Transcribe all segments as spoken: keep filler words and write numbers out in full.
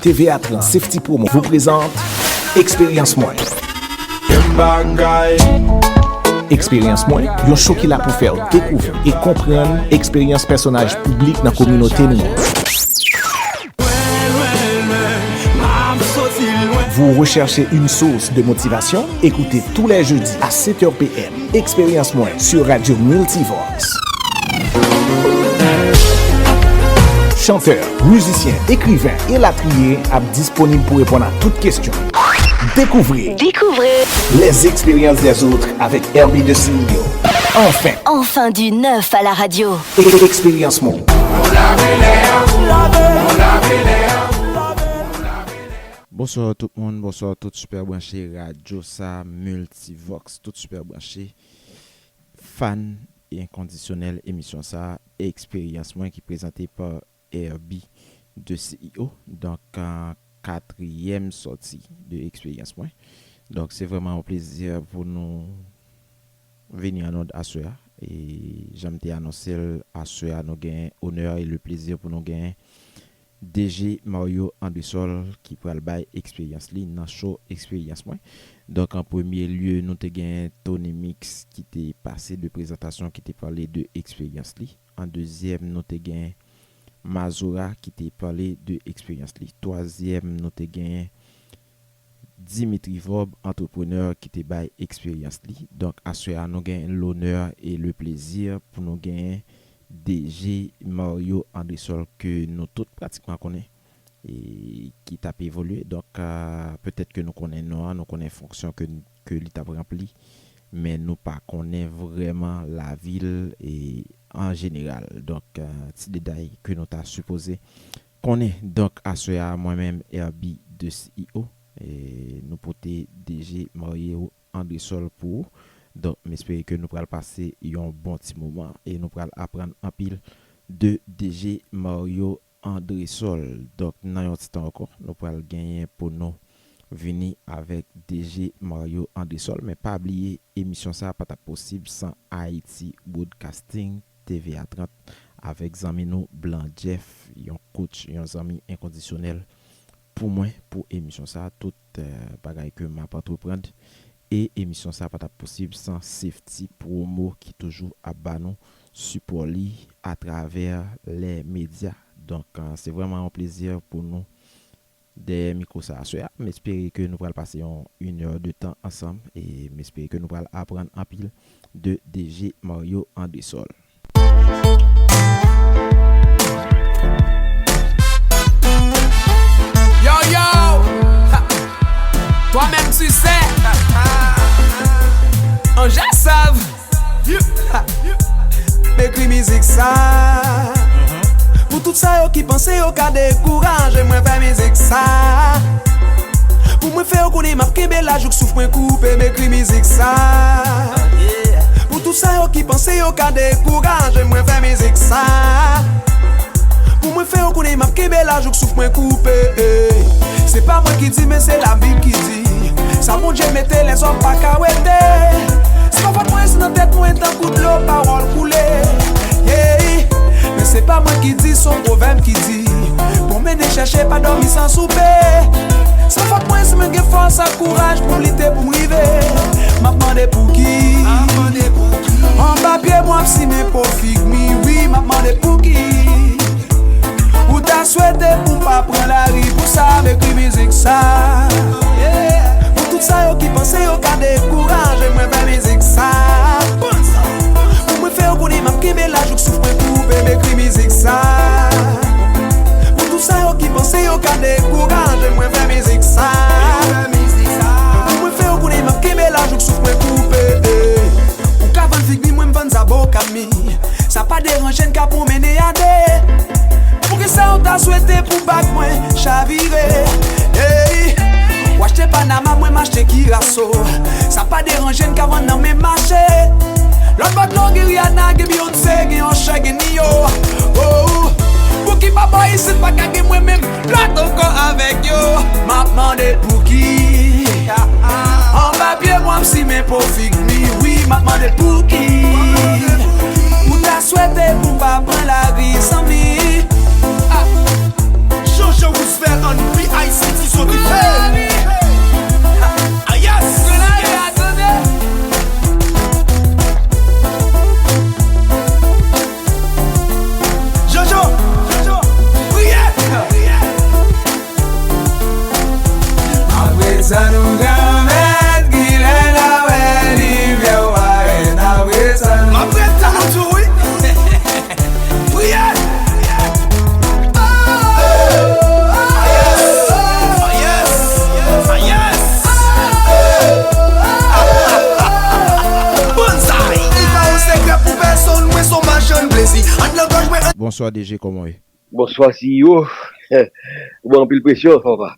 T V A trant Safety Promo vous présente Eksperyans Mwen. Eksperyans Mwen, yon show ki la pou fè w dekouvri e konprann eksperyans pèsonaj piblik nan kominote nou an. Vous recherchez une source de motivation? Écoutez tous les jeudis à sept heures P M Eksperyans Mwen sur Radio Multivox. Chantè, mizisyen, ekriven, elatriye ap disponib pou reponn a tout kesyon. Découvrez Découvrez les expériences des autres avec Herbie de C E O. Enfin, Enfin du neuf à la radio. Eksperyans Mwen. Bonswa tout moun, bonswa tout sipè branche radyo sa Multivox, tout sipè branche fan enkondisyonèl emisyon sa Eksperyans Mwen ki prezante pa Herbie de C E O. Donk, euh, katriyèm sòti de Eksperyans Mwen. Donk, se vrèman yon plezi pou nou vini an onn aswè a. E jan m te anonse l, aswè a nou gen onè e le plezi pou nou gen D J Mario Andresol ki pral bay eksperyans li nan show Eksperyans Mwen. Donk, an premye lye, nou te gen Tony Mix ki te pase de prezantasyon, ki te pale de eksperyans li. An dezyèm, nou te gen Mazora ki te pale de eksperyans li. Twazyèm, nou te gen Dimitri Vorbe, antreprenè ki te bay eksperyans li. Donk, aswè a, nou gen lonè e le plezi pou nou gen D J Mario Andresol ke nou tout pratikman konnen e ki t ap evolye. Donk, ah, petèt ke nou konnen non an, nou konnen fonksyon ke, ke li t ap ranpli, men nou pa konnen vrèman lavi l e an jeneral. Donk, ah, ti detay ke nou ta sipoze konnen. Donk, aswè a, mwen menm, Herbie de C E O, e nou pote D J Mario Andresol pou ou. Donk, m espere ke nou pral pase yon bon ti moman e nou pral aprann anpil de D J Mario Andresol. Donk, nan yon ti tan ankò, nou pral genyen pou nou vini avèk D J Mario Andresol. Men pa bliye, emisyon sa a pa t ap posib san Haiti Broadcasting, T V A trant, avèk zanmi nou Blan Jeff, yon coach, yon zanmi enkondisyonèl pou mwen, pou emisyon sa a, tout, eh, bagay ke m ap antreprann. E emisyon sa a pa t ap posib san Safety Promo ki toujou ap ba nou sipò li atravè lè medya. Donk, eh, se vrèman yon plezi pou nou dèyè mikwo sa aswè a. M espere ke nou pral pase yon inè de tan ansanm e m espere ke nou pral aprann anpil de D J Mario Andresol. Yo, yo! Ha! Toi-même, tu sais. Anja Sav. M ekri mizik sa pou tout sa yo ki panse yo ka dekouraje mwen fè mizik sa. Pou mwen fè yo konnen m ap kenbe la jouk souf mwen koupe, m ekri mizik sa. Pou tout sa yo ki panse yo ka dekouraje mwen fè mizik sa. Pou mwen fè yo konnen m ap kenbe la jouk souf mwen koupe. Se pa mwen ki di, men se Labib ki di. Sa Bondye mete, lèzòm pa ka wete. Se pa fòt mwen si nan tèt mwen tankou dlo pawòl koule. Yeah. Men se pa mwen ki di, se yon pwovèb ki di. Bon, mennen chèche, pa dòmi san soupe. Se pa fòt mwen si mwen gen fòs ak kouraj pou m lite, pou m rive. M ap mande pouki. Anba pye mwen ap simen po fig mi, wi, m ap mande pouki. Ou ta swete pou m pa pran lari, pou sa m ekri mizik sa. Pou tout sa yo ki panse yo ka dekouraje mwen fè mizik sa. Pou mwen fè yo konnen m ap kenbe la jouk souf mwen koupe, m ekri mizik sa. Pou tout sa yo ki panse yo ka dekouraje mwen fè mizik sa. Pou mwen fè yo konnen m ap kenbe la jouk souf mwen koupe. Ou ka vann fig mi, mwen m vann zaboka mi. Sa pa deranje n ka pwonmennen a de. Poukisa ou ta swete pou bak mwen chavire? Ey, ou achte Panama, mwen m achte Kiraso. Sa pa deranje n ka vann nan menm mache. Lòt bò dlo gen Rihanna, gen Beyoncé, gen Usher, gen Ne-Yo. Oh, pouki pa bò isit pa ka gen mwen menm? Plòt ankò avèk yo, m ap mande pouki. Anba pye mwen ap simen po fig mi, wi, m ap mande pouki. Ou ta swete pou m pa pran lari, zanmi. Ah. Jojo Roosevelt on V I P. Bonswa D G, kòman w ye? Bonswa C E O. Ou ban anpil presyon, papa.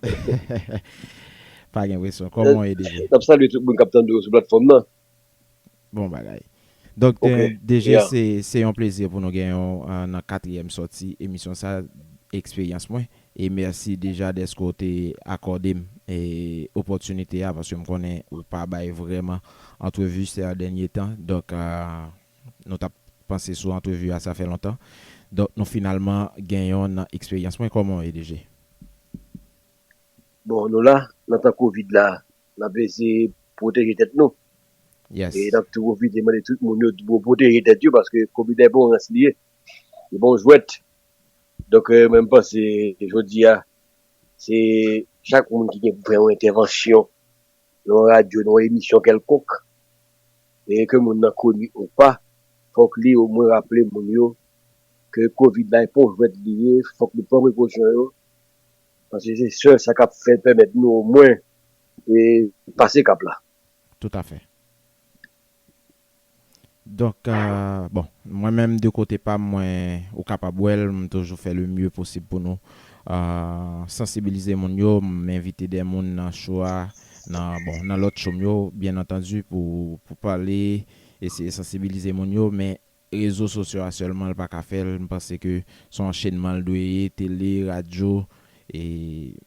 Pa gen presyon. Kòman w ye D G? N ap salye tout moun k ap tande w sou platfòm nan. Bon bagay. Donk, D G, se yon plezi pou nou genyen w nan katriyèm sòti emisyon sa, Eksperyans Mwen. E mèsi deja dèske w te akòde m opòtinite a, paske m konnen ou pa bay vrèman antrevi sè dènye tan. Donk, nou t ap panse sou antrevi a, sa fè lontan. Donk, nou finalman gen yon nan Eksperyans Mwen. Kòman w ye, D G? Bon, nou la, nan tan kovid la, n ap eseye pwoteje tèt nou. Yes. E n ap tou pwofite mande tout moun yo pou pwoteje tèt yo, paske kovid la e pa yon rans li ye. E pa yon jwèt. Donk, mwen, m panse, jodi a, se chak moun ki gen pou fè yon entèvansyon nan yon radyo, nan yon emisyon kèlkonk, e ke moun nan koni ou pa, fòk li omwen raple moun yo ke kovid la e pa yon jwèt li ye, fòk nou pran prekosyon yo, paske se sèl sa k ap fè pèmèt nou omwen e pase kap la. Toutafè. Donk, bon, mwen menm de kote pa m, mwen, ou kapab wè l, m toujou fè le mieux posib pou nou sansibilize moun yo. M envite de moun nan show a, nan, bon, nan lòt show m yo, byen antandi, pou, pou pale, eseye sansibilize moun yo, men rezo sosyo a sèlman l pa ka fè l. M panse ke se yon anchenman l dwe ye, tele, radyo, e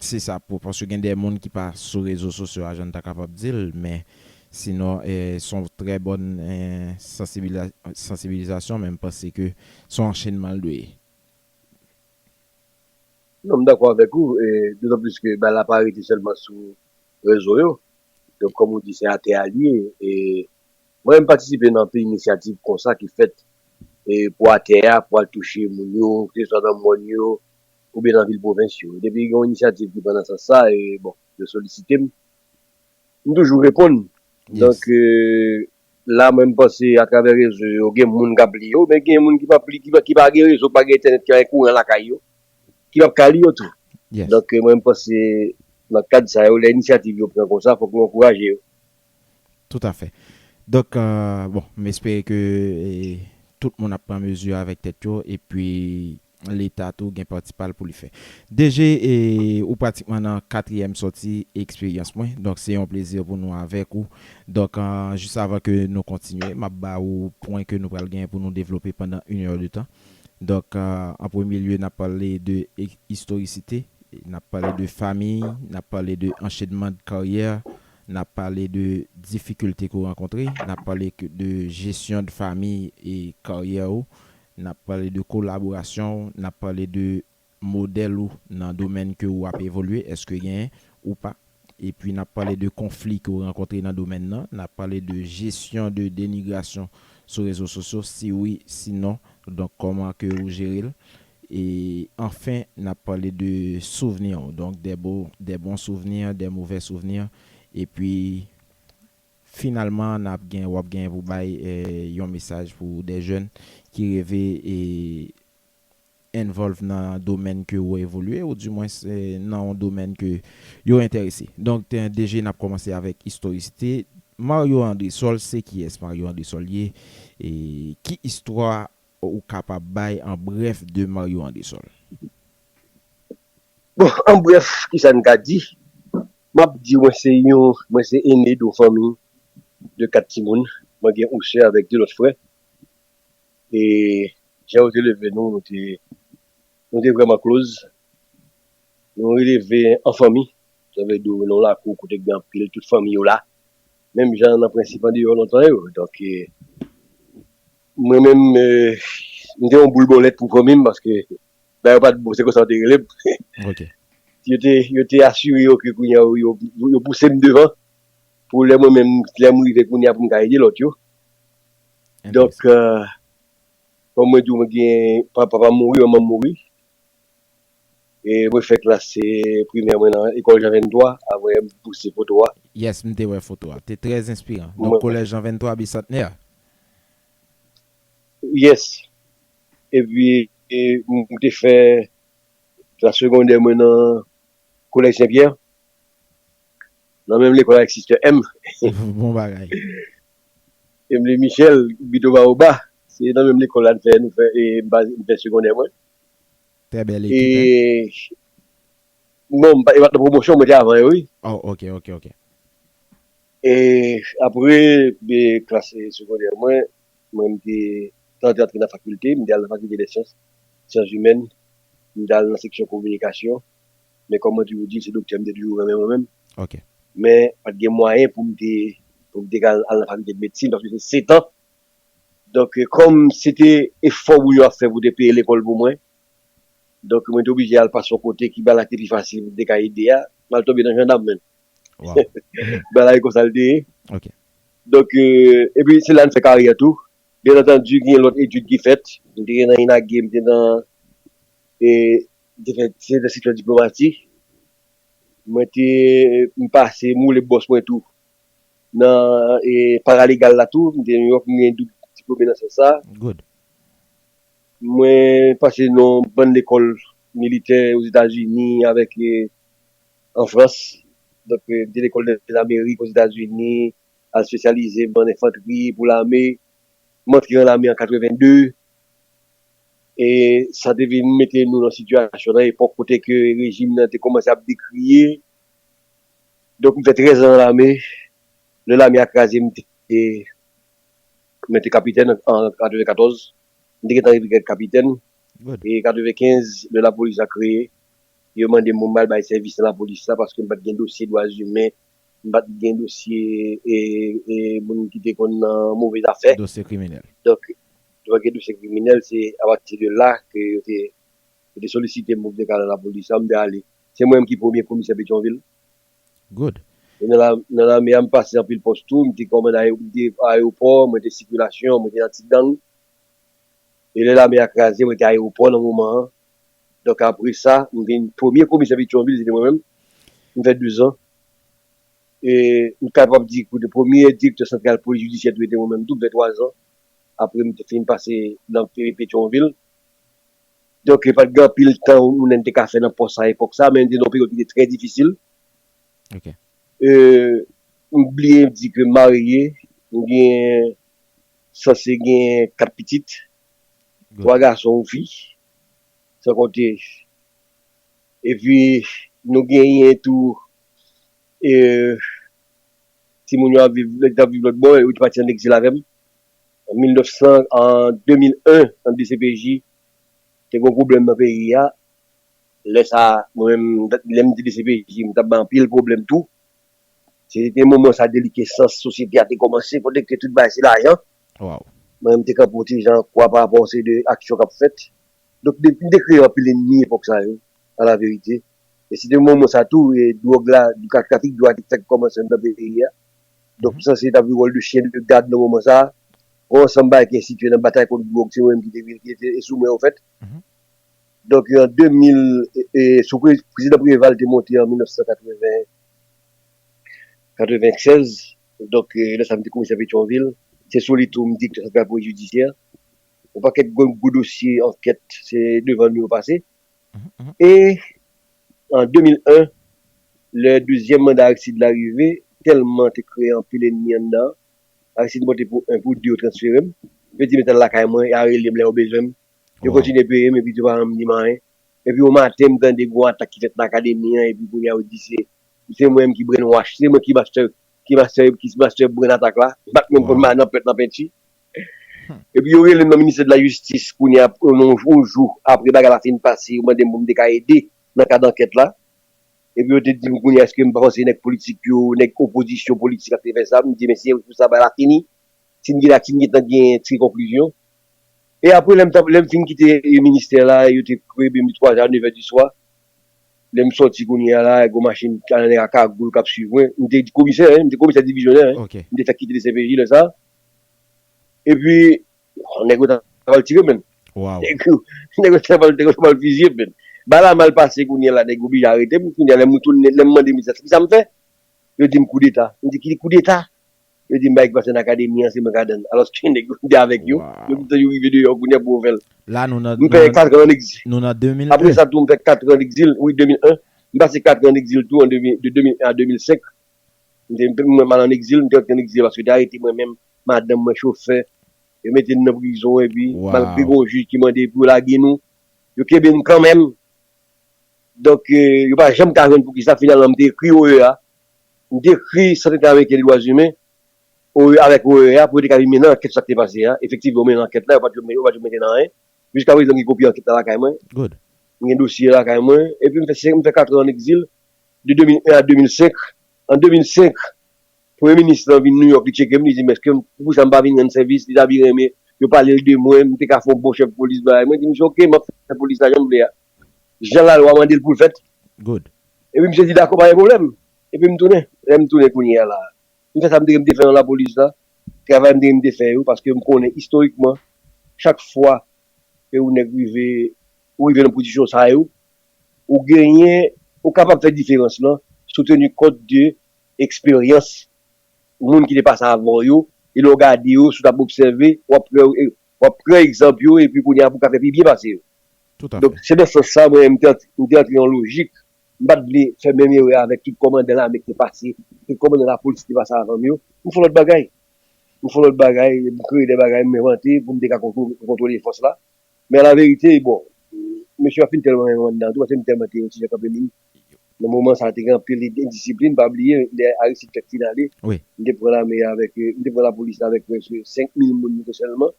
se sa, pou, paske gen de moun ki pa sou rezo sosyo a, jan n ta kapab di l, men sinon, se yon trè bòn sansibilizasyon, men m panse ke se yon anchenman l dwe ye. Non, m dakò avèk ou, dotan plis ke bagay la pa rete sèlman sou rezo yo. Donk, kòm ou di, se atè a li ye. E mwen, m patisipe nan anpil inisyativ konsa ki fèt e pou atè a, pou al touche moun yo, keseswa nan mòn yo, oubyen nan vil pwovens yo. Depi gen yon inisyativ ki pran nan sans sa, e bon, yo solisite m, m toujou reponn. Donk, la, mwen, m panse atravè rezo yo, gen moun k ap li yo, men gen moun ki p ap li, ki pa, ki pa gen rezo, ki pa gen entènèt, ki pa gen kouran lakay yo, ki p ap ka li yo tou. Donk, mwen, m panse nan kad sa yo, lè inisyativ yo pran konsa, fòk nou ankouraje yo. Toutafè. Donk, bon, m espere ke tout moun ap pran mezi avèk tèt yo, epi Leta tou gen pati pa l pou li fè. D G, ou pratikman nan katriyèm sòti Eksperyans Mwen. Donk, se yon plezi pou nou avèk ou. Donk, jis avan ke nou kontinye, m ap ba ou pwen ke nou pral gen pou nou devlope pandan inè de tan. Donk, an premye lye, n ap pale de istorisite, n ap pale de fanmi, n ap pale de anchenman de karyè, n ap pale de difikilte ke w rankontre, n ap pale de jesyon de fanmi e karyè ou, n ap pale de kolaborasyon w, n ap pale de modèl ou nan domèn ke ou ap evolye, èske genyen ou pa. Epi n ap pale de konfli ke w rankontre nan domèn nan, n ap pale de jesyon de denigrasyon sou rezo sosyo, si wi, si non, donk kòman ke ou jere l. E anfen, n ap pale de souvni w, donk de bon, de bon souvni, de movè souvni. Epi finalman, n ap gen, w ap gen pou bay yon mesaj pou de jèn ki reve e involve nan domèn ke ou evolye, ou dimwens nan yon domèn ke yo enterese. Donk, D G, n ap kòmanse avèk istorisite. Mario Andrésol, se kiyès Mario Andrésol ye? E ki istwa ou kapab bay an brèf de Mario Andrésol? Bon, an brèf, kisa n ka di? M ap di, mwen se yon, mwen se ene de yon fanmi de kat timoun. Mwen gen yon sè avèk de lòt frè. E jan yo te leve nou, nou te, nou te vrèman close. Nou leve an fanmi. Sa vle di nan yon lakou kote gen anpil, tout fanmi yo la. Menm jan nan Prensip andeyò lontan yo. Donk, e, mwen menm, e, m te yon boul bòlèt pou fanmi m paske bagay yo pa t bon, se konsa yo te rele m. Ok. Yo te, yo te asire yo ke kounye a yo, yo, yo pouse m devan pou lè mwen menm, lè m rive kounye a pou m ka ede lòt yo. Donk, e, kòm mwen di w, mwen gen, pa, papa m mouri, manman m mouri. E mwen fè klas, e, primè mwen nan lekòl Jan venntwa, apre m pouse foto a. Yes, m te wè foto a. Te trè enspiran. Donk, kolèj Jan venntwa, Bisantnè. Yes. Epi, e, m te fè klas segondè mwen nan kolèj Sen Pyè, nan menm lekòl avèk Sister M. Bon bagay. Emily Michel, Bito Baoba. Se nan menm lekòl la n fè, nou fè, e, m pa, m fè segondè mwen. Trè bèl ekip, hein? E, non, m pa, e pa t nan pwomosyon, mwen te avan yo, wi. Oh, ok, ok, ok. E apre, e, klas, e, segondè mwen, mwen m te tante antre nan fakilte, m te al nan fakilte dè syans, syans imèn, m te al nan seksyon kominikasyon, men kòm mwen toujou di, se doktè m te toujou renmen mwen menm. Ok. Men pa t gen mwayen pou m te, pou m te al, al nan fakilte de medsin, paske se setan. Donk, e, kòm se te efò moun yo ap fè pou te peye lekòl pou mwen, donk mwen te oblije al pase yon kote ki bagay la te pi fasil pou m te ka ede a, m al tonbe nan jandam menm. Wow. Bagay la e konsa l te ye. Ok. Donk, e, epi se la n fè karyè tou. Byen antandi, gen lòt etid ki fèt. M te nan INAGE, m te nan, e, m te fè, se te sektè diplomasi. Mwen te, m pase, m woule bòs mwen tou. Nan, e, paralegal la tou, m te New York, m gen doub diplome nan sans sa. Good. Mwen pase nan bann lekòl militè Ozetazini avèk, e, an Frans. Donk, e, m te lekòl dè Amerik Ozetazini, al espesyalize m an enfantri pou lame. M antre nan lame an katrevenn de. E sa te vin mete nou nan sitiyasyon, nan epòk kote ke rejim nan te kòmanse ap dekriye. Donk, m fè trèz an nan lame. Lè lame a kraze, m te, mwen te kapitèn an, an katrevenkatòz. M te gentan rive kapitèn. Good. E katrevenkenz, lè lapolis la kreye, yo mande m pou m al bay sèvis nan lapolis la paske m pa t gen dosye dwa imen, m pa t gen dosye, e, e, moun ki te konn nan move zafè. Dosye kriminèl. Donk, yo pa t gen dosye kriminèl, se apati de la ke yo te, yo te solisite m pou m te ka nan lapolis la, m te ale. Se mwen menm ki premye komisè Petyonvil. Good. E nan la, nan lame a, m pase anpil pòs tou, m te kòmandan aye-, m te ayewopò, mwen te sikilasyon, mwen te anti gang. E lè lame a kraze, mwen te ayewopò nan moman an. Donk apre sa, m vin premye komisè Petyonvil, se te mwen menm. M fè douz an. E m kapab di, kote premye direktè santral polis jidisyè tou, se te mwen menm tou, m fè twa zan. Apre, m te fin pase nan Pe-, Petyonvil. Donk, e pa t gen anpil tan moun te ka fè nan pòs sa epòk sa, men m te nan yon peryòd ki te trè difisil. Ok. E, m bliye di ke m marye, m gen, sanse gen kat pitit, Good. Twa gason, yon fi, san konte. Epi, nou genyen tou, e, timoun yo ap viv, yo t ap viv lòt bò, yo te pati an egzil avè m. An mil nèf san, an de mil en, an D C P J, te gen pwoblèm nan peyi a. Lè sa, mwen menm, lè m te D C P J, m t ap bay anpil pwoblèm tou. Se te moman sa delikesans sosyete a te kòmanse, kote ke tout bagay se lajan. Wow. Mwen menm te kanpe yon ti jan kwa pa rapò a yon seri de aksyon k ap fèt. Donk, de, m te kreye anpil ènmi epòk sa yo, a la verite. E se te moman sa tou, e dwòg la, trafik dwòg la te fèk kòmanse anndan peyi a. Donk, m sanse t ap jwe wòl de chyen de gad nan moman sa. Yon ansanm bagay ki enstitiye nan batay kont dwòg, se mwen menm ki te vin, ki te sou mwen, anfèt. Mhm. Donk, an de mil, e, e, sou pre-, prezidan Preval te monte an mil nèf san katreven, katreven sèz. Donk, e, lè sa m te komisè Petyonvil. Se sou li tou m direktè santral polis jidisyè. Yon pakèt gwo, gwo dosye ankèt, se devan nou yo pase. Mhm, mhm. E an de mil en, lè dezyèm manda Aristide la rive, tèlman te kreye anpil ènmi anndan, Aristide monte pou en, pou de, yo transfere m. Yo di m, "Metan lakay mwen, y a rele m lè yo bezwen m." Yo Wow. kontinye peye m, epi yo pa janm di m anyen. Epi yon maten, m tande gwo atak ki fèt nan akademi an, epi kounye a yo di se, se mwen menm ki brainwash, se mwen ki master, ki master, ki master brain atak la. M pa t menm konn Wow. ma-, nan pèt nan penti. Hmm. Epi yo rele m nan ministè de la jistis, kounye a, yon, yon jou apre bagay la fin pase, yo mande m pou m te ka ede nan kad ankèt la. Epi yo te di m kounye a, èske m pa panse nèg politik yo, nèg opozisyon politik ap te fè sa? M di, "Men si se pou sa bagay la fini, si n gen la, si n gentan gen tire konklizyon." E apre, lè m t ap, lè m fin kite ministè la, yo te rele m twa zè a, nevè di swa. Lè m sòti kounye a la, gwo machin, nèg a kagoul k ap swiv mwen. M te komisè, hein, m te komisè divizyonè, hein. Ok. M te fèk kite D C P J lè sa. Epi, nèg yo t ap al tire m, menn. Wow. Nèg yo, nèg yo t ap al, nèg yo t ap al fiziye m, menn. Bagay la mal pase kounye a la, nèg yo oblije arete m. Kounye a, lè m retounen, lè m mande misye, "Kisa m fè?" Yo di m koudeta. M di, "Ki koudeta?" Yo di m, "Bagay ki pase nan akademi an, se mwen k ladan l." Alòske nèg yo te avèk yo. Wow. Yo di, "Yo rive deyò kounye a pou yo fè l." La, nou nan, M fè nou nan, kat an an egzil. Nou nan de mil en. Apre sa, tou, m fè kat an an egzil. Wi, de mil en. M pase kat an an egzil tou, an de mil, de de mil en a de mil senk. M te, mwen, m al an egzil, m te antre an egzil paske yo te arete mwen menm, madanm mwen, chofè, yo mete n nan prizon, epi malgre gen yon jij ki mande pou yo lage nou, yo kenbe n kanmenm. Donk, eh, yo pa janm ka jwenn poukisa, finalman, m te ekri O E A. M te ekri Sant Entèameriken de Dwa Imen, O E A, avèk O E A, pou yo te ka vin mennen ankèt sa k te pase a. Efektivman, yo mennen ankèt la, yo pa t jwenn, yo pa t jwenn mete nan anyen. Jiska prezan, m gen kopi ankèt la lakay mwen. M gen dosye lakay mwen. Epi m fè, m fè kat an an egzil, de de mil en a de mil senk. An de mil senk, Premye minis lan vin Nouyòk, li tcheke m, li di m, èske m, poukisa m pa vin rann sèvis? Li ta byen renmen yo pale l de mwen, m te ka fè yon bon chèf polis, bagay. Mwen di misye, oke, m ap fè polis la jan m vle a. Jan lalwa mande l pou l fèt. Epi misye di, dakò, pa gen pwoblèm. Epi m tounen. Lè m tounen kounye a la, m fè sa m te, m te fè nan lapolis la, travay m te, m te fè yo, paske m konnen istorikman, chak fwa ke yon nèg rive, ou rive nan pozisyon sa yo, ou genyen, ou kapab fè diferans lan, si w teni kont de eksperyans moun ki te pase avan w yo, e lè w gade yo, si w t ap obsève, w ap pran, w ap pran egzanp yo, epi kounye a pou w ka fè pi byen pase yo. Donk, se nan sans sa, mwen, m te, m te antre an lojik, m pa t vle fè menm erè avèk tout kòmandan lame ki te pase, tout kòmandan lapolis ki te pase avan m yo. M fè lòt bagay. M fè lòt bagay, m kreye de bagay, m envante pou m te ka kontwo-, kontwole fòs la. Men alaverite, bon, mesye a fin tèlman renmen anndan tou, paske m tèlman te yon ti jan kanpe min. Nan moman sa a, te gen anpil endisiplin, pa bliye, lè Aristide fèk fin ale, m te pran lame a avèk, eh, m te pran lapolis la avèk prèske senk mil moun sèlman.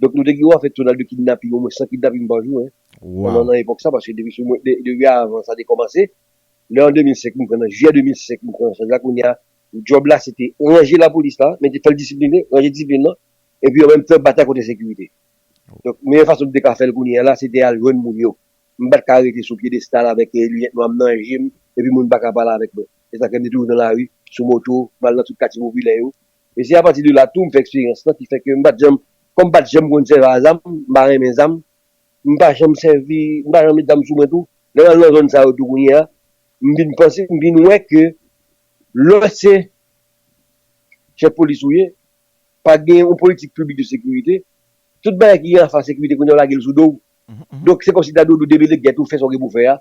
Donk, nou te gen yon afè tonal de kidnaping, omwen san kidnaping pa jou, en. Nan, nan epòk sa, paske depi sou mwen, de-, depi avan sa te kòmanse, lè an de mil senk, m pran nan jiyè de mil senk, m pran chaj la, kounye a, djòb la, se te ranje lapolis la, men te fè l disipline, ranje disiplin nan, epi an menm tan batay kont ensekirite. Donk, meyè fason m te ka fè l kounye a la, se te al jwenn moun yo. M pa t ka rete sou pyedestal avèk, eh, linèt nwa m nan je m, epi moun pa ka pale avèk mwen. Se sa k fè m te toujou nan lari, sou moto, m al nan tout katye popilè yo. E se apati de la tou m fè eksperyans lan ki fè ke m pa t janm, kòm m pa t janm konn sèvi a zam, m pa renmen zam, m pa janm sèvi, m pa janm met zam sou mwen tou. Lè m al nan zòn sa yo tou kounye a, m vin panse, m vin wè ke lè se chèf polis ou ye, pa gen yon politik piblik de sekirite, tout bagay ki gen anfas sekirite kounye a w lage l sou do w. Donk, se kòmsi ta di w demelege tèt ou, fè sa w gen pou fè a.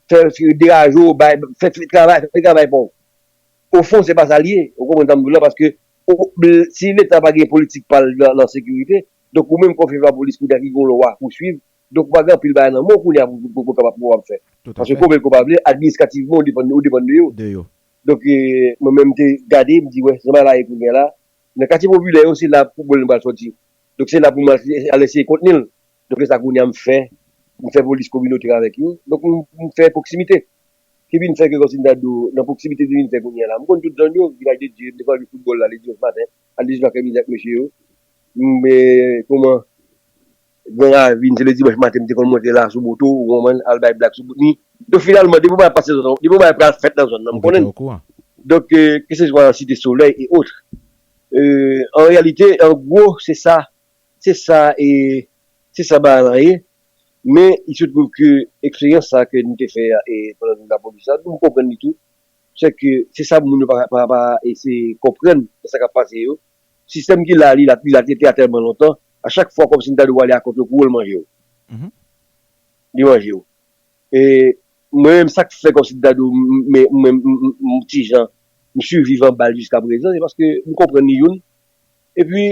Fè, fè deraje w, bay, fè, fè travay, fè travay pa w. Ofon, se pa sa l ye. Ou konprann sa m di w la, paske o, bl-, si Leta pa gen politik pa l nan, nan sekirite, donk ou menm kòm chèf lapolis kounye a ki gen yon lwa pou swiv, donk ou pa gen anpil bagay nan men w kounye a pou, pou, pou, pou kapab, pou w kapab fè. Paske konvenk ou pa vle, administrativman, ou depann, ou depann de yo. Donk, eh, mwen menm, m te gade, m di, wè, jan bagay la ye kounye a la, nan katye popilè yo, se la pwoblèm nan pral sòti. Donk, se la pou m al, al eseye kontni l. Donk, se sa kounye a m fè. M fè polis kominotè avèk yo. Donk, m, m fè pwoksimite. Ki vin fè ke kòmsi m ta di w, nan pwoksimite ki vin fè kounye a la. M konn tout zòn yo, Vilaj de Dye, m te konn al jwe foutbòl la, le dimanch maten, al de zinèf èdmi ak mesye yo. M, eh, kòman, Gran Ravin, se le dimanch maten, m te konn monte la sou moto, ou konprann, al bay blag sou bout ni. Donk, finalman, depi yon bagay pase zòn nan, depi yon bagay pral fèt nan zòn nan, m konnen. Donk, eh, keseswa Site Solèy e otre. Eh, an reyalite, an gwo, se sa, se sa, e se sa bagay lan ye. Men, il se trouve ke eksperyans sa ke nou te fè a, e pandan nou lapolis la, nou konprann li tou. Se ke, se sa moun yo pa, pa, pa eseye konprann nan sa k ap pase yo. Sistèm ki la, li la, li la, li te la tèlman lontan, a chak fwa kòmsi m ta di w ale a kont yo, kou w, l manje w. Li manje w. E mwen menm, sa k fè kòmsi m ta di w, m, m, m, m, m, m, m ti jan, m siviv anba l jiska prezan, se paske m konprann li youn. Epi,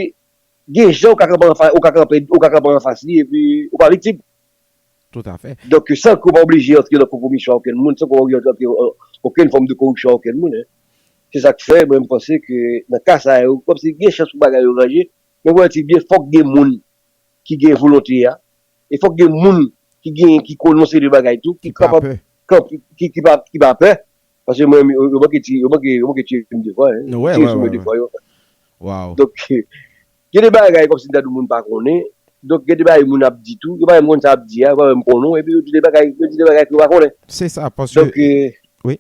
gen jan ou ka kanpe anfa-, ou ka kanpe, ou ka kanpe anfas li, epi ou pa viktim. Toutafè. Donk, san ke w pa oblije antre nan konpwomisyon a okenn moun, san ke w pa oblije antre nan okenn fòm de koripsyon a okenn moun, en. Se sa k fè, mwen, m panse ke nan ka sa yo, kòmsi gen chans pou bagay yo ranje, men pou wè ti byen, fòk gen moun ki gen volonte a, e fòk gen moun ki gen, ki konn yon seri de bagay tou, ki kapab, ki, ki pa, ki pa pè, paske mwen, yo, yo manke ti-, yo manke, yo manke tiye m de fwa, en. Tiye sou mwen de fwa, yo. Donk, gen de bagay kòmsi m ta di w moun pa konnen. Donk, gen de bagay moun ap di tou. Yo pa menm konn sa ap di a, yo pa menm konnen w. Epi yo di de bagay, yo di de bagay ke yo pa konnen. Se sa, paske... Donk, eh, wi.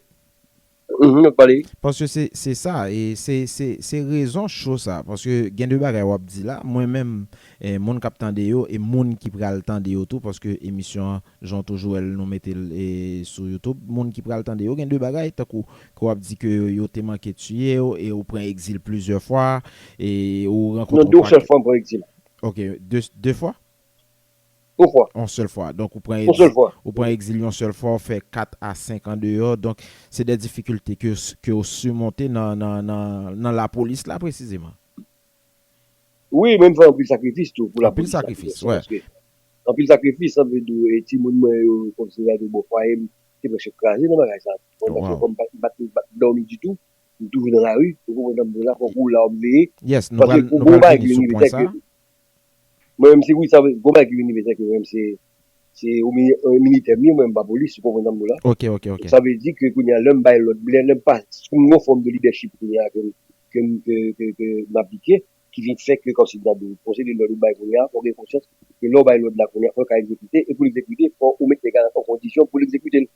Mhm, yo pale. Paske se, se sa, e se, se, se rezon cho sa. Paske gen de bagay w ap di la. Mwen menm, eh, moun k ap tande yo, e moun ki pral tande yo tou, paske emisyon an, jan w toujou wè l, nou mete l, e, sou YouTube. Moun ki pral tande yo, gen de bagay, tankou ke w ap di ke yo te manke tiye w, e ou pran egzil plizyè fwa, e ou rankontre... Non, de yon sèl fwa m pran egzil. Ok, de, de fwa? Yon fwa. Yon sèl fwa. Donk, ou pran egzil, ou pran egzil yon sèl fwa, ou fè kat a senk an deyò. Donk, se de difikilte ke, ke w simonte nan, nan, nan, nan lapolis la, presizeman. Wi, men m fè anpil sakrifis tou pou lapolis la. Anpil sakrifis, wi. Paske anpil sakrifis, sa vle di, e, timoun mwen yo, kòmsi gade bò fwaye m, te prèske kraze nan bagay sa. Mwen, paske kòm m pa, m pa t, m pa t dòmi ditou, m toujou nan lari, ou konprann sa m di w la, fòk ou la, w ap veye. Yes, nou pral, nou pral vini sou pwen sa. Mwen menm, se wi, sa vle, gwo bagay ki vin rive, se ke mwen menm, se, se yon mi-, yon militè m ye, mwen, m pa polis, ou konprann sa m di w la. Ok, ok, ok. Sa vle di ke kounye a, lè m bay lòd, lè, lè m pa, si m gon fòm de lidèchip kounye a ke, ke, ke, ke, ke m aplike, ki vin fè ke kòmsi m ta di w, konsèy de lòd ou bay kounye a, fò w gen konsyans ke lè w bay lòd la kounye a, fò l ka egzekite, e pou l egzekite, fò ou met nèg la an kondisyon pou l egzekite l.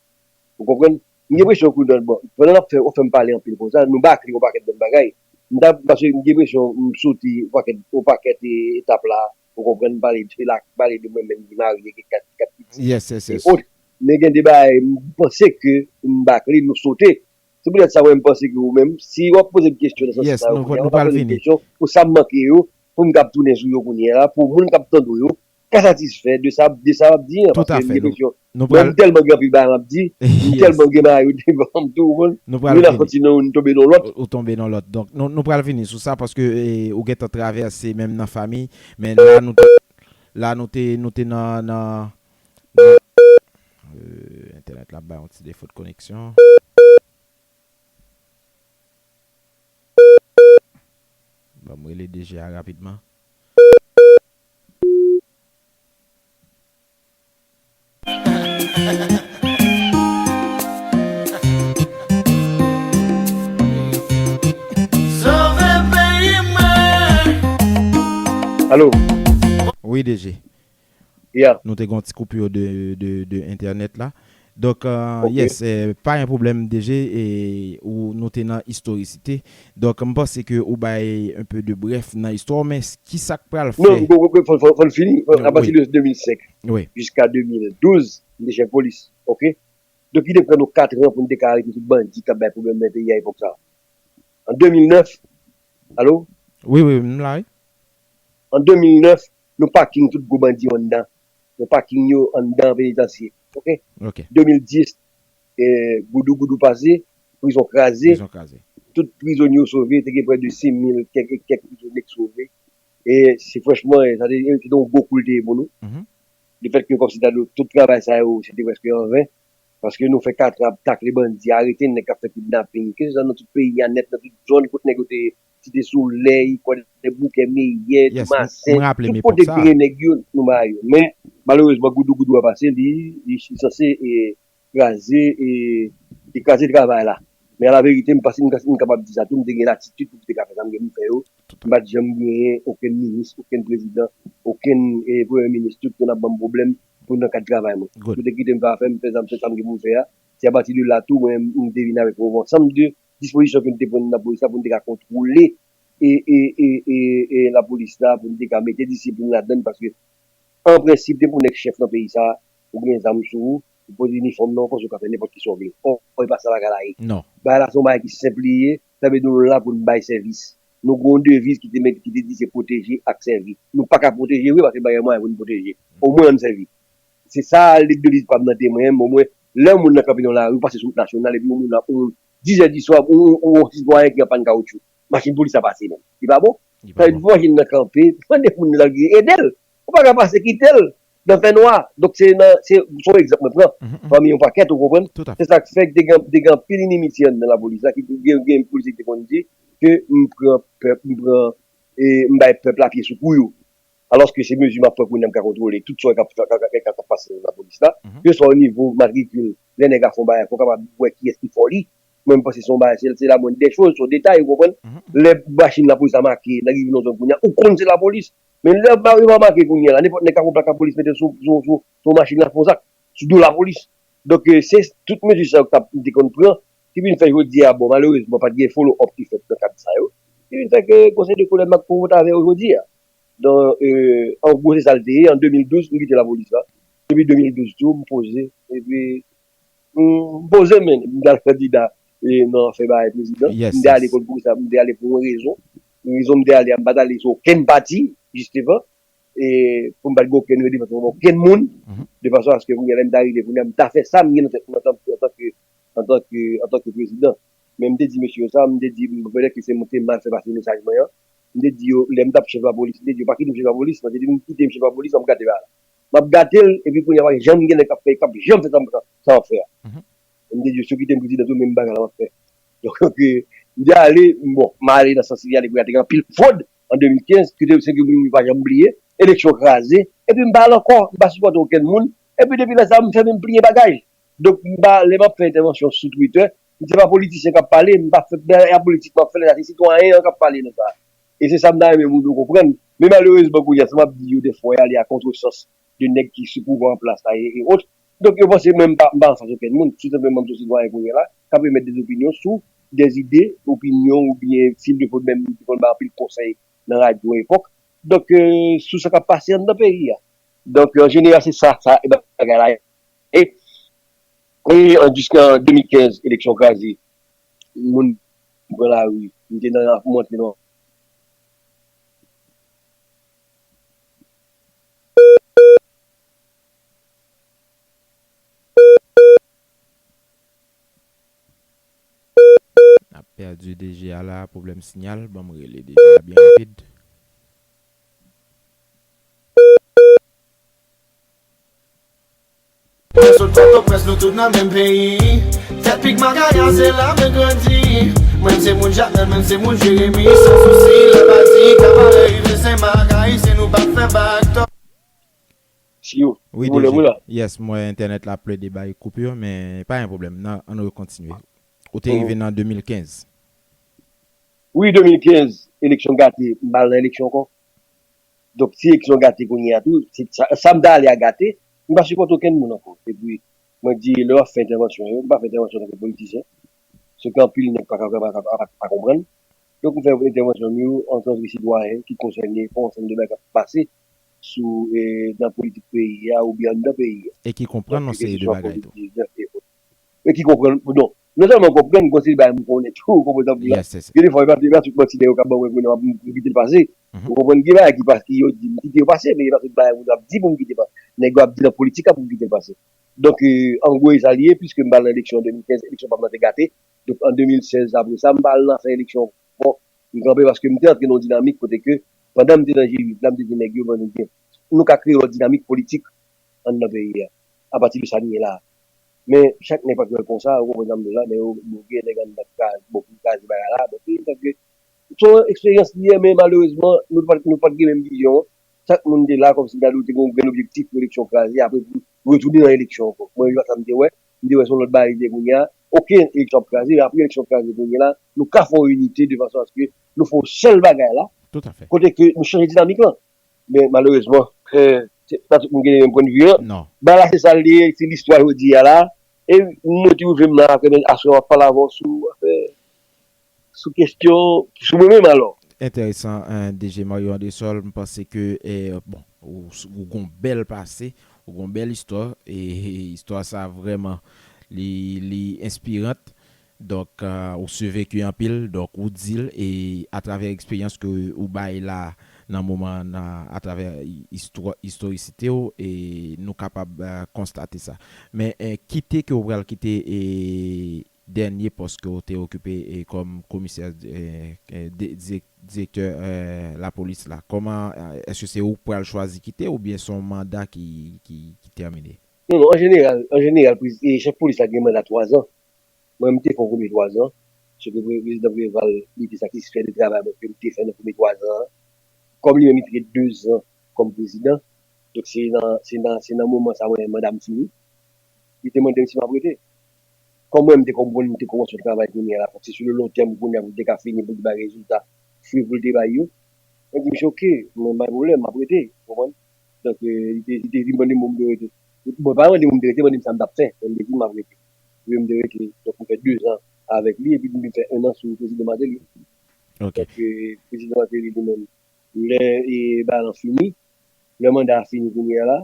Ou konprann? M gen enpresyon ke nan, bon, pandan n ap fè, w fè m pale anpil konsa, nou bakle yon pakèt bèl bagay. M ta, paske m gen enpresyon m soti yon pakèt, yon pakèt, e, etap la, ou konprann, m pale de la, m pale de mwen menm ki marye, gen kat, kat pitit, e ot. Men gen de bagay, m panse ke m bakle, nou sote. Se poutèt sa, mwen, m panse ke ou menm, si w ap poze m kesyon nan sans sa yo, kounye a, w ap poze m kesyon pou sa m manke yo, pou m kab tounen sou yo kounye a, pou moun k ap tande w yo, ka satisfè de sa, de sa w ap di an, paske m gen enpresyon, mwen, m tèlman gen anpil bagay m ap di, m tèlman gen bagay yo devan m tou, ou konprann? Youn ap soti nan youn, tonbe nan lòt. Ou tonbe nan lòt. Donk, nou, nou pral vini sou sa paske, e, ou gentan travèse menm nan fanmi, men la nou te, la nou te, nou te nan, nan, nan, e, entènèt la bay yon ti defo de koneksyon. Ban m rele D G a rapidman. Sove peyi mwen. Alo. Wi, D G. Yeah. Nou te gen yon ti koupi de, de, de entènèt la. Donk, euh, yes, eh, pa gen pwoblèm, D G, e ou, nou te nan istorisite. Donk, m panse ke ou bay un peu de brèf nan istwa, men s-, ki sa k pral fè? Non, fò, fò, fò, fò n fini. Apati de de mil senk jiska de mil douz, m te chèf polis, ok? Donk, li te pran nou kat an pou n te ka arete tout bandi k ap bay pwoblèm nan peyi a epòk sa a. An de mil nèf, alo? Wi, wi, m la, wi. An de mil nèf, nou paking tout gwo bandi yo anndan. Nou paking yo anndan penitansye. Ok? Ok. De mil dis, eh, goudougoudou pase, prizon kraze. Prizon kraze. Tout prizonye yo sove, te gen prè de sis mil kèk, kèk prizonye k sove. E se franchman, sa te, se te yon gwo kou l te ye pou nou. Mhm. Lefètke kòmsi ta di w, tout travay sa yo, se te prèske anven. Paske nou fè kat an ap takle bandi, arete nèg k ap fè kidnaping, keseswa nan tout peyi a nèt, nan tout zòn kote nèg yo te ye, Site Solèy, Kwadèboukè, Meyè, Toumasen, tout kote ki gen nèg yo, nou ba yo. Men, malerezman, goudougoudou a pase, li, li, li sanse, e, kraze, e, li kraze travay la. Men alaverite, m panse m, m kapab di sa tou, m te gen latitid pou m te ka fè sa m gen pou m fè yo. M pa t janm genyen okenn minis, okenn prezidan, okenn, e, premye minis, tout moun ap ban m pwoblèm pou nan kad travay mwen. Yo te kite m fè afè m, fè sa m, fè sa m gen pou m fè a. Se apati de la tou, mwen, m te vin avèk yon ansanm de dispozisyon ke m te pran nan lapolis la pou m te ka kontwole, e, e, e, e, e lapolis la, pou m te ka mete disiplin ladan l, paske, an prensip, depi w nèk chèf nan peyi sa a, ou gen zam sou ou, ou poze inifòm nan, ou panse w ka fè nenpòt kisa w vle. Ò, e pa sa bagay la ye. Non. Bagay la se yon bagay ki senp li ye, sa vle di nou la pou n bay sèvis. Nou gen yon deviz ki te met, ki te di se pwoteje ak sèvi. Nou pa ka pwoteje vre, paske pa gen mwayen pou n pwoteje. Omwen ann sèvi. Se sa lèt de list pa m nan te mwen, omwen, lè yon moun nan kanpe nan lari, ou pase sou wout nasyonal, epi yon moun ap, yon dizè di swa, yon, yon, yon sitwayen ki an pàn kawoutchou, machin polis la pase menm. Li pa bon? Sa vle di, fò machin nan kanpe, mande moun nan ki ede l. Ou pa ka pase, kite l nan fènwa. Donk, se nan, se, se yon egzanp mwen pran. Pami yon pakèt, ou konprann? Se sa k fè ke te gen, te gen anpil inimitye anndan lapolis la, ki gen, gen polisye ki te konn di ke m pran pèp, m pran, e m bay pèp la pye sou kou yo. Alòske se mezi m ap pran kounye a m ka kontwole tout sa k ap, k ap, k ap, k ap pase nan lapolis la. Keswa o nivo matrikil, lè nèg a fè yon bagay, fò w kapab wè kiyès ki fò li. Mwen, m panse se yon bagay, se, se la moindre des choses, se yon detay, ou konprann? Lè machin lapolis la make, nèg rive nan zòn kounye a, ou konn se lapolis. Men lè ba-, yo pa make kounye a la, nenpòt nèg ka pran plak lapolis mete sou, sou, sou, sou machin la, fè yon zak sou do lapolis. Donk, e, se tout mezi sa yo k t ap, m te konn pran, ki vin fè jodi a, bon, malerezman, pa t gen follow up ki fèt nan kad sa yo, ki vin fè ke konsèy de kolè m ap konfwonte avè yo jodi a. Donk, e, an gwo, se sa l te ye. An de mil douz, m kite lapolis la. Depi de mil douz tou, m poze. Epi, m poze, men, m t al kandida, e, nan afè bagay prezidan. M te ale kont pou sa, m te ale pou yon rezon. Rezon m te ale a, m pa t ale sou okenn pati, jisteman. E, pou m pa t gen okenn redevans anba okenn moun, de fason aske kounye a, lè m ta rive, kounye a, m ta fè sa m gen nan tèt mwen antanke, antanke, antanke, antanke prezidan. Men m te di mesye yo sa, m te di, m, petèt ke se mwen ki te mal fè pase mesaj mwen an, M te di yo, lè m t ap chèf lapolis, m te di yo, "Pa kite m chèf lapolis." Mwen te di, "M kite m chèf lapolis, m ap gate bagay la." M ap gate l, epi kounye a, pa gen janm gen nèg k ap fè, k ap janm fè sa, sa, sa m ap fè a. M te di yo, "Si yo kite m prezidan tou, menm bagay la m ap fè." Donk, m te ale, bon, m ale nan sans li ale pou gate gen anpil fwod an de mil kenz, ki te, se ke m pa janm bliye, eleksyon kraze, epi m pa al ankò, m pa sipòte okenn moun, epi depi lè sa a, m fèmen, m pliye bagay. Donk, m pa, lè m ap fè entèvansyon sou Twitter, m se pa politisyen k ap pale, m pa fè, a politik m ap fè la, se sitwayen an k ap pale nan sa. E se sa m ta renmen moun yo konprann. Men malerezman, kounye a, sa m ap di yo dèfwa, y ale a kontresans de nèg ki sou pouvwa an plas la, e, e ot. Donk, yo panse mwen m pa, m pa anfas okenn moun. Tou senpleman, m se yon sitwayen kounye a la, k ap emèt de opinyon sou de ide, opinyon oubyen si m te konn menm, m te konn bay anpil konsèy nan radyo epòk. Donk, euh, sou sa k ap pase anndan peyi a. Donk, an jeneral, se sa, sa, e bagay la ye. E, e an, jiska de mil kenz, eleksyon kraze, moun pran lari, m te nan, m antre nan N ap pèdi D J a la, pwoblèm siyal. Ban m rele D J a byen rapid. Mwen sot Pòtoprens, nou tout nan menm peyi. Tèt pik Makaya, se la mwen grandi. Mwen se moun Jakmèl, mwen se moun Jeremi. San sousi, lè pati, kabarè rive Senmak, Ayisyen nou pa fè bak. Si yo, wi, si w vle, D J. Wi la. Yes, m wè entènèt la plede bay koupi, men pa gen pwoblèm. Nan, ann rekontinye. Ou te rive nan de mil kenz. Wi, de mil kenz, eleksyon gate, m pa al nan eleksyon ankò. Donk, si eleksyon gate kounye a tou, se sa, sa m ta ale a gate, m pa sipòte okenn moun ankò. Epi, mwen di, lè w ap fè entèvansyon yo, m pa fè entèvansyon antanke politisyen. Se ke anpil nèg pa ka, pa, pa, pa, pa konprann. Donk, m fè entèvansyon m yo antanke sitwayen ki konsène pa yon ansanm de bagay k ap pase sou, e, nan politik peyi a oubyen anndan peyi a. E ki konprann yon seri de bagay tou. E ki konprann, non, non sèlman konprann, m konsidere bagay m konnen tou, ou konprann sa m di la. Gen de fwa, e pa, e pa tout manti nèg yo k ap ban mwen konnen m ap, m kite l pase. Ou konprann, gen bagay ki pase, ki yo di m kite yo pase, men e pa tout bagay moun ap di pou m kite pase. Nèg yo ap di nan politik la pou m kite l pase. Donk, e, an gwo, e sa l ye, piske m pa al nan eleksyon an de mil kenz, eleksyon pa m nan te gate. Donk, an de mil sèz, apre sa, m pa al nan afè eleksyon ankò. M kanpe paske m te antre nan yon dinamik kote ke, pandan m te nan G uit la, m te di nèg yo, "Bon, nou ka kreye yon dinamik politik anndan peyi a, apati de sa n ye la a." Men, chak nèg pa t wè l konsa, ou konprann sa m di w la, men yo, yo gen nèg anndan ki ka, bon, ki kraze bagay la, bon, se yon eksperyans li ye, men malerezman, nou pa t, nou pa t gen menm vizyon an. Chak moun te la, kòmsi gade w te gen yon grenn objektif pou eleksyon kraze, apre pou retounen nan eleksyon ankò. Mwen, sa m te wè, m te wè se yon lòt bagay li ye kounye a. Oke, eleksyon ap kraze, men apre eleksyon kraze kounye a la, nou ka fè yon inite de fason aske nou fè yon sèl bagay la, kote ke nou chanje dinamik lan. Men malerezman, eh, se pa tout moun gen menm pwennvi an. Bagay la se sa l ye, se listwa jodi a la. E m mwen tou rive m la, apre men aswè m ap pale avè w sou afè, sou kesyon, sou mwen menm alò. Enteresan, eh, D J Mario Andresol, m panse ke, eh, bon, ou, ou gon bèl pase, ou gon bèl istwa, e istwa sa vrèman, li, li enspirant. Donk, eh, ou siveki anpil, donk ou di l, e atravè eksperyans ke ou bay la nan moman an, atravè istwa, istorikite w, e nou kapab, eh, konstate sa. Men, eh, kite ke ou pral kite, e dènye pòs ke w te okipe, e kòm komisè, eh, eh, de-, dirèk-, direktè, eh, lapolis la, kòman, eh, èske se ou k pral chwazi kite oubyen se yon manda ki, ki, ki tèmine? Non, non, an jeneral, an jeneral, prez-, e chèf polis la gen manda twa zan. Mwen, m te fè yon premye twa zan. Se ke pre-, prezidan Preval, li te satisfè de travay mwen ke m te fè nan premye twa zan an. Kòm li menm, li te gen de zan kòm prezidan. Donk, se nan, se nan, se nan moman sa a, mwen, manda m fini. Li te mande m si m ap rete. Kòm mwen, m te konprann, m te kòmanse yon travay kounye a la, fòk se sou le long tèm kounye a pou l te ka fini, pou l te bay rezilta, fwi pou l te bay yo. Mwen di misye, "Oke, mwen, pa gen pwoblèm, m ap rete," ou konprann? Donk, eh, li te, li te vin mande m pou m te rete. Bon, pa mande m pou m te rete, mande m sa m t ap fè. Mwen, m te di m ap rete. Li mande m rete. Donk, m fè de zan avèk li, epi m vin fè en an sou prezidan Martelly. Ok. Donk, eh, prezidan Martelly li menm, lè, eh, bagay lan fini, lè manda a fini kounye a la,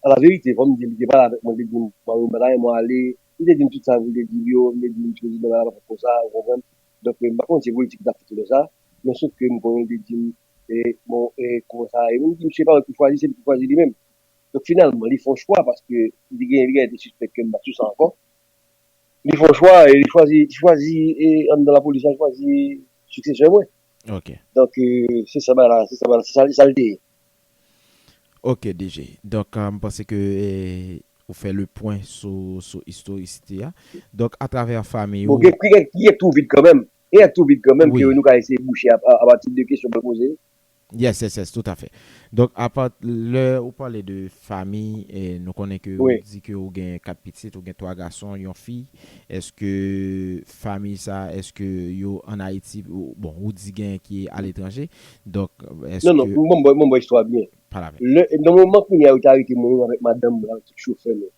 a la verite, fò m di, li te pale avèk mwen, li te di m, "Mario, m pa ta renmen w ale." Li te di m tout sa, li te di m yo, li te di m prezidan la pa fè konsa, ou konprann? Donk, eh, m pa konn si se politik li t ap fè tou lè sa, men sof ke m konnen li te di m, eh, bon, eh, kòman sa ye? M di, "Misye pa mwen ki chwazi, se li ki chwazi li menm." Donk, finalman, li fè yon chwa paske li gen, li gentan te sispèk ke m pa sou sa ankò. Li fè yon chwa e li chwazi, li chwazi, e, anndan lapolis la, li chwazi siksesè mwen. Ok. Donk, euh, se sa bagay la, se sa bagay la, se sa, sa l te ye. Ok, D J. Donk, euh, m panse ke, eh, ou fè le pwen sou, sou istorikte a. Donk, atravè fanmi Bon, ou gen, gen, gen tou vid kanmenm. Gen tou vid kanmenm ke Wi. nou ka eseye bouche a, a, apati de kesyon mwen poze. Yes, yes, yes, tout à fait. Donk, apa, lè ou pale de fanmi, eh, nou konnen ke ou Wi. di ke ou gen kat pitit, ou gen twa gason, yon fi. Èske fanmi sa, èske yo ann Ayiti, ou, bon, ou di gen ki aletranje, donk, Non, non, èske, mwen, mwen, mwen, mwen, istwa byen. Pale avè m. Lè, nan moman kounye a, yo te arete mwen, menm avèk madanm mwen, avèk tout chofè nou.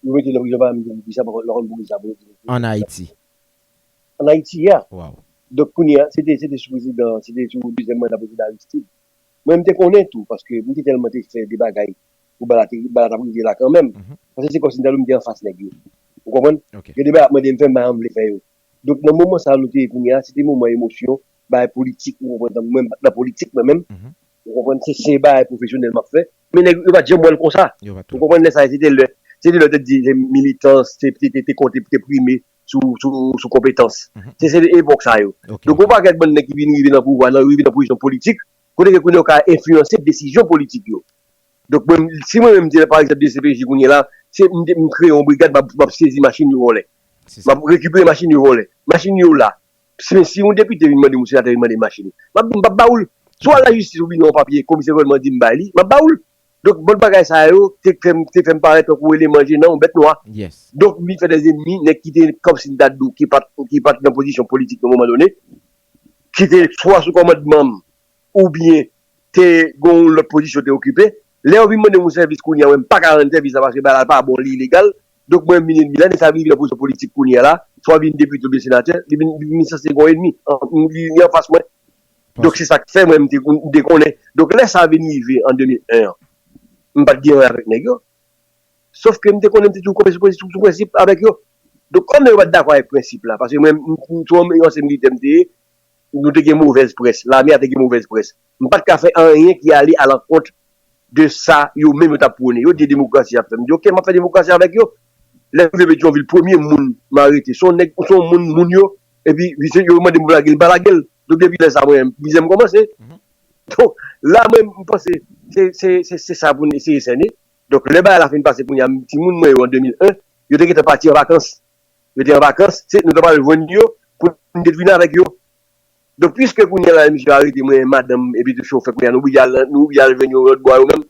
Yo mete nan prizon, pa menm di sa, pa konn, pa konn poukisa, pou yo di Ann Ayiti. Ann Ayiti, ya. Wow. Donk, kounye a, se te, se te sou prezidan, se te sou dezyèm manda prezidan Aristide. Mwen, m te konnen tou, paske m te tèlman te fè de bagay pou bagay la te, bagay la t ap rive la kanmenm. Mhm. Paske se kòmsi m ta dwe m te anfas nèg yo. Ou konprann? Ok. Gen de bagay ap mande m fè, m pa janm vle fè yo. Donk, nan moman sa a, nou te ye kounye a, se te moman emosyon, bagay politik, ou konprann, mwen, m pa t nan politik, mwen menm. Mhm. Ou konprann, se, se bagay pwofesyonèl m ap fè. Men nèg yo pa t janm wè l konsa. Yo pa t Ou wè. konprann, lè sa a, se te lè, se te lè yo te di se militans, se te, te, te konte, te prime sou, sou, sou konpetans. Mhm. Se, se epòk sa yo. Ok, Donk, ok. yon pakèt bann nèg ki vin rive nan pouvwa, nan, rive nan pozisyon politik, kote ke kounye yo ka enfliyanse desizyon politik yo. Donk, mwen, si mwen menm, m te, pa egzanp, D C P J kounye a la, se, m, te- m kreye yon brigad, m ap, m ap sezi machin yo vòlè. Se M sa. ap rekipere machin yo vòlè. Machin yo la. Si, si yon depite vin mande m, yon senatè vin mande m machin, m ap di m p ap ba ou l. Si w al lajistis ou vin yon papye, komisè gouvènman di m bay li, m ap ba ou l. Donk, bann bagay sa yo te fè m, te fè m parèt tankou eleman jenan, yon bèt nwa. Yes. Donk, m vin fè dèz enmi, nèg ki te kòmsi m ta di w, ki pa t, ki pa t nan pozisyon politik nan moman done, ki te swa sou kòmandman m, oubyen te gon lòt pozisyon te okipe. Lè yo vin mande m yon sèvis kounye a, mwen m pa ka rann sèvis la paske bagay la pa bon, li ilegal. Donk mwen m vin enmi la, nèg sa vin vin nan pozisyon politik kounye a la, swa vin depite oubyen senatè, li vin, li vin sanse gon enmi, an- li, li anfas mwen. Donk se sa k fè mwen m te, m te konnen. Donk lè sa vin rive an de mil en an, m pa t gen anyen avèk nèg yo. Sof ke m te konnen m te toujou kanpe sou, sou, sou prensip avèk yo. Donk kòm yo pa t dakò avèk prensip la, paske mwen, m, m, sou yon ansyen militè m te ye, nou te gen movèz près, lame a te gen movèz près. M pa t ka fè anyen ki ale alankont de sa yo menm yo t ap pwone. Yo di demokrasi y ap fè. M di, oke, m ap fè demokrasi avèk yo. Lè m rive Petyonvil, premye moun m arete, se yon nèg, se yon moun, moun yo, epi misye, yo mande m pou lage l, m pa lage l. Donk depi lè sa, mwen, mizè m kòmanse. Mhm. Donk la, mwen, m panse, se, se, se, se sa pou n eseye sène. Donk lè bagay la fin pase kounye a, timoun mwen yo an de mil en, yo te gentan pati an vakans. Yo te an vakans, se nou ta pral jwenn yo pou n te vin avèk yo. Donk, piske kounye a la, misye arete mwen, madanm, epi tou chofè, kounye a, nou oblije al, nou oblije al jwenn yo lòt bò a yo menm.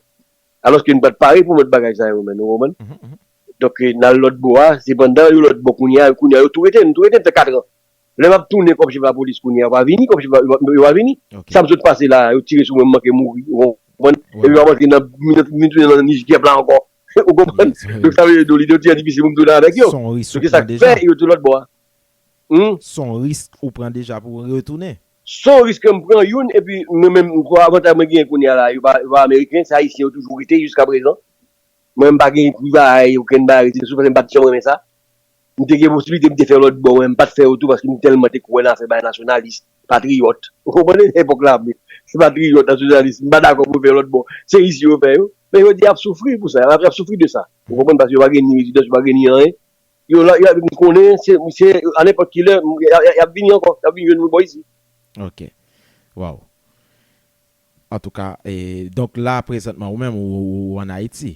Alòske nou pa t pare pou mèt bagay sa yo menm, ou konprann? Mhm, mhm. Donk, eh, n al lòt bò a, sepandan, yo lòt bò kounye a, kounye a, yo tou rete, nou tou rete, nou fè kat an. Lè m ap tounen kòm chèf lapolis kounye a, yo pa vini kòm chèf, yo pa, yo pa vini. Ok. Sa m sot pase la, yo tire sou mwen, m manke mouri, ou konprann? Epi Wow. yo ap antre nan, vin tounen nan nich gèp la ankò. Ou konprann? Yes, wi, Donk, wi. sa vle di, li te difisil pou m tounen avèk yo. Se yon risk Donk, ou se sa pran k fè, deja. yo tou lòt bò a. Hmm? Se yon risk ou pran deja pou w retounen. Se yon risk ke m pran youn, epi mwen menm, avantaj mwen genyen kounye a la, yo pa, yo pa ameriken, se ayisyen yo toujou rete jiska prezan. Mwen, m pa gen pri bagay, okenn bagay, se sou fè m pa t janm renmen sa. M te gen posiblite, m te fè lòt bò, mwen, m pa t fè yo tou, paske m tèlman te kwè nan afè bagay nasyonalis, patriyòt. Ou konprann? Epòk la, men, se patriyòt, nasyonalis, m pa dakò pou fè lòt bò. Se isi yo fè yo. Men yo di y ap soufri pou sa, y ap, y ap soufri de sa. Ou konprann? Paske yo pa gen ni rezidans, yo pa gen ni anyen. Yo la, y ap, m konnen, se, se, a nenpòt ki lè, y, y, y ap vini ankò, y ap vin jwenn mwen bò isi. Ok. Wow. Antouka, e, donk la, prezantman, ou menm, ou, ou, ou ann Ayiti?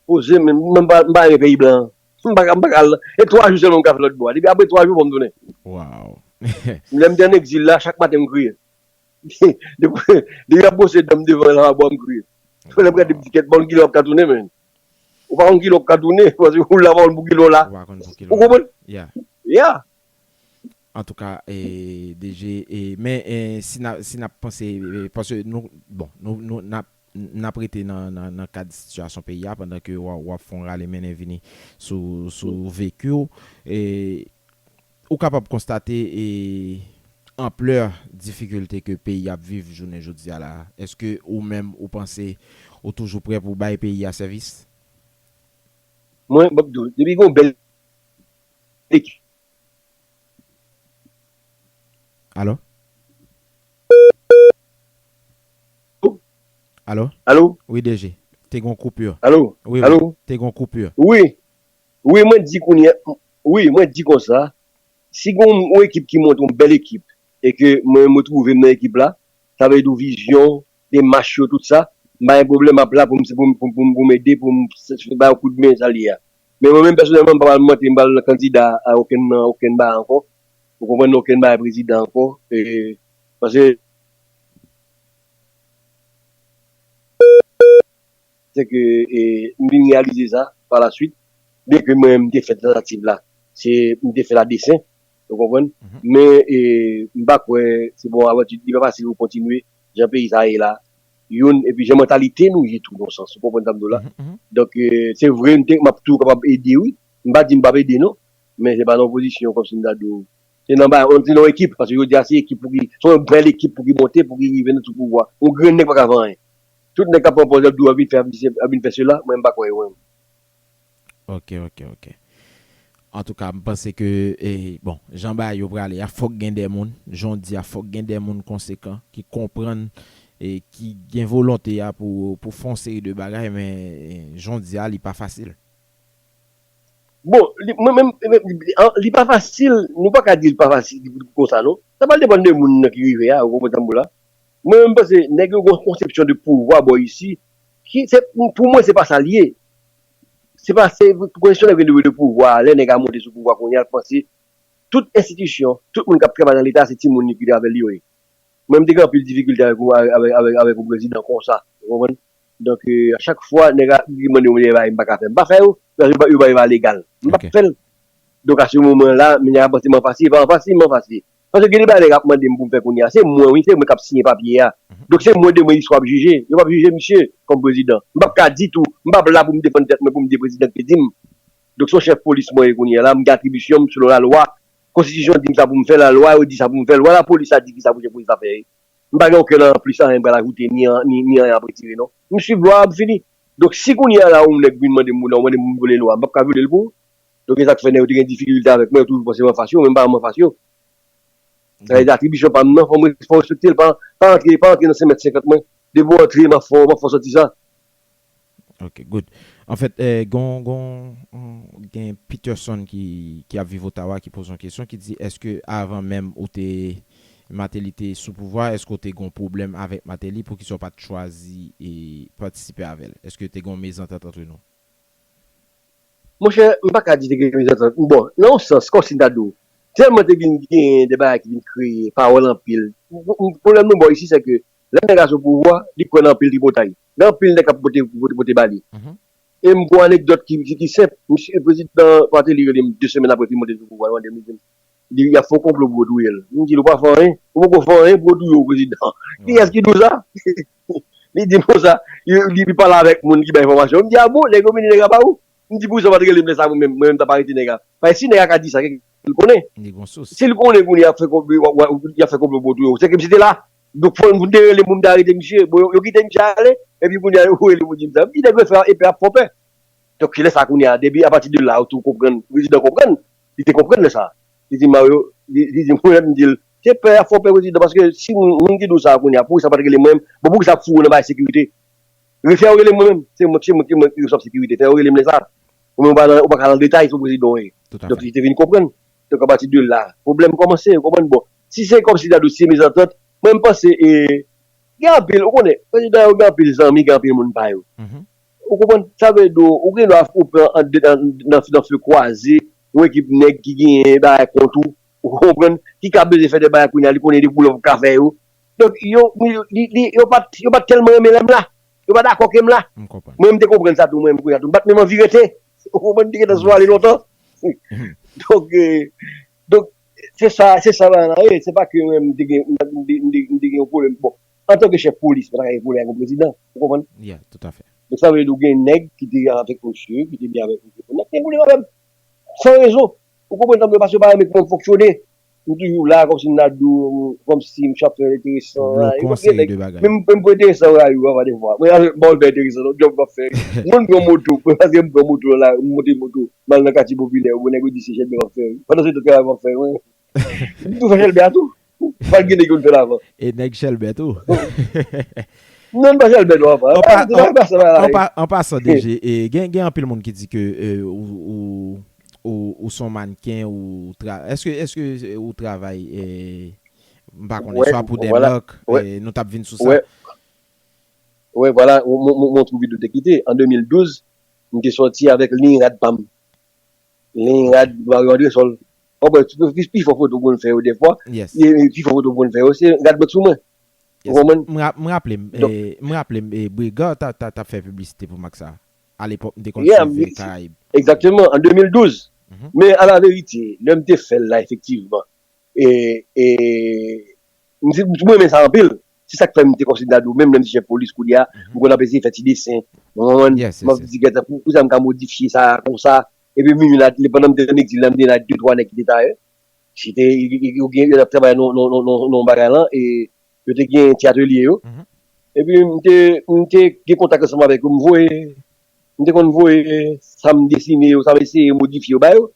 Poze, men, mwen m pa, m pa renmen peyi blan. M pa ka, m pa ka al. E twa jou sèlman m ka fè lòt bò a. Depi apre twa jou, fò m tounen. Wow. Lè m te ann egzil la, chak maten m kriye. Depi, depi y ap bwose dan m devan lavabo a, m kriye. Lè m gade m di kèt, bon, kilè w ap ka tounen, men. Ou pa konn kilè w ap ka tounen, paske ou la pa konn pou kilè w la. Ou pa konn pou kilè w la. Ou konprann? Yeah. Yeah. Antouka, e, D J, e, men, e, si n a, si n ap panse, e, paske nou, bon, nou, nou, n ap, n ap rete nan, nan, nan kad sitiyasyon peyi a pandan ke w a, w ap fè yon rale mennen vini sou, sou veki w. E, ou kapab konstate, e, anplè difikilte ke peyi ap viv jounen jodi a la. Èske ou menm ou panse ou toujou prè pou bay peyi a sèvis? Mwen, m ap di w, depi gen yon bèl ekip. Alo? Alo? Alo? Wi, D J. Te gen yon koupi. Alo? Wi, wi. Alo? Te gen yon koupi. Wi. Wi, mwen di kounye a, wi, mwen di konsa, si gen yon ekip ki montre yon bèl ekip, e ke mwen, mwen twouve m nan ekip la, sa vle di vizyon, demach yo, tout sa, m pa gen pwoblèm, m ap la pou m, pou m, pou m, pou m, pou m ede, pou m s- s- ba yo koudmen, sa l ye a. Men mwen menm, pèsonèlman, m pa pral monte, m pral kandida a okenn, nan okenn bagay ankò. Ou konprann, nan okenn bagay prezidan ankò. E, paske se ke, e, m vin reyalize sa pa la swit, byen ke mwen, m te fè tantativ la, se, m te fè l a desen, ou konprann? Men, e, m pa kwè se bon avanti, li pa fasil pou kontinye jan peyi sa ye la. Youn, epi jan mantalite nou ye tou, nan sans, ou konprann sa m di w la? Donk, e, se vre, m te, m ap tou kapab ede, wi. M pa di m p ap ede, non. Men se pa nan pozisyon kòmsi m ta di w. Se nan ba, se nan yon ekip, paske jodi a se ekip pou ki, se yon bèl ekip pou ki monte, pou ki rive nan sou pouvwa. Yon grenn nèg pa ka fè anyen. Tout nèg k ap pran pòz y ap di w ap vin fè, ap vin fè sela, mwen m pa kwè yo menm. Ok, ok, ok. Antouka, m panse ke, e, bon, jan bagay yo prale a, fòk gen de moun, jan w di a, fòk gen de moun konsekan ki konprann e ki gen volonte a pou, pou fè yon seri de bagay, men e, jan w di a, li pa fasil. Bon, li, mwen menm, li pa fasil, nou pa ka di li pa fasil konsa non. Sa pral depann de moun nan ki rive a, ou konprann sa m di w la. Mwen menm, m panse nèg yo gen yon konsepsyon de pouvwa bò isi, ki, se, pou mwen, se pa sa l ye. Se pa, se, pou kesyon nèg yo de pouvwa, lè nèg a monte sou pouvwa kounye a, l panse tout enstitisyon, tout moun k ap travay nan Leta, se timoun li ki travay li yo ye. Mwen, m te gen anpil difikilte avèk, avèk, avèk, avèk yon prezidan konsa, ou konprann? Donk, e, a chak fwa, nèg a mande mwen de bagay m pa ka fè, m pa fè yo, yo pa, yo pa legal. M p ap fè l. Donk, a se moman la, nèg a panse m anfasi, e pa anfasi, m anfasi. Paske gen de bagay nèg ap mande m pou m fè kounye a, se mwen, wi, se mwen k ap siyen papye a. Donk, se mwen demen istwa ap jije. Yo p ap jije misye kòm prezidan. M p ap ka di tou, m p ap la pou m defann tèt mwen, pou m di prezidan ki te di m. Donk, se yon chèf polis mwen ye kounye a la, m gen atribisyon m selon lalwa. Konstitisyon di m sa pou m fè, lalwa yo di sa pou m fè, lwa lapolis la di ki sa pou chèf polis la fè. M pa gen okenn anplis anyen m pral ajoute, ni, ni, ni anyen ap retire, non. M swiv lwa a, m fini. Donk, si kounye a la, yon nèg vin mande m, ou mande m pou m vyole lwa, m p ap ka vyole l pou ou. Donk, e sa k fè nèg yo te gen difikilte avèk mwen, yo toujou panse m anfas yo, men m pa janm anfas yo. Sa vle di atribisyon pa m nan, fò m, fò w respekte l, pa, pa antre, pa antre nan senk mèt senkant mwen. Depi w antre, m ap fè, m ap fè w santi sa. Ok, good. Anfèt, eh, gon, gon, gen Peterson ki, ki ap viv Ottawa ki poze yon kesyon ki di, èske avan menm ou te Martelly te sou pouvwa, èske w te gon pwoblèm avèk Martelly, poukisa w pa t chwazi e patisipe avè l? Èske te gon mezantant antre nou? Monchè, m pa ka di te gen mezantant. Bon, nan yon sans, kòmsi m ta di w, tèlman te vin gen de bagay ki vin kreye, pawòl anpil. Pwoblèm nou bò isi, se ke lè nèg la sou pouvwa, li kwè nan anpil tripotay. Gen anpil nèg k ap pote, pote, pote ba li. E m gon anekdòt ki, ki, ki senp. Misye, prezidan Martelly rele m de semèn apre fi monte sou pouvwa, li mande m, li di m, li, y ap fè yon konplo pou yo touye l. M di l, ou pa fè anyen, ou poko fè anyen pou yo touye w, prezidan. Kiyès ki di w sa? Li di m konsa, li, li pale avèk moun ki bay enfòmasyon. M di, a bon, nèg yo vini, nèg la pa ou? M di, poukisa w pa t rele m lè sa mwen menm, mwen menm m t ap arete nèg la? Paske si nèg la ka di sa, se ke l konnen. Si l konnen kounye a y ap fè konplo, y ap fè konplo pou yo touye w, se ke misye te la. Donk, fò m te rele moun, m te arete misye. Bon, yo, yo kite misye ale, epi kounye a, yo rele pou di m sa. M di, nèg yo fè, epi ap fè pè. Donk, se lè sa kounye a, depi apati de la, ou tou konprann, prezidan konprann, li te konprann lè sa. Li di Mario, li, li di mwen, m di l, se pè a fè w pè prezidan, paske si moun, moun ki di w sa kounye a, poukisa w pa t rele mwen, bon, poukisa ap fou nan bagay sekirite? Fè yo rele mwen menm, se mwen, se mwen ki mwen ki responsables sekirite, fè yo rele m lè sa. Ou menm ou pa nan, ou pa ka nan detay sou prezidan w ye. Donk, li te vin konprann. Donk, apati de la, pwoblèm kòmanse, ou konprann? Bon, si se kòmsi ta dosye mezantant, mwen, m panse, e, gen anpil, ou konnen, prezidan yo gen anpil zanmi, gen anpil moun pa yo. Ou konprann? Sa vle di, ou gen dwa ou pran an, an, nan, nan fè kwaze, yon ekip nèg ki genyen bagay kont ou, ou konprann, ki ka bezwen fè de bagay kounye a, li konnen de boulòv ou ka fè yo. Donk, yo, li, li, yo pa t, yo pa t tèlman renmen lè m la. Yo pa dakò ke m la. Mwen, m te konprann sa tou, mwen, kounye a tou. M pa t menm anvi rete. Ou konprann, m te gentan sou ale lontan. Donk, e, donk, se sa, se sa bagay la ye. Se pa ke mwen, m te gen, m te, m te, m te gen yon pwoblèm. Bon, antanke chèf polis, mwen pa ka gen pwoblèm ak yon prezidan. Ou konprann? Yeah, toutafè. Donk, sa vle di, ou gen nèg ki te avèk misye, ki te byen avèk misye. N ap gen pwoblèm avè m. San rezon. Ou konprann sa m di w, paske yo pa renmen kòman m fonksyone. M toujou la, kòmsi m ta di w, kòmsi m ap fè enteresan la. Yo pa gen nèg, men m, men m pou enteresan la, yo, anvan defwa. Mwen, m pa vle fè enteresan, non, djòb m ap fè. Mwen, m pran moto, mwen, paske m pran moto la, m monte moto, m al nan katye popilè, bon, nèg yo di se Chèlbè m ap fè. Pandan se tan, travay m ap fè, mwen. M tou fè Chèlbè a tou. Pa gen nèg yo fè l avan. E nèg Chèlbè tou. Non, pa Chèlbè non, apa. An pa, an pa, an pa, an pasan, D G, e, gen, gen anpil moun ki di ke, e, ou, ou, ou, ou se yon mannken, ou tra-, èske, èske ou travay, e, M pa konnen, swa pou Deadlock, nou t ap vin sou sa. Wè, wè, vwala, mwen twouve videyo te kite. An de mil douz, m te sòti avèk liy rad pa m. Liy rad Mario Andresol. Ou konprann, pi fò foto pou n fè yo dèfwa, pi fò foto pou n fè yo, se rad mwen sou mwen. Ou konprann? M raple m, m raple m, Briga t ap fè piblisite pou mak sa. Alepòk, m te konn swiv Karayib. Egzakteman, an de mil douz. Men alaverite, lè m te fè l la, efektivman, e, e, m renmen sa anpil. Se sa k fè m te kòm si m ta di w, menm lè m te chèf polis kounye a, m konn ap eseye fè ti desen. Ou konprann? M ap di, "Gèt, pou, pou sa m ka modifye sa konsa?" Epi menm la, pandan m te nan egzil la, m te nan de twa nèg ki te tayè. Se te, yo gen, yo t ap travay nan, nan, nan, nan, nan bagay lan, e yo te gen ti atelye yo. Epi m te, m te gen kontak ansanm avèk yo, m voye, m te konn voye sa m desine yo, sa m eseye modifye yo ba yo.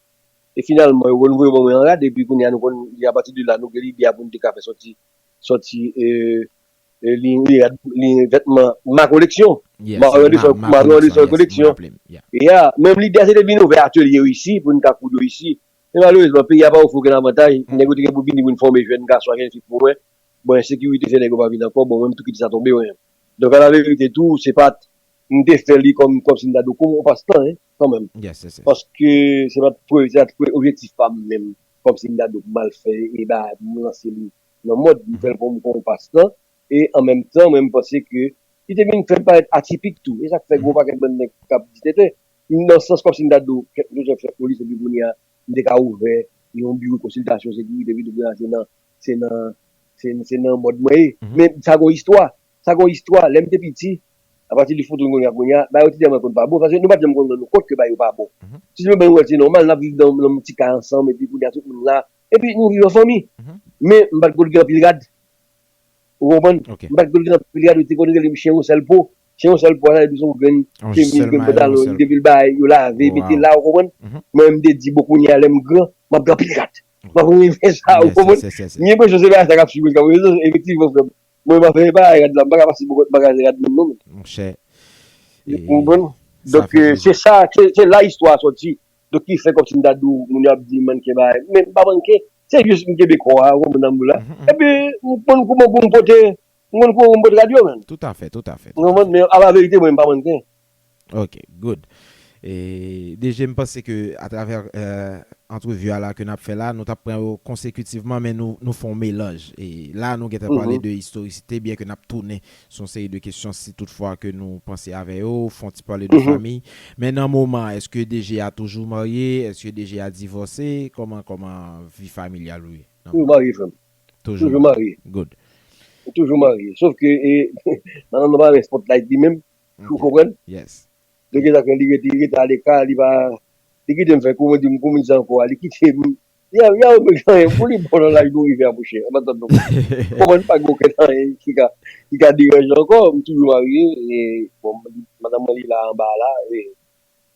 E finalman, yo konn voye ban mwen an rad, epi kounye a nou konn, e apati de la, nou gen lide a pou n te ka fè sòti, sòti, e, e, liy, liy, liy vètman ma koleksyon. Mario Andresol koleksyon. Ya, menm lide a se te vin ouvè atelye yo isi, pou n ka koud yo isi. Men malerezman, peyi a pa ofri okenn avantaj. Nèg yo te gen pou vini pou n fòme jèn gason ak jèn fi pou mwen. Bon, ensekirite fè nèg yo pa vin ankò. Bon, mwen, m tou kite sa tonbe, wi. Donk, alaverite tou, se pa t, m te fè li kòm, kòm si m ta di w, kòm yon pastan, en, kanmenm. Paske se pa t pre-, se pa t pre-, objektif pa m menm, kòm si m ta di w, pou m al fè, e ba, pou m lanse m nan mòd, m fè l kòm, kòm yon pastan. E an menm tan, mwen, m panse ke li te vin fè l parèt atipik tou. E sa k fè gwo pakèt bann nèg k ap di tenten. Nan sans kòm si m ta di w, kèk jou chèf polis, epi kounye a, m te ka ouvè yon biwo konsiltasyon sekirite, epi kounye a, se nan, se nan, se, se nan mòd mwen ye. Men sa gon istwa. Sa gon istwa. Lè m te piti, apati de foto m kounye a, kounye a, bagay yo te tèlman konn pa bon, paske nou pa t janm konn rann nou kont ke bagay yo pa bon. Ti moun ban nou wè se nòmal, n ap viv nan, nan yon ti kay ansanm, epi kounye a, tout moun la, epi nou viv an fanmi. Men m pa t konn gen anpil rad. Ou konprann? M pa t konn gen anpil rad, yo te konn rele m chen yon sèl po. Chen yon sèl po, sa vle di se yon grenn chemiz, grenn pantalon, epi l bay, yo lave, mete la, ou konprann? Mwen, m te di, bon, kounye a, lè m gran, m ap gen anpil rad. M ap renmen fè sa, ou konprann? M gen enpresyon se bagay sa k ap swiv mwen, k ap renmen sa, efektivman, frè m. Mwen, m ap fè pa rad la, m pa ka pase bò kot bagay rad moun, non. Monchè. Ou konprann? Donk, se sa, se, se la istwa a sòti. Donk, ki fè kòmsi m ta di w, moun yo ap di m mannken bagay. Men m pa mannken. Se jis m kenbe kò a, ou konprann, nan boul la. Epi, m konn kouman pou m pote, m konn kouman pou m pote rad yo, menm. Toutafè, toutafè. Ou konprann? Men, alaverite, mwen, m pa mannken. Ok, good. E, D J, m panse ke atravè, euh, antrevi a la ke n ap fè la, nou t ap pran yo konsekitivman, men nou, nou fè yon melanj. E la, nou gentan pale de istorisite, byen ke n ap tounen sou yon seri de kesyon si toutfwa ke nou panse avè yo, fè yon ti pale de fanmi. Men nan moman, èske D J a toujou marye? Èske D J a divòse? Kòman, kòman vi familyal ou ye? Toujou marye, frè m. Toujou. Toujou marye. Good. Toujou marye. Sof ke, e, madanm nan pa renmen spotlight li menm. Ou konprann? Yes. Donk, e sa k fè li rete, li rete aleka, li pa, li kite m fè, kòman di m, kòman di sa ankò a, li kite m. Ya, ya, mwen, pou li bon nan laj nou rive a, monchè, an pa tann non. Kòman pa gen okenn anyen ki ka, ki ka deranje ankò, m toujou marye, e, bon, madanm mwen, li la anba la, e,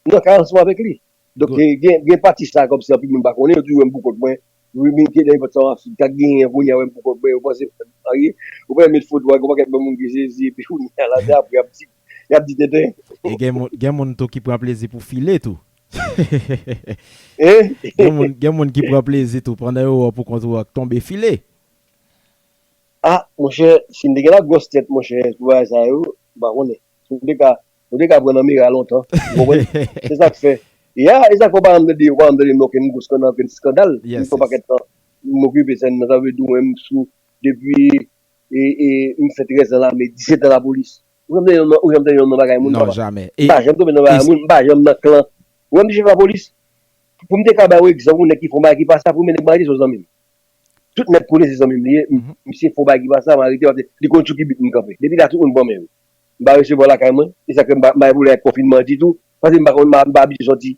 m nan kay ansanm avèk li. Donk, gen, gen, gen pati sa, kòmsi anpil moun pa konnen, yo toujou wè m pou kont mwen. Wi, men ki nan nenpòt sa w ap fè, ta genyen kounye a, wè m pou kont mwen, yo panse m marye. Ou pa met foto a, gon pakèt bon moun ki sezi, epi kounye a la, se apre y ap di, y ap di tenten. E gen moun, gen moun tou ki pran plezi pou file tou. Hein? Gen moun, gen moun ki pran plezi tou, pandan yo wè w pou kont ou ak tonbe file. Ah, monchè, si m te gen la gwòs tèt, monchè, pou bagay sa yo, m pa konnen. Si m te ka, m te ka pran nan mera lontan, ou konprann? Se sa k fè. Ya, e sa k fè w pa janm tande, w pa janm tande m nan okenn gwo skan-, nan okenn eskandal. Yes, yes. Yon pakèt tan, m okipe sèn nan, sa vle di w, mwen, m sou, depi, e, e, m fè trèz an lame, disèt an lapolis. Ou janm tande yon, ou janm tande yon nan bagay moun, papa? Non, jamè. M pa janm tonbe nan bagay moun, m pa janm nan klan. Ou wè m te chèf lapolis? Pou m te ka ba w egzanp, yon nèg ki fè yon bagay ki pa sa, premye nèg m arete se yon zanmi m. Tout nèg konnen se zanmi m li ye. M-, misye fè yon bagay ki pa sa, m arete, paske li konn sou ki bit m kanpe. Depi la, tout moun ban men yo. M pa resevwa lakay mwen. E sa k fè m pa, m pa gen pwoblèm ak konfinman an ditou. Paske m pa konn, m pa, m pa abitye sòti.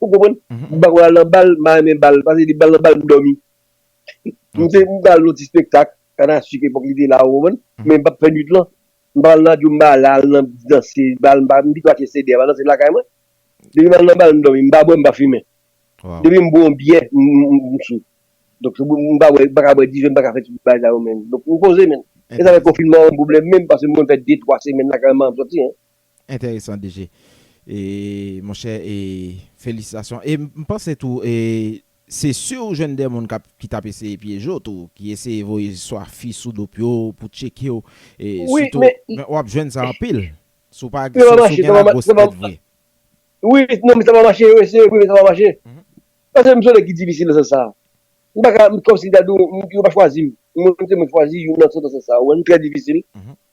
Ou konprann? M pa konn al nan bal, m pa renmen bal. Paske depi bal nan bal, m dòmi. M te, m t al nan ti spektak, Kanasik epòk li te la, ou konprann? Men m p ap fè nwit lan. M pa al nan radyo, m pa al, al nan danse bal, m pa, m pito achte C D a, m al danse lakay mwen. Depi m al nan bal, m dòmi, m pa bwè, m pa fimen. Depi m bwè yon byè, m, m, m, m sou. Donk, m pa bwè, m pa ka bwè diven, m pa ka fè tout bagay sa yo menm. Donk, m poze menm. E sa fè konfinman an pwoblèm menm, paske m konn fè de, twa semèn lakay mwen, m p ap sòti, en. Enteresan, D J. E, monchè, e, felisitasyon. E m, m panse tou, e, se si w jwenn de moun k ap, ki t ap eseye pyeje w tou, ki eseye voye swa fi sou do pye w pou tcheke w, e sitou, men w ap jwenn sa anpil. Si w pa, si w gen lagwòs tèt vre. Wi, non, men sa pa mache, yo eseye, wi, men sa pa mache. Paske m se yon nèg ki difisil nan sans sa. M pa ka, kòmsi ta di w, yo pa chwazi m. Mwen, se mwen k chwazi, youn nan sans sa. Ou wè, m trè difisil.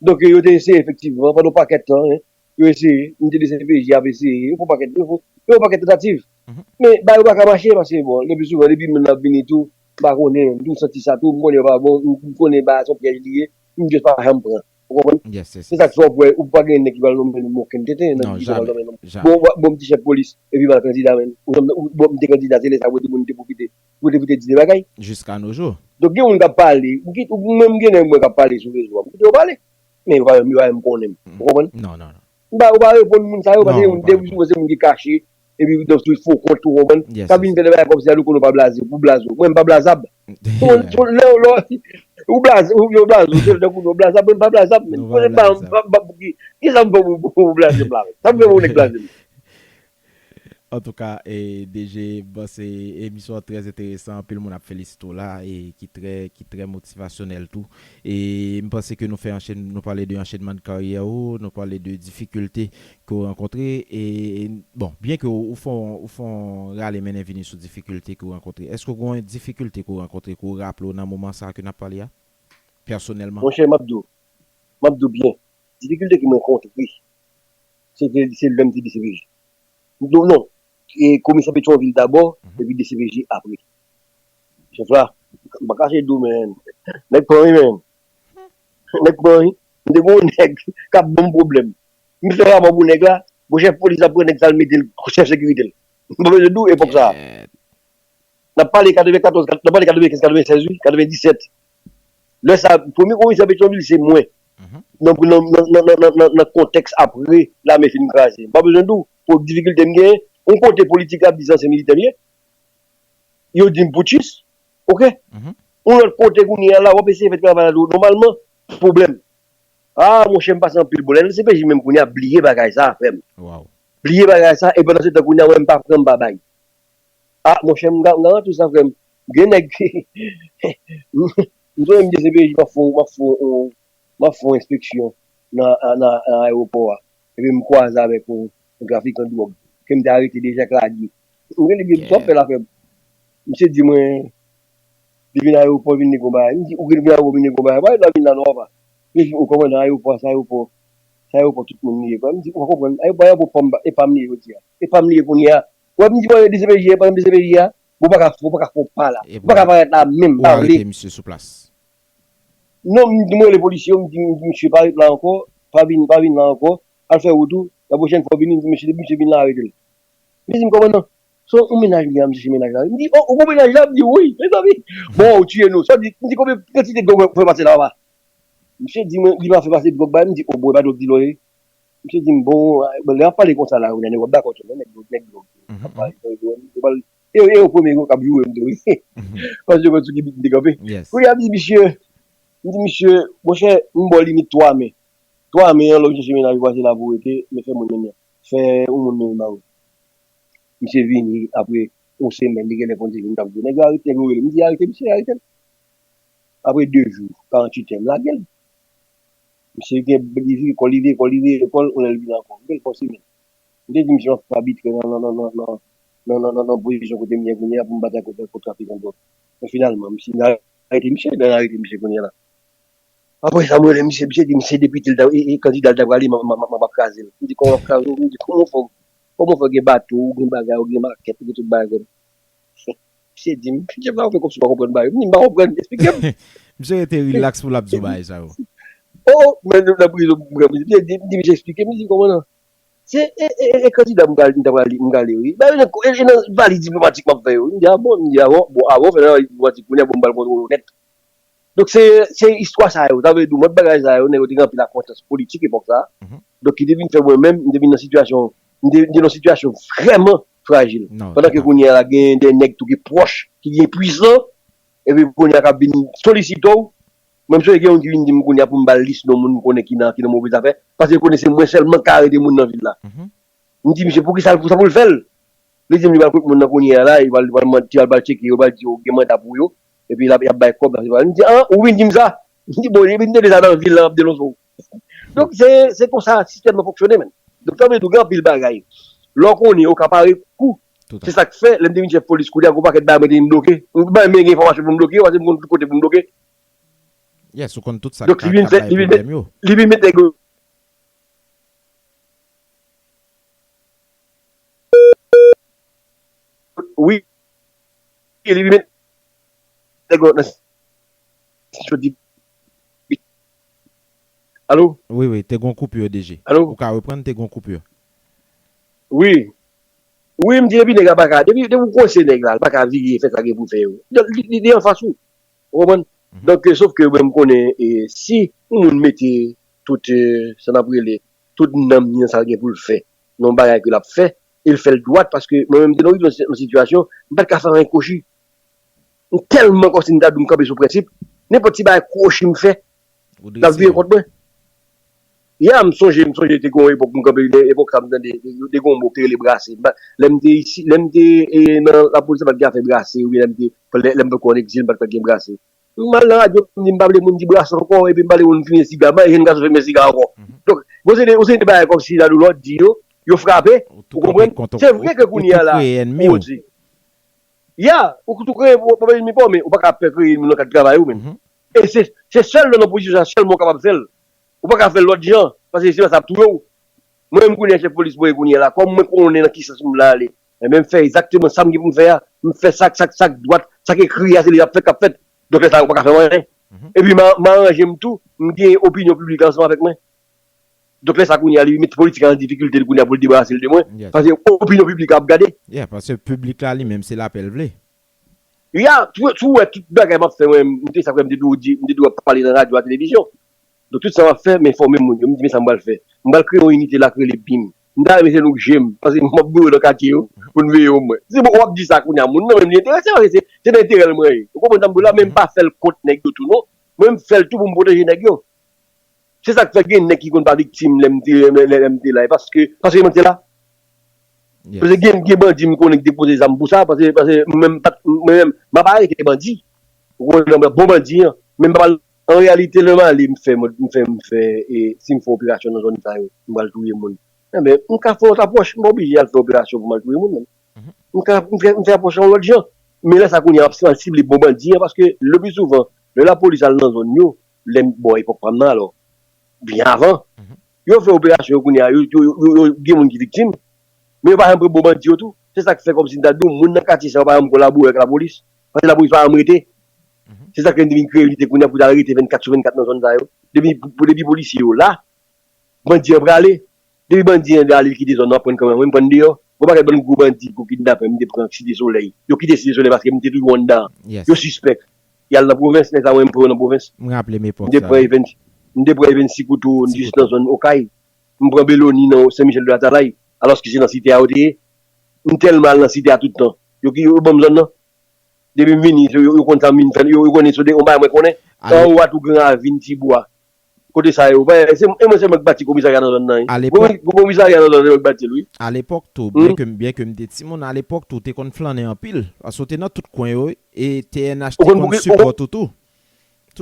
Donk, yo te eseye efektivman, pandan yon pakèt tan, yo eseye, m te D C P J ap eseye, yo fè yon pakèt, yo fè yon pakèt tantativ. Men, bagay yo pa ka mache, paske, bon, le pli souvan, depi moun nan ap vini tou, m pa konnen, m tou santi sa tou, m konnen yo pa bon, m konnen bagay se yon pyèj li ye, m just pa janm pran. Ou konprann? Se sa k fè w ap wè, ou pa gen nèg ki pral nonmen nou okenn tenten nan divize pral nonmen nou. Bon, bon, m ti chèf polis, epi m al kandida, men. Ou, bon, m te kandida, se lè sa, pou te moun te pwofite, pou te, pou te di de bagay. Jiska no jou. Donk, gen moun k ap pale, ou menm gen nèg mwen k ap pale sou rezo a, m koute yo pale. Men yo pa menm, yo pa menm konnen m. Ou konprann? Non, non, non. M pa, ou pa reponn moun sa yo, paske gen moun de, se moun ki kache, epi yo sou fo kont, ou konprann? K ap vin fè de bagay kòmsi a louko nou pa blaze, pou blaze. Mwen, m pa blazab. Ou blaze, ou yo blaze, ou se tankou nou blazab, mwen pa blazab, men. Mwen pa, pa, pa, ki, ki sa m fè pou, pou blaze m la, men? Sa m fè pou nèg blaze m? Antouka, e, D J, bon, se emisyon trè enteresan, anpil moun ap felisite w la, e ki trè, ki trè motivasyonèl tou. E m panse ke nou fè anchenn, nou pale de anchenman de karyè ou, nou pale de difikilte ke w rankontre. E, bon, byen ke ou, ou fè yon, ou fè yon rale mennen vini sou difikilte ke w rankontre. Èske w gen yon difikilte ke w rankontre, ke w raple w nan moman sa a ke n ap pale a? Pèsonèlman? Monchè, m ap di w, m ap di w byen. Difikilte ke m rankontre, se te, se lè m te D C P J. Non, non. E komisè Petyonvil dabò, epi D C P J apre. Chèf la, m pa kache di w, men. Nèg pran wi, men. Nèg pran wi. M te gen yon nèg k ap ban m pwoblèm. M fè rapò pou nèg la, bon, chèf polis la pran nèg sa, l mete l chèf sekirite l. M pa bezwen di w epòk sa a. N ap pale katrevenkatòz, n ap pale katrevenkenz, katrevensenz, wi, katrevendisèt. Lè sa, premye komisè Petyonvil, se mwen. Nan, nan, nan, nan, nan, nan, nan kontèks apre lame fin kraze. M pa bezwen di w, pou difikilte m genyen, yon kote politik la ap di se ansyen militè m ye. Yo di m poutchis, oke? Yon lòt kote kounye a la, w ap eseye fè travay la tou. Nòmalman, pwoblèm. Ah, monchè, m pase anpil bò. Lè L C P J menm kounye a, bliye bagay sa, frè m. Bliye bagay sa, e pandan se tan kounye a, mwen, m pa pran, m pa bay. Ah, monchè, m ga-, m garanti w sa, frè m. Gen nèg, m sonje m D C P J, m ap fè, m ap fè, m ap fè yon enspeksyon nan, nan, nan ayewopò a. Epi m kwaze avèk yon, yon trafikan dwòg. Ke m te arete deja, k lage. M rele, m di, "Sa w ap fè la, frè m?" Misye di mwen, li vin ayewopò, vin nèg yon bagay. M di, "Ou vin ayewopò, vin nèg yon bagay? Bagay la vin la non, papa." Misye di, "O kòmandan, ayewopò a, se ayewopò, se ayewopò tout moun li ye, kwa." M di, "Ou pa konprann? Ayewopò a, ayewopò pa m, e pa m li ye jodi a. E pa m li ye kounye a." Wè, m di, "Bon, e D C P J a, e pa m D C P J a?" Bon, ou pa ka fè, ou pa la. Ou pa ka parèt la menm, pa vle. Ou arete misye sou plas. Non, m, m rele polisye yo, m di, m di, "Misye, pa ret la ankò, pa vin, pa vin la ankò, al fè wout ou, la pwochèn fwa w vini," m di, "Mesye, depi misye vin la, arete l." Li di m, "Kòmandan, se yon mennaj li a, m chèche mennaj la wi." M di, "O, ou gon mennaj la?" M di, "Wi, mezanmi. Bon, ou tiye nou." Sa di, m di, "Konbyen kantite dwòg ou fè pase la, papa?" Misye di mwen, li pa fè pase dwòg ba m, m di, "O, bon, e pa dwòg dilè w ye?" Misye di m, "Bon, bon, lè w ap pale konsa la, ou nèg w ap dakò tou, non, nèg, nèg dwòg." Ap pale, e, e yo premye yo k ap joure m tou, wi. Paske yo konn sou ki bit m te kanpe. Kounye a, m di misye, m di misye, "Monchè, m ba w limit twa men. Twa men an, lè w chèche mennaj ou pase la pou w rete, men fè moun menm nan. Fè yon moun menm mari w." Misye vini, apre yon semèn, li genlè konn se vin t ap jwe. Nèg yo arete, nèg yo rele m, m di, "Arete misye, arete l." Apre de jou, karanntuit è, m lage l. Misye gen, li vire kò l, li vire kò l, li vire kò l, yon lè l vin ankò. M te fè yon semèn. M te di misye m ap fè abitrè nan, nan, nan pozisyon kote m ye kounye a pou m batay kont, kont trafikan dwòg. Men finalman, misye, n arete misye, n arete misye kounye a la. Apre sa, m rele misye, misye di m se depite l, e, e kandida l ta prale, m, m, m, m ap kraze l. M di, "Kòman w ap kraze l?" M di, "Kòman w fè, kòman w fè gen bato, ou gen bagay, ou gen makèt, ou gen tout bagay?" Misye di m, "Chèf la, ou fè kòmsi w pa konprann bagay yo." M di, "M pa konprann, eksplike m." Misye rete rilaks pou l ap di w bagay sa yo. O, o, mwen nan prizon pou m pran prizon. Misye di, m di, "Misye, eksplike m." Li di, "Kòman nan?" Se, e, e, e, e kandida m pral, m ta pral, m prale, wi. Bagay yo nan, e, e nan valiz diplomatik m ap fè yo. M di, "A bon?" M di, "A bon?" Bon, a bon, fè nan valiz diplomatik, kounye a, bon, m pral kontwole w nèt. Donk, se, se istwa sa yo. Sa vle di, mòd bagay sa yo, nèg yo te gen anpil akwentans politik epòk sa a. Donk, ki te vin fè mwen menm, m te vin nan sitiyasyon, m te, m te nan sitiyasyon vrèman frajil. Pandan ke kounye a la, gen de nèg tou ki pwòch, ki gen pwisan, epi kounye a k ap vin solisite w. Mwen, m sonje gen youn ki vin di m kounye a pou m ba l lis non moun m konnen ki nan, ki nan move zafè, paske l konnen se mwen sèlman k ka arete moun nan vil la. M di misye, "Poukisa l, pou sa pou l fè l?" Li di m li pral kote moun nan kounye a la, li pral, li pral mande, li pral tcheke yo, li pral di yo gen manda pou yo, epi l ap, y ap bay kòb la. M di, an, ou vin di m sa? M di, bon, epi m te deja nan vil la, m ap denonse w. Donk, se, se konsa sistèm nan fonksyone, menm. Donk, sa vle di, gen anpil bagay. Lè w konnen, ou ka pare kou. Se sa k fè, lè m te vin chèf polis, kounye a, gen yon pakèt bagay mwen te vin bloke. Mwen gen enfòmasyon pou m bloke yo, paske m konn tout kote pou m bloke. Yes, ou konn tout sa k ap bay pwoblèm yo. Donk, li vin fè, li vin met, li vin met nèg yo. Wi. Li vin met nèg yo nan sitiyasyon difisil. Alo? Wi, wi, te gon koupi, D G. Alo? Ou ka reprann, te gon koupi. Wi. Wi, m di depi nèg la pa ka, depi, depi ou kòse nèg la, li pa ka vire fè sa gen pou fè yo. Li, li, li anfas ou. Ou konprann? Donk, e, sof ke mwen m konnen, e, si yon moun mete tout, e, sa n ap rele, tout nanm li nan sa l gen pou l fè, nan yon bagay ke l ap fè, e l fè l dwat, paske mwen menm m te nan yon sitiyasyon, m pa t ka fè anyen kwochi. M tèlman kòsi m ta dou m kanpe sou prensip, nenpòt ti bagay kwochi m fè, l ap vire kont mwen. Ya, m sonje, m sonje te gon epòk m kanpe, epòk sa m tande, te gon mo ki te rele brase. Lè m te isi, lè m te, e, nan lapolis, sa pa t gen afè brase, oubyen lè m te, lè, lè m poko an egzil, m pa t gen brase. M al nan radyo, m di m pa vle moun di brase ankò, epi m pa vle moun fimen siga, m pa vle jèn gason fimen siga ankò. Donk, gon seri de, gon seri de bagay kòmsi la dou lòt di yo, yo frape, ou konprann? Se vre ke kounye a la, ou tou kreye ènmi w. Ya, ou tou kreye pwòp ènmi pa w, men ou pa ka pè kreye ènmi w nan kad travay ou menm. E se, se sèl nan pozisyon sa, sèlman ou kapab fè l. Ou pa ka fè l lòt jan, paske se pa sa ap touye w. Mwen menm kounye a chèf polis mwen ye kounye a la, kòm mwen konnen nan ki sans m vle ale, enben m fè egzakteman sa m gen pou m fè a. M fè sa k, sa k, sa k dwat, sa k ekri a, se li y ap fè k ap fèt. Donk lè sa a ou pa ka fè m anyen. Epi m a, m aranje m tou, m gen opinyon piblik la ansanm avèk mwen. Donk lè sa kounye a li met politik la nan difikilte l kounye a pou l debarase l de mwen. Paske opinyon piblik la ap gade. Yeah, paske piblik la li menm se lapè l vle. Ya, si w wè tout bagay m ap fè mwen, m te sa kwè m te dwe di, m te dwe pale nan radyo a, televizyon. Donk tout sa m ap fè, m enfòme moun yo, m di men sa m pral fè. M pral kreye yon inite la k rele bim. M ta renmen se nou k jere m, paske m ap boure nan katye yo pou n veye yo mwen. Si w ap di sa kounye a, moun nan menm li enterese, paske se, se nan enterè l mwen ye. Ou konprann sa m di w la, men m pa fè l kont nèg yo tou non. Mwen m fè l tou pou m pwoteje nèg yo. Se sa k fè gen nèg ki konn pa viktim lè m te, lè, lè m te la. E paske, paske mwen te la. Paske gen, gen bandi m konnen ki te poze zam pou sa, paske, paske mwen menm, mwen menm, m ap arete bandi. Ou konprann, bon bandi an. Men m pa, an reyalite, lè m ale, m fè, m fè, m fè, e, si m fè operasyon nan zòn sa yo, m pral touye moun. Enben, m ka fè yon lòt apwòch, m pa oblije al fè operasyon pou m al touye moun, menm. M ka, m fè, m fè apwòch yon lòt jan. Men lè sa kounye a, m ap sible bon bandi an, paske le pli souvan, lè lapolis al nan zòn yo, lè m, bon, epòk pa m nan alò, byen avan, yo fè operasyon yo kounye a, yo, yo, yo, yo, yo gen moun ki viktim, men yo pa janm pran bon bandi yo tou. Se sa k fè kòmsi m ta di w, moun nan katye sa yo pa janm kolabore ak lapolis, paske lapolis pa janm rete. Se sa k fè m te vin kreye inite kounye a pou ta rete vennkat sou vennkat nan zòn sa yo. Depi, pou, depi polisye yo la, bandi an prale. Depi bandi an ale, li kite zòn nan, ap pran kanmenm, wi, m pran deyò. Gon pakèt bann gwo bandi, gwo kidnapè, m te pran Site Solèy. Yo kite Site Solèy paske m te toujou anndan. Yo sispèk. Y al nan pwovens, nèg sa mwen, m pran yo nan pwovens. M raple m epòk sa. M te pran Evens, m te pran Evens Sikouto, jis nan zòn Okay. M pran Beloni nan Sen Michèl de Latalay, alòske se nan site a yo te ye. M tèlman al nan site a tout tan. Yo ki, yo ban m zòn nan. Depi m vini, yo, yo konn sa m vin fè, yo, yo konnen se de, yon bagay mwen konnen. Anwo a tou Gran Ravin, Tibwa. Kote sa yo, e mwen sèlman k bati komisarya nan zòn nan, wi. Komisarya nan zòn nan, se mwen k bati l, wi. Alepòk tou, byen ke, byen ke m te timoun, alepòk tou, te konn flannen anpil. Paske w te nan tout kwen yo, e T N H te konn sipòte w tou.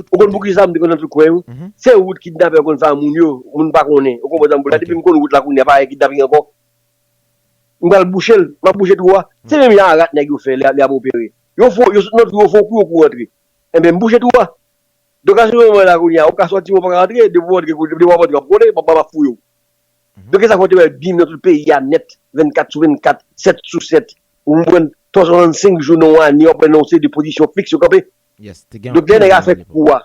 Ou konn poukisa m te konn nan tout kwen yo? Se wout kidnapè yo konn fè a moun yo, moun pa konnen. Ou konprann sa m di w la, depi m konn wout la kounye a, pa gen kidnaping ankò. M pral bouche l, m ap bouche twou a. Se menm jan arat nèg yo fè lè, lè y ap opere. Yo fè, yo sot nan twou, yo fè yon kou, yon kou rantre. Enben, m bouche twou a. Donk, a se moman la kounye a, ou ka sòti, men w pa ka rantre, depi w rantre, depi w ap rantre, w ap konnen, m ap, m ap fouye w. Donk, e sa fè w te wè bim nan tout peyi a nèt, vennkat sou vennkat, sèt sou sèt. Ou konprann, twa san swasann senk jou nan yon ane, w ap wè nan yon seri de pozisyon fiks yo kanpe. Donk, lè nèg a fè kou a,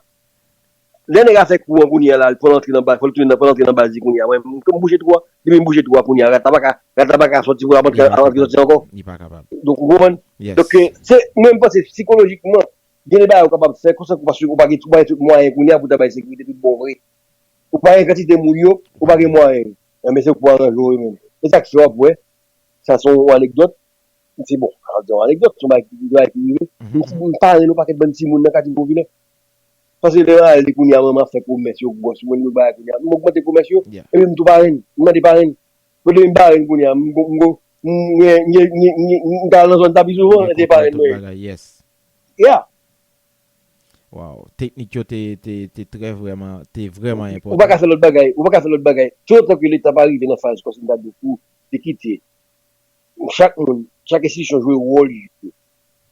lè nèg a fè kou an kounye a la, fò l antre nan baz, fò l tounen nan, fò l antre nan baz li kounye a. Mwen, m, m bouche twou a, depi m bouche twou a kounye a, rat la pa ka, rat la pa ka sòti, pou l ap antre, antre sòti ankò. Donk, ou konprann? Donk, e, se, mwen, m panse sikolojikman, gen de bagay ou kapab fè, konsa, paske ou pa gen, ou pa gen tout mwayen kounye a pou w ta bay sekirite tout bon vre. Ou pa gen kantite moun yo, ou pa gen mwayen. Enben, se pou w aranje w menm. E sa k fè w ap wè, sa se yon anekdòt. M di, bon, sa se yon anekdòt, se yon bagay ki, bagay ki rive. M, m parenn yon pakèt bann timoun nan katye Popilè. Paske lè yo ale kounye a, manman ap fè komès, yo gwòs, yo konn yo bagay kounye a. M ogmante komès yo, epi m tou parenn, m mande parenn. Bon, depi m parenn kounye a, m go, m go, M gen- m gen- m gen- m gen- m ka al nan zòn sa pi souvan, se parèy mwen ye. Yes. Yeah. Wow. Teknik yo te, te, te trè vrèman, te vrèman Ou pa ka enpòtan. Fè lòt bagay. Ou pa ka fè lòt bagay. Tout otan ke Leta pa rive nan faz konsa m ta di w pou te kite. Chak moun, chak enstitisyon jwe wòl yo.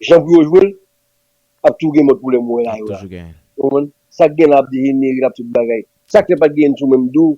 Jan pou yo jwe l, ap tou gen mòd pwoblèm ou wè la Ap yo la. toujou gen. Ou konprann? Sa k gen la ap dejenere, l ap tout bagay. Sa k fè pa t gen sou menm do,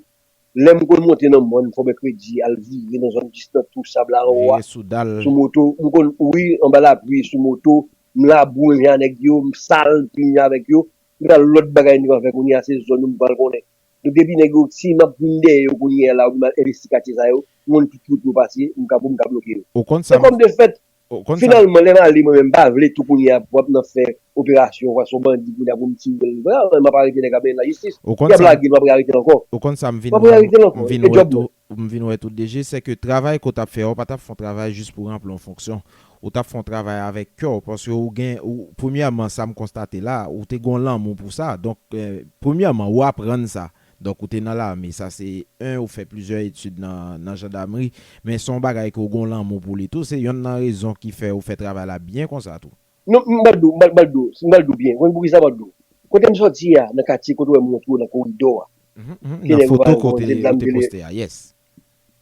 lè m konn monte nan mòn, fò mèkredi, al vire nan zòn jis nan tou sab la anwo a, Vire sou dal. Sou moto, m konn, wi, anba lapli, sou moto, m labou menm jan nèg yo, m sal, m pini avèk yo, m pral lòt bagay m te konn fè kounye a, se zòn yo m pral konnen. Donk depi nèg yo, si m ap vin dèyè yo kounye a la, oubyen m al envesti katye sa yo, m konn tout kote yo pase, m ka pou m ka bloke yo. Ou konn Se sa, kòm de fèt, ou konn sa, finalman, lè m ale, mwen menm, m pa vle tou kounye a, w ap nan fè operasyon, w ap son bandi kounye a pou m tiye l. Vrèman, m ap arete nèg ap benyen lajistis. ou Y konn ap sa, lage m, ap arete l ankò. ou konn sa m vin, W ap arete l ankò. m vin E wè djòb tou, mwen. M vin wè tou, D G, se ke travay ke w t ap fè a, ou pa t ap fè yon travay jis pou ranpli yon fonksyon. Ou t ap fè yon travay avèk kè w, paske ou gen, ou, premyèman, sa m konstate la, ou te gen yon lanmou pou sa. Donk, eh, premyèman, ou aprann sa. Donk, ou te nan lame, sa se en, ou fè plizyè etid nan, nan jandamri, men se yon bagay ke ou gen yon lanmou pou li tou, se yonn nan rezon ki fè ou fè travay la byen konsa tou. Non, m pral di w, m pral di w, m pral di w byen. Konn poukisa m pral di w? Kote m sòti a, nan katye kote w wè m rantre nan koridò a. Mhm, mhm. Ke Nan nèg yo foto pa ke w te, rankontre, ou la m te te leve. Poste a, yes.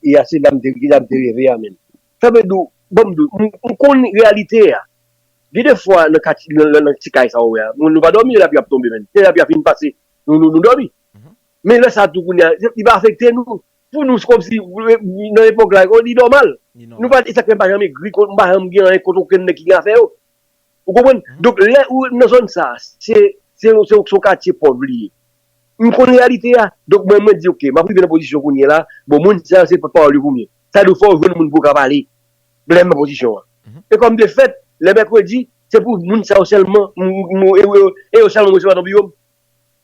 E a se la m te, la m te leve a menm. Sa vle di w, ban m di w, m, m konn reyalite a. Gen de fwa nan katye, nan, nan, nan ti kay sa w wè a, moun nou pa dòmi, lapli ap tonbe menm. Se lapli a fin pase, nou, nou, nou dòmi. Mhm. Men lè sa tou kounye a, li pa afekte nou. Pou nou, se kòmsi, nan epòk la, li nòmal. Li Nou nòmal. Pa, e sa k fè m pa janm egri, kont, m pa janm gen anyen kont okenn nèg ki gen afè yo. Ou konprann? Mhm. Donk, lè ou nan zòn sa, se, se, se, se yon katye pòv li ye. M konn reyalite a. Donk, mwen, mwen di, oke, m ap rive nan pozisyon kounye a la, bon, moun sa yo, se pòtpawòl yo pou mwen. Sa di w fò w jwenn moun pou w ka pale. Lè m nan pozisyon an. Mhm. E kòm de fèt, lè mèkredi, se pou moun sa yo sèlman, m, m, e, e, e yo sèlman mwen se pa nan biwo m.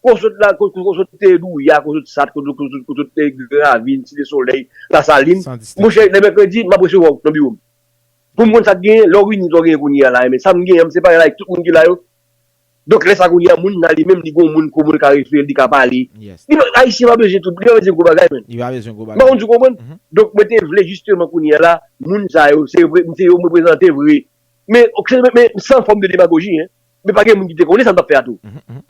Kon sot la, kon, kon sot te Douya, kon sot Sat, kon sot, kon sot, kon sot te Gravin, Site Solèy, Lasalin. San distenksyon. Monchè, lè mèkredi, m ap resevwa w nan biwo m. Pou m konn sa k genyen, lè w vini, sa w genyen kounye a la, men sa m genyen, m separe l avèk tout moun ki la yo. Donk, lè sa kounye a, moun nan li menm, li gon moun kote l ka refere l, li ka pale. Yes. Li pa, Ayisyen pa bezwen tout, li pa bezwen gwo bagay, men. Li pa bezwen gwo M pa bagay. konn si w konprann. Mhm. Donk, mwen te vle jisteman kounye a la, moun sa yo, se vre, se yo m reprezante vre. Men, men, men san fòm de demagoji, en. Men pa gen moun ki te konnen sa m t ap fè a tou. Mhm, mhm.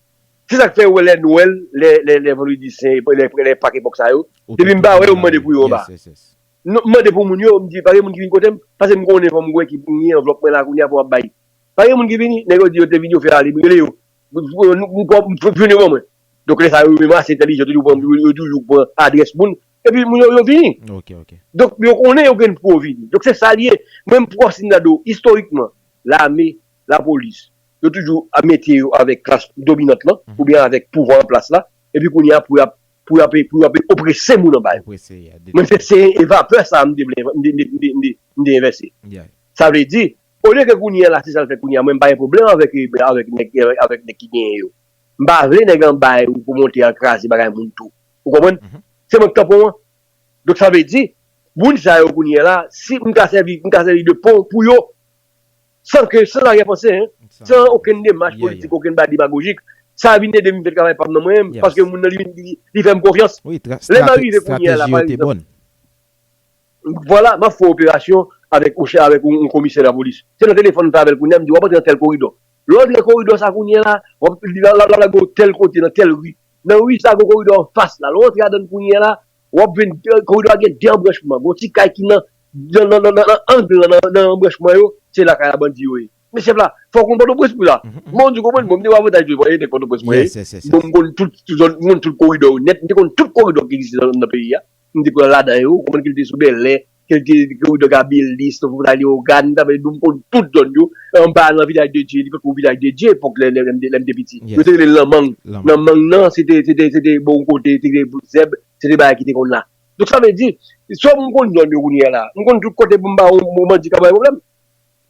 Se sa k fè w wè lè Nwèl, lè, lè, lè Vandredi Sen, lè, lè Pak epòk sa yo. Ou Depi te m pa wè yo, toujou m mande la, pou yo anba. Yes, yes, yes. Non, m mande pou moun yo, m di, pa gen moun ki vin kote m, pase m konnen fò m wè ki pou gen anvlòp mwen la kounye a pou m ap bay. Pa gen moun ki vini, nèg yo di yo te vini, yo fè ale, m rele yo. M, m, m, m, m, jwenn yo ban mwen. Donk, lè sa yo, menm ase entèlijan, toujou pran, yo, yo toujou pran adrès moun. Epi moun yo, yo vini. Ok, ok. Donk, yo konnen yo gen pou yo vini. Donk, se sa l ye. Mwen, m pwòp si m ta di w, istorikman, lame, lapolis, yo toujou ap mete yo avèk klas dominant lan, Mhm. oubyen avèk pouvwa an plas la, epi kounye a, pou y ap, pou y ap, pou y ap oprese moun anba yo. Oprese, yeah, Mwen, se, se e vapè sa a m te vle, m te, m te, m te, m te, m te envèse. Yeah. Sa vle di, olye ke kounye a la, se sa l fè kounye a, mwen, m pa gen pwoblèm avèk, avèk nèg, avèk, avèk nèg ki genyen yo. M pa vle nèg anba yo pou monte al kraze bagay moun tou. Ou konprann? Mhm. Se mwen k tanpon an. Donk, sa vle di, moun sa yo kounye a la, si m ka sèvi, m ka sèvi de pon pou yo, san ke, san arrière pensée, hein, Sa- san okenn demach Yeah, politik, yeah. Okenn bagay demagojik, sa vin ede m fè travay pa m nan mwen menm, Yes. Paske moun nan, li, li, li fè m konfyans. Wi, tra- Lè m strate- arive kounye a la, estrateji pa yo te egzanp, bon. Vwala, m ap fè operasyon avèk yon, avèk yon, yon komisè lapolis. Se nan telefòn m fè avè l kounye a, m di, w ap antre nan tèl koridò. Lè w antre nan koridò sa kounye a la, w ap, l ap, l ap, l ap lage w tèl kote, nan tèl ri. Nan ri sa, gon koridò anfas la. Lè w antre ladan l kounye a la, w ap jwenn de, koridò a gen de anbranchman. Gon ti kay ki nan, nan, nan, nan, nan ang lan, nan, nan anbranchman yo, se lakay la bandi yo ye. Men chèf la, fò w konn Pòtoprens pou la. Mhm, mhm. Bon, di konprann, bon, m te wè avantaj yo, e nèg Pòtoprens mwen ye. Yes, yes, yes, Bon, yes. m konn tout, tout zòn, m konn tout koridò yo nèt, m te konn tout koridò ki egziste nan, nan peyi a. M te pran ladan yo, kòman ke l te sou Bèlè, ke l te koridò Gabelis, pou ta Leyogàn, m t ap di w, m konn tout zòn yo. Anba nan Vilaj de Dye, li pa t yon Vilaj de Dye, epòk lè, lè, lè m te, lè m te piti. Yes. Yo te rele Lanmang. Lanmang. Lanmang nan, se te, se te, se te bon kote, te gen zèb, se te bagay ki te konn la. Donk sa vle di, sòf m konn zòn yo kounye a la. M konn tout kote pou m ba yon, yon bandi ka bay pwoblèm.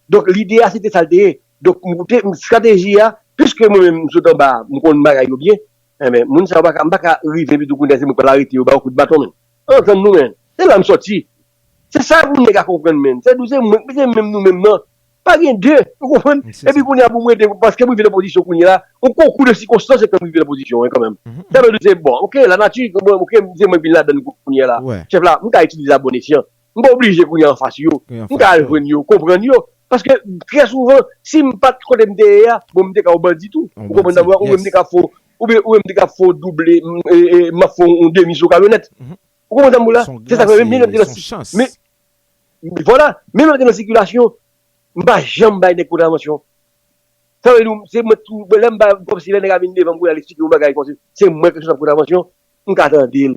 Donk lide a, se te sa l te ye. Donk, m te, m, estrateji a, piske mwen menm, m sot anba, m konn bagay yo byen, enben, moun sa yo pa ka, m pa ka rive epi tou kounye a, se mwen k pral arete yo, ba yo kout baton, men. Antann nou, men. Se la m sòti. Se sa pou nèg a konprann, men. Se nou, se mwen, se menm nou menm nan. Pa gen de, ou konprann? Se Epi sa. Kounye a pou mwen, te, paske m rive nan pozisyon kounye a la, yon konkou de sikonstans fè m rive nan pozisyon an, kanmenm. Mhm. Sa vle di, se bon, ok, lanati, bon, ok, se mwen k vin ladan l kounye a la. Wè. Chèf la, m ka itilize a bon esyan. M pa oblije kounye a anfas yo. M ka al jwenn yo, konprann yo. Paske trè souvan, si m pa t kote m te ye a, bon, m te ka yon bandi tou. Ou konprann sa, oubyen m te ka fè, oubyen, oubyen m te ka fè yon double, m, e, e, m ap fè yon demi sou karyonèt. Ou konprann sa m di w la? Se sa k fè menm lè m te nan si-, men, vwala, menm lè m te nan sikilasyon, m pa janm bay nèg kontravansyon. Sa vle di, se mwen tou, lè m ba, kòmsi lè nèg la vin devan m pou l al eksplike yon bagay kòmsi, se mwen ki sot ap kontravansyon, m ka tande l.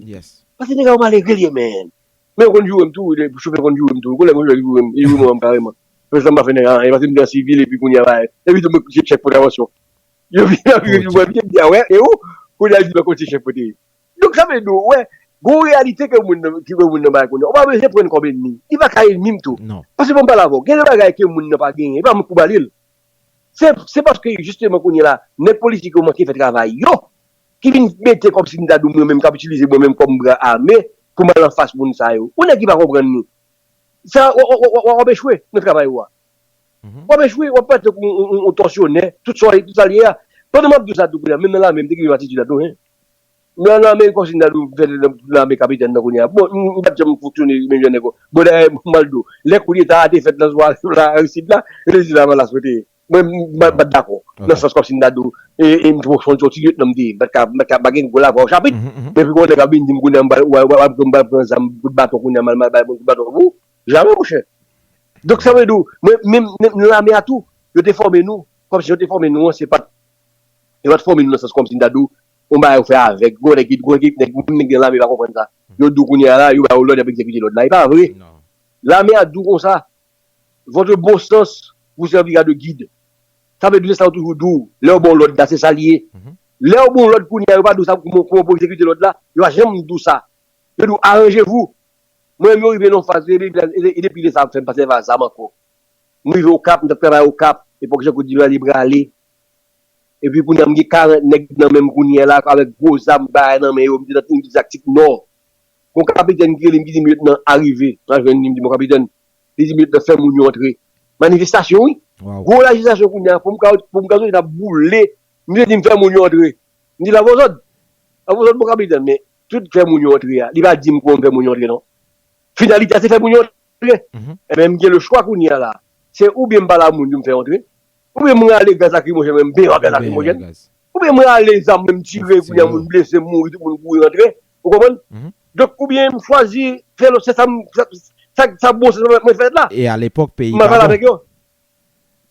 Paske nèg la yon malere l ye, men. Men yo konn joure m tou, chofè konn joure m tou. Gon lè gon chofè ki joure m, li joure mwen kareman. Fè sa m pa fè nèg la anyen, paske m te an sivil epi kounye a, epi tou mwen se chèf kontravansyon. Yo vin ap rive, yo vin di, a wè, e ou? Kounye a li di, mwen konn se chèf mwen te ye. Donk, sa vle di, ou wè, gon reyalite ke moun nan, ke moun nan bay kounye a. Ou pa bezwen pran l kòm ènmi. Li pa ka ènmi m tou. Paske bon, m pale avè w. Gen de bagay ke moun nan pa genyen. E pa mwen k pou ba li l. Se, se paske, jisteman, kounye a la, nèg politik yo manke fè travay yo, ki vin mete kòmsi m ta di w mwen menm k ap itilize mwen menm kòm bra ame pou m al anfas moun sa yo. Ou nèg ki pa konprann nou. Sa, w, w, w, w, w ap echwe nan travay ou a. W ap echwe, w ap parèt tankou yon, yon, yon tòsyonè, tout sa, tout sa l ye a. Pandan m ap di w sa tou kounye a, menm nan lame, m te gen menm atitid la tou, hein. Nan lame, kòmsi m ta di w, fè nan lame kapitèn nan kounye a. Bon, m, m pa t janm fonksyone menm jan nèg yo. Bon, dayè, m al di w, lè koudeta a te fèt nan zwa la, Aristid la, yo te di lavalas mwen te ye. Mwen, m, m pa t dakò. Nan sans kòmsi m ta di w, e, e m te fon, fon, fon ti lyetnan m te ye. M pa t ka, m pa t ka, m pa gen gwo lavwa o chapit. Men pou gon nèg ap vin di m kounye a, m pral, w, w, w, m pral pran zam, kout baton kounye a, m al, m al bay moun kout baton. Ou, jamè, monchè. Donk, sa vle di w, mwen, menm, menm nan lame a tou, yo te fòme nou, kòmsi yo te fòme nou an, se pa t, yo pa t fòme nou nan sans kòmsi m ta di w, yon bagay ou fè avèg, gon nèg ki, gon nèg ki, nèg, menm nèg nan lame pa konprann sa. Yo di w kounye a la, yo ba yo lòd, y ap egzekite lòd la. E pa vre. Lame a di w konsa, votre bon sens vous servira de guide. Sa vle di, se sa yo toujou di w. Lè yo ba w lòd la, se sa l ye. Lè yo ba w lòd kounye a, yo pa di w sa, kouman, kouman pou egzekite lòd la, yo pa janm di w sa. Yo di w, arrangez-vous. Mwen menm, yo rive nan faz, e depi, e depi lè sa ap fè m pa sèvi ak zam ankò. M rive Okap, m t ap travay Okap, epòk Jean Claude Duvalier prale. Epi kounye a, m gen karant nèg nan men m kounye a la, avèk gwo zam, bagay nan men yo, m te nan, m te Taktik Nò. Gon kapitèn ki rele m, ki di m, "Lyetnan, arive." M al jwenn li, m di, "Bon, kapitèn." Li di m, "Lyetnan, fè moun yo antre." Manifestasyon, wi. Gwo manifestasyon kounye a, pou m ka, pou m ka soti n ap boule. M te di m, "Fè moun yo antre." M di, "L ap fè zòd." L ap fè zòd, bon, kapitèn, men tout fè moun yo antre a, li pa di m kòman m fè moun yo antre, non. Finalite a, se fè moun yo antre. Ebyen, m gen lechwa kounye a la. Se oubyen m pale a moun yo, m fè yo antre, oubyen m rale gaz lakrimojèn, mwen, m benyen ak gaz lakrimojèn, oubyen m rale zam, mwen, m tire, kounye a, moun blese, m mouri, tout moun kouri rantre. Ou konprann? Donk, oubyen m chwazi fè lòt, se sa m, sa, sa, sa bon, se sa mwen fè la. E alepòk, peyi pa bon. M pa pale avèk yo.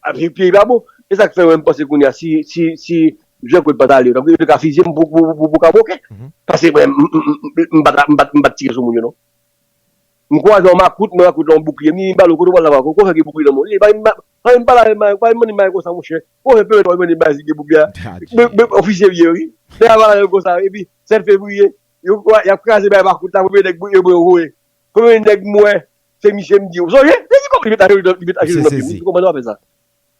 Api, peyi pa bon. E sa k fè mwen, m panse kounye a, si, si, si Jean Claude pa t ale, yo ta, yo te ka fizye m pou, pou, pou, pou kamoken. Paske mwen, m, m, m, m, m pa t, m pa t, m pa t tire sou moun yo, non. M kwaze yon makout, mwen makout la yon boukliye. M di, "Balo, kote w pral la, makout? Kote w fè gen boukliye nan men w?" Li, "Pa vin ba, pa vin pale avè m, pa vin mande m bagay konsa, monchè. Kote w fè pèmèt w vin mande m bagay si gen boukliye a?" Men, men, men, ofisye m ye, wi. Lè a pale avè m konsa, epi sèt fevriye, yo, y ap kraze bagay makout la, premye nèg yo pran yo voye. Premye nèg m wè, se misye m di, "Ou sonje?" Li di, "Kòman li met aje li nan pye m?" Ou konprann w ap fè sa?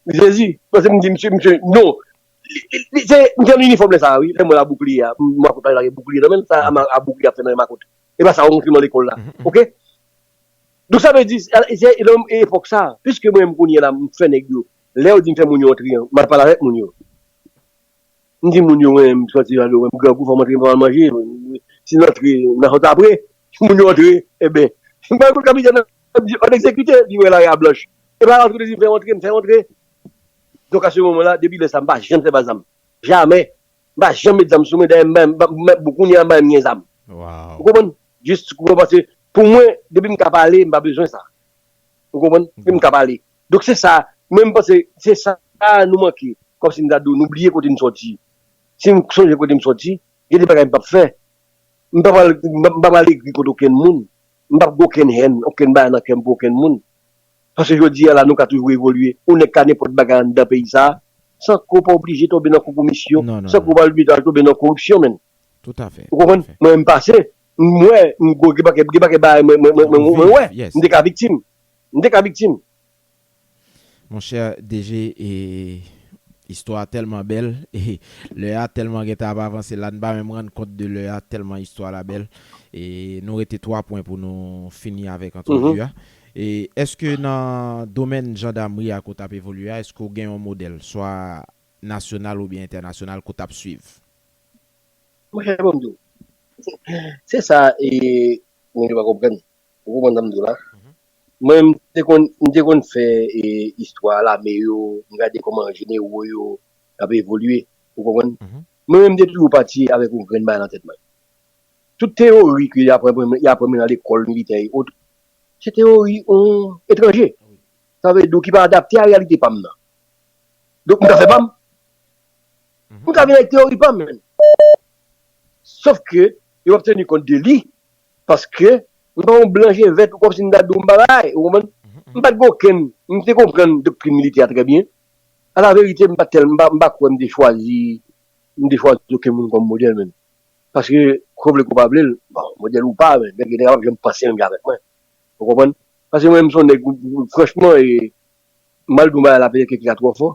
Jezi, paske m di misye, misye, non. Li, li, li, se, m te nan inifòm lè sa a, wi. Lè mwen la boukliye a, m, m makout la, la gen boukliye nan men l, sa a, a boukliye ap fè nan men makout. E pa sa, ou rantre nan lekòl la. Oke? Donk, sa vle di, se, se, e nan epòk sa a, piske mwen menm kounye a la, m fè nèg yo, lè yo di m fè moun yo antre an, m al pale avèk moun yo. M di moun yo, mwen, m sòti la, mwen, m grangou, fò m antre, m pa manje. Si n antre, n a sot apre. Moun yo antre, ebyen, m pa kout kapitèn nan, m di, "Òd egzekite," li wè lari a blanch. E pa antre, li di, "M fè antre, m fè antre." Donk, a se moman la, depi lè sa, m pa janm sèvi ak zam. Jamè. M pa janm met zam sou mwen, dayè, m pa, m pa, m pa, bon, kounye a, m pa menm gen zam. Ou konprann? Jis, ou konprann, paske, pou mwen, depi m ka pale, m pa bezwen sa. Ou konprann? Depi m ka pale. Donk, se sa, mwen, m panse, se sa nou manke. Kòmsi m ta di w, nou bliye kote n sòti. Si m sonje kote m sòti, gen de bagay m p ap fè. M pa pral, m pa, m pa pral egri kont okenn moun. M p ap gen okenn hèn, okenn bagay nan kè m pou okenn moun. Paske jodi a la, nou ka toujou evolye. Yon nèg ka nenpòt bagay anndan peyi sa a, san ke w pa oblije tonbe nan konpwomisyon, san ke w pa oblije tonbe nan koripsyon, menn. Ou konprann? Mwen, m pase, m wè, m gen pakèt, gen pakèt bagay mwen, mwen, mwen, mwen, mwen wè. M te ka viktim. M te ka viktim. Monchè D G, e, istwa a tèlman bèl, e lè a tèlman gentan ap avanse la, n pa menm rann kont de lè a, tèlman istwa la bèl. E nou rete twa pwen pou nou fini avèk antrevi a. E èske nan domèn jandamri a ke w t ap evolye a, èske w gen yon modèl, swa nasyonal oubyen entènasyonal, ke w t ap swiv? Monchè, ban m di w. Se sa, e, moun yo pa konprann. Ou konprann sa m di w la? Mwen, m te konn, m te konn fè e, istwa lame yo, m gade kòman jenero yo ap evolye, ou konprann? Mwen menm, m te toujou pati avèk yon grenn bagay nan tèt mwen. Tout teyori ke y aprann, y aprann mwen nan lekòl militè e ot, se teyori yon etranje. Sa vle di ki pa adapte a reyalite pa m nan. Donk, m ka fè pa m. M ka vin avèk teyori pa m, menm. Sof ke, yo p ap teni kont de li, paske m pa yon blan je vèt ou kòmsi m ta di w m pa bay, ou konprann? M pa t gen okenn, m te konprann doktrin militè a trè byen. A la verite, m pa tèl, m pa, m pa kwè m te chwazi, m te chwazi okenn moun kòm modèl, menm. Paske, ko vle ko pa vle l, bon, modèl ou pa, men, nèg yo pa janm panse menm jan avèk mwen. Ou konprann? Paske mwen, m se yon nèg, franchman, e, m al di yon bagay la, petèt ke ki ka twò fò.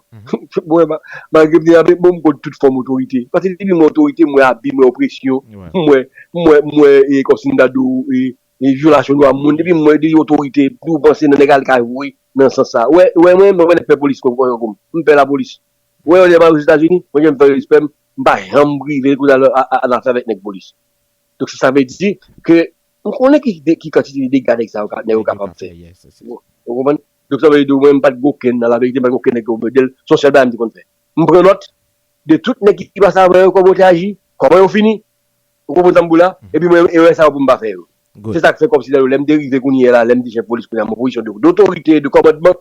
Mwen, ma- malgre m te avèk bon, m kont tout fòm otorite. Paske depi m wè otorite, m wè abi, m wè opresyon, m wè, m wè, m wè, e, kòmsi m ta di w, e, e, vyolasyon dwa moun. Depi m wè de otorite, tou panse nan nèg al ka jwe nan sans sa. Wè, wè, mwen, mwen, mwen pè polis kòm, kòm, kòm. M pè lapolis. Wè, lè m al Ozetazini, mwen, jan m fè respè m, m pa janm rive kote al a- a- an afè avèk nèg polis. Donk, sa vle di ke m konnen ki, de- ki kantite de dega nèg sa yo ka- nèg yo kapab fè. Ou konprann? Donk, sa vle di, mwen, m pa t gen okenn, nan laverite, m pa t gen okenn nèg yo modèl, se yon sèl bagay m te konn fè. M pran nòt de tout nèg ki pase avan yo, kòman yo te aji, kòman yo fini. Ou konprann sa m di w la? Epi mwen, erè sa yo pou m pa fè yo. Se sa k fè kòmsi lè m te rive kounye a la, lè m te chèf polis kounye a, m an pozisyon de, dotorite, de kòmandman,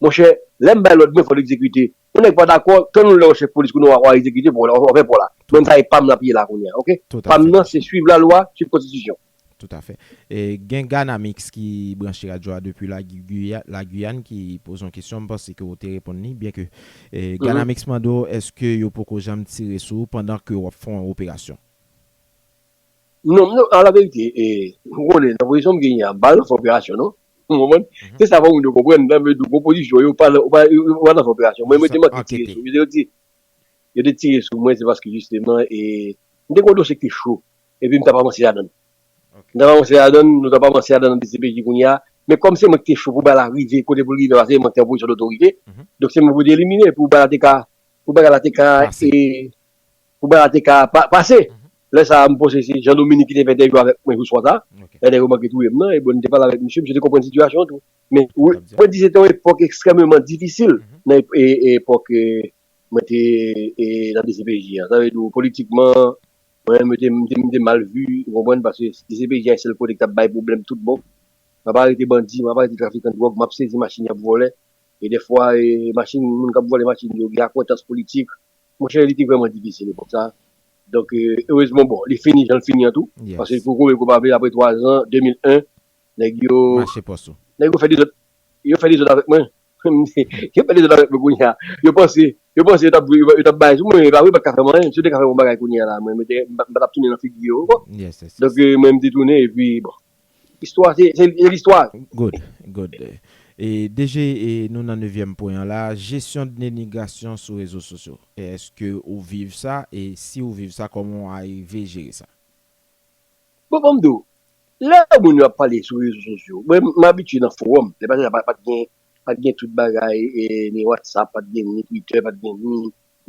monchè, lè m bay lòd, mwen fò l egzekite. Yon nèg pa dakò, tann yon lè w chèf polis kounye a w a egzekite pou w, w a fè pou w la. Mwen, sa e pa m l ap ye la kounye a, oke? Pa m nan, se swiv lalwa, swiv konstitisyon. Toutafè. E, gen Ganamix ki branche radyo a depi la Guya- la Guyane ki poze yon kesyon. M panse ke w te reponn li, byen ke e, Ganamix mande w, èske yo poko janm tire sou ou pandan ke w ap fè yon operasyon? Non, non, a la verite, e, ou konnen, nan pozisyon m genyen an, m pa nan fè operasyon, non. Ou konprann? Se sa fò moun yo konprann, sa vle di, gon pozisyon, yo pa nan, yo pa, yo pa nan fè operasyon. Mwen, mwen te manke tire sou, yo te, yo te tire sou mwen, se paske, jisteman, e, m te gon dosye ki te cho, epi m t ap avanse ladan l. M t ap avanse ladan l, nou t ap avanse ladan l nan D C P J kounye a, men kòm se mwen ki te cho pou bagay la rive, kote pou l rive, paske se mwen ki te an pozisyon dotorite, donk se mwen pou te elimine, pou bagay la te ka, pou bagay la te ka, e, pou bagay la te ka pa- pase. Lè sa a, m panse se Jean Dominique ki te fè entèvyou avèk mwen jou swa sa. Lè nèg yo manke touye m nan, e bon, m te pale avèk misye, misye te konprann sitiyasyon an tou. Men, wi, mwen di se te yon epòk ekstrèmeman difisil nan ep- e- e- epòk, e, mwen te, e, nan D C P J an. Sa vle di, politikman, mwen, mwen te, mwen te, mwen te mal vi, ou konprann, paske D C P J an se sèl kote ki t ap bay pwoblèm tout bon. M ap arete bandi, m ap arete trafikan dwòg, m ap sezi machin y ap vòlè. E dèfwa, e, machin, moun k ap vòlè machin yo, gen akwentans politik. Monchè, li te vrèman difisil epòk sa. Donk, e, erezman, bon, li fini jan l fini an tou. Paske pou koube kou pa vle, apre twa zan, de mil en, nèg yo, mache pòs ou. Nèg yo fè dezòd, yo fè dezòd avèk mwen. Yo fè dezòd avèk mwen kounye a. Yo panse, yo panse yo t ap, yo t ap bay sou mwen, men pa vre, yo pa t ka fè m anyen. Si yo te ka fè m yon bagay kounye a la, mwen, mwen te, m pa, m pa t ap tounen nan figi yo ankò. Donk, e, mwen, m te tounen, epi, bon. Istwa, se, se, se listwa. Good, good. E D G, e nou nan nevyèm pwen an la, jesyon denigrasyon sou rezo sosyo. E èske ou viv sa? E si ou viv sa, kòman ou arive jere sa? Bon, ban m di w, lè moun yo ap pale sou rezo sosyo, mwen, m abitye nan fowòm. Lè pase sa, pa, pa t gen, pa t gen tout bagay, e, ni WhatsApp, pa t gen ni Twitter, pa t gen ni,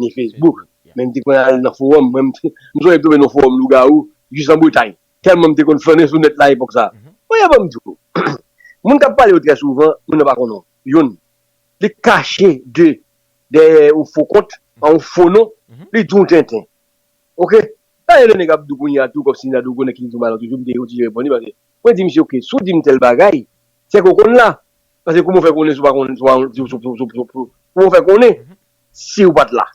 ni Facebook. Men m te konn al nan fowòm. Mwen, m, m sonje m tonbe nan fowòm lougawou, jis an Bretay. Tèlman m te konn flannen sou nèt la epòk sa. Mwen, ban m di w, moun k ap pale yo trè souvan, moun nan pa konnen w. Youn, li kache de, dèyè yon fo kont, yon fo non, li di w tenten. Oke? Dayè, lè nèg ap di w kounye a tou, kòmsi n a di w konnen ki nivo malè toujou, m te retire reponn li, paske mwen di misye, oke, si w di m tèl bagay, se ke w konn la. Paske kòman w fè konnen si w pa konnen, si w pa, si w, si w, si w, si w, kòman w fè konnen si w pa t la?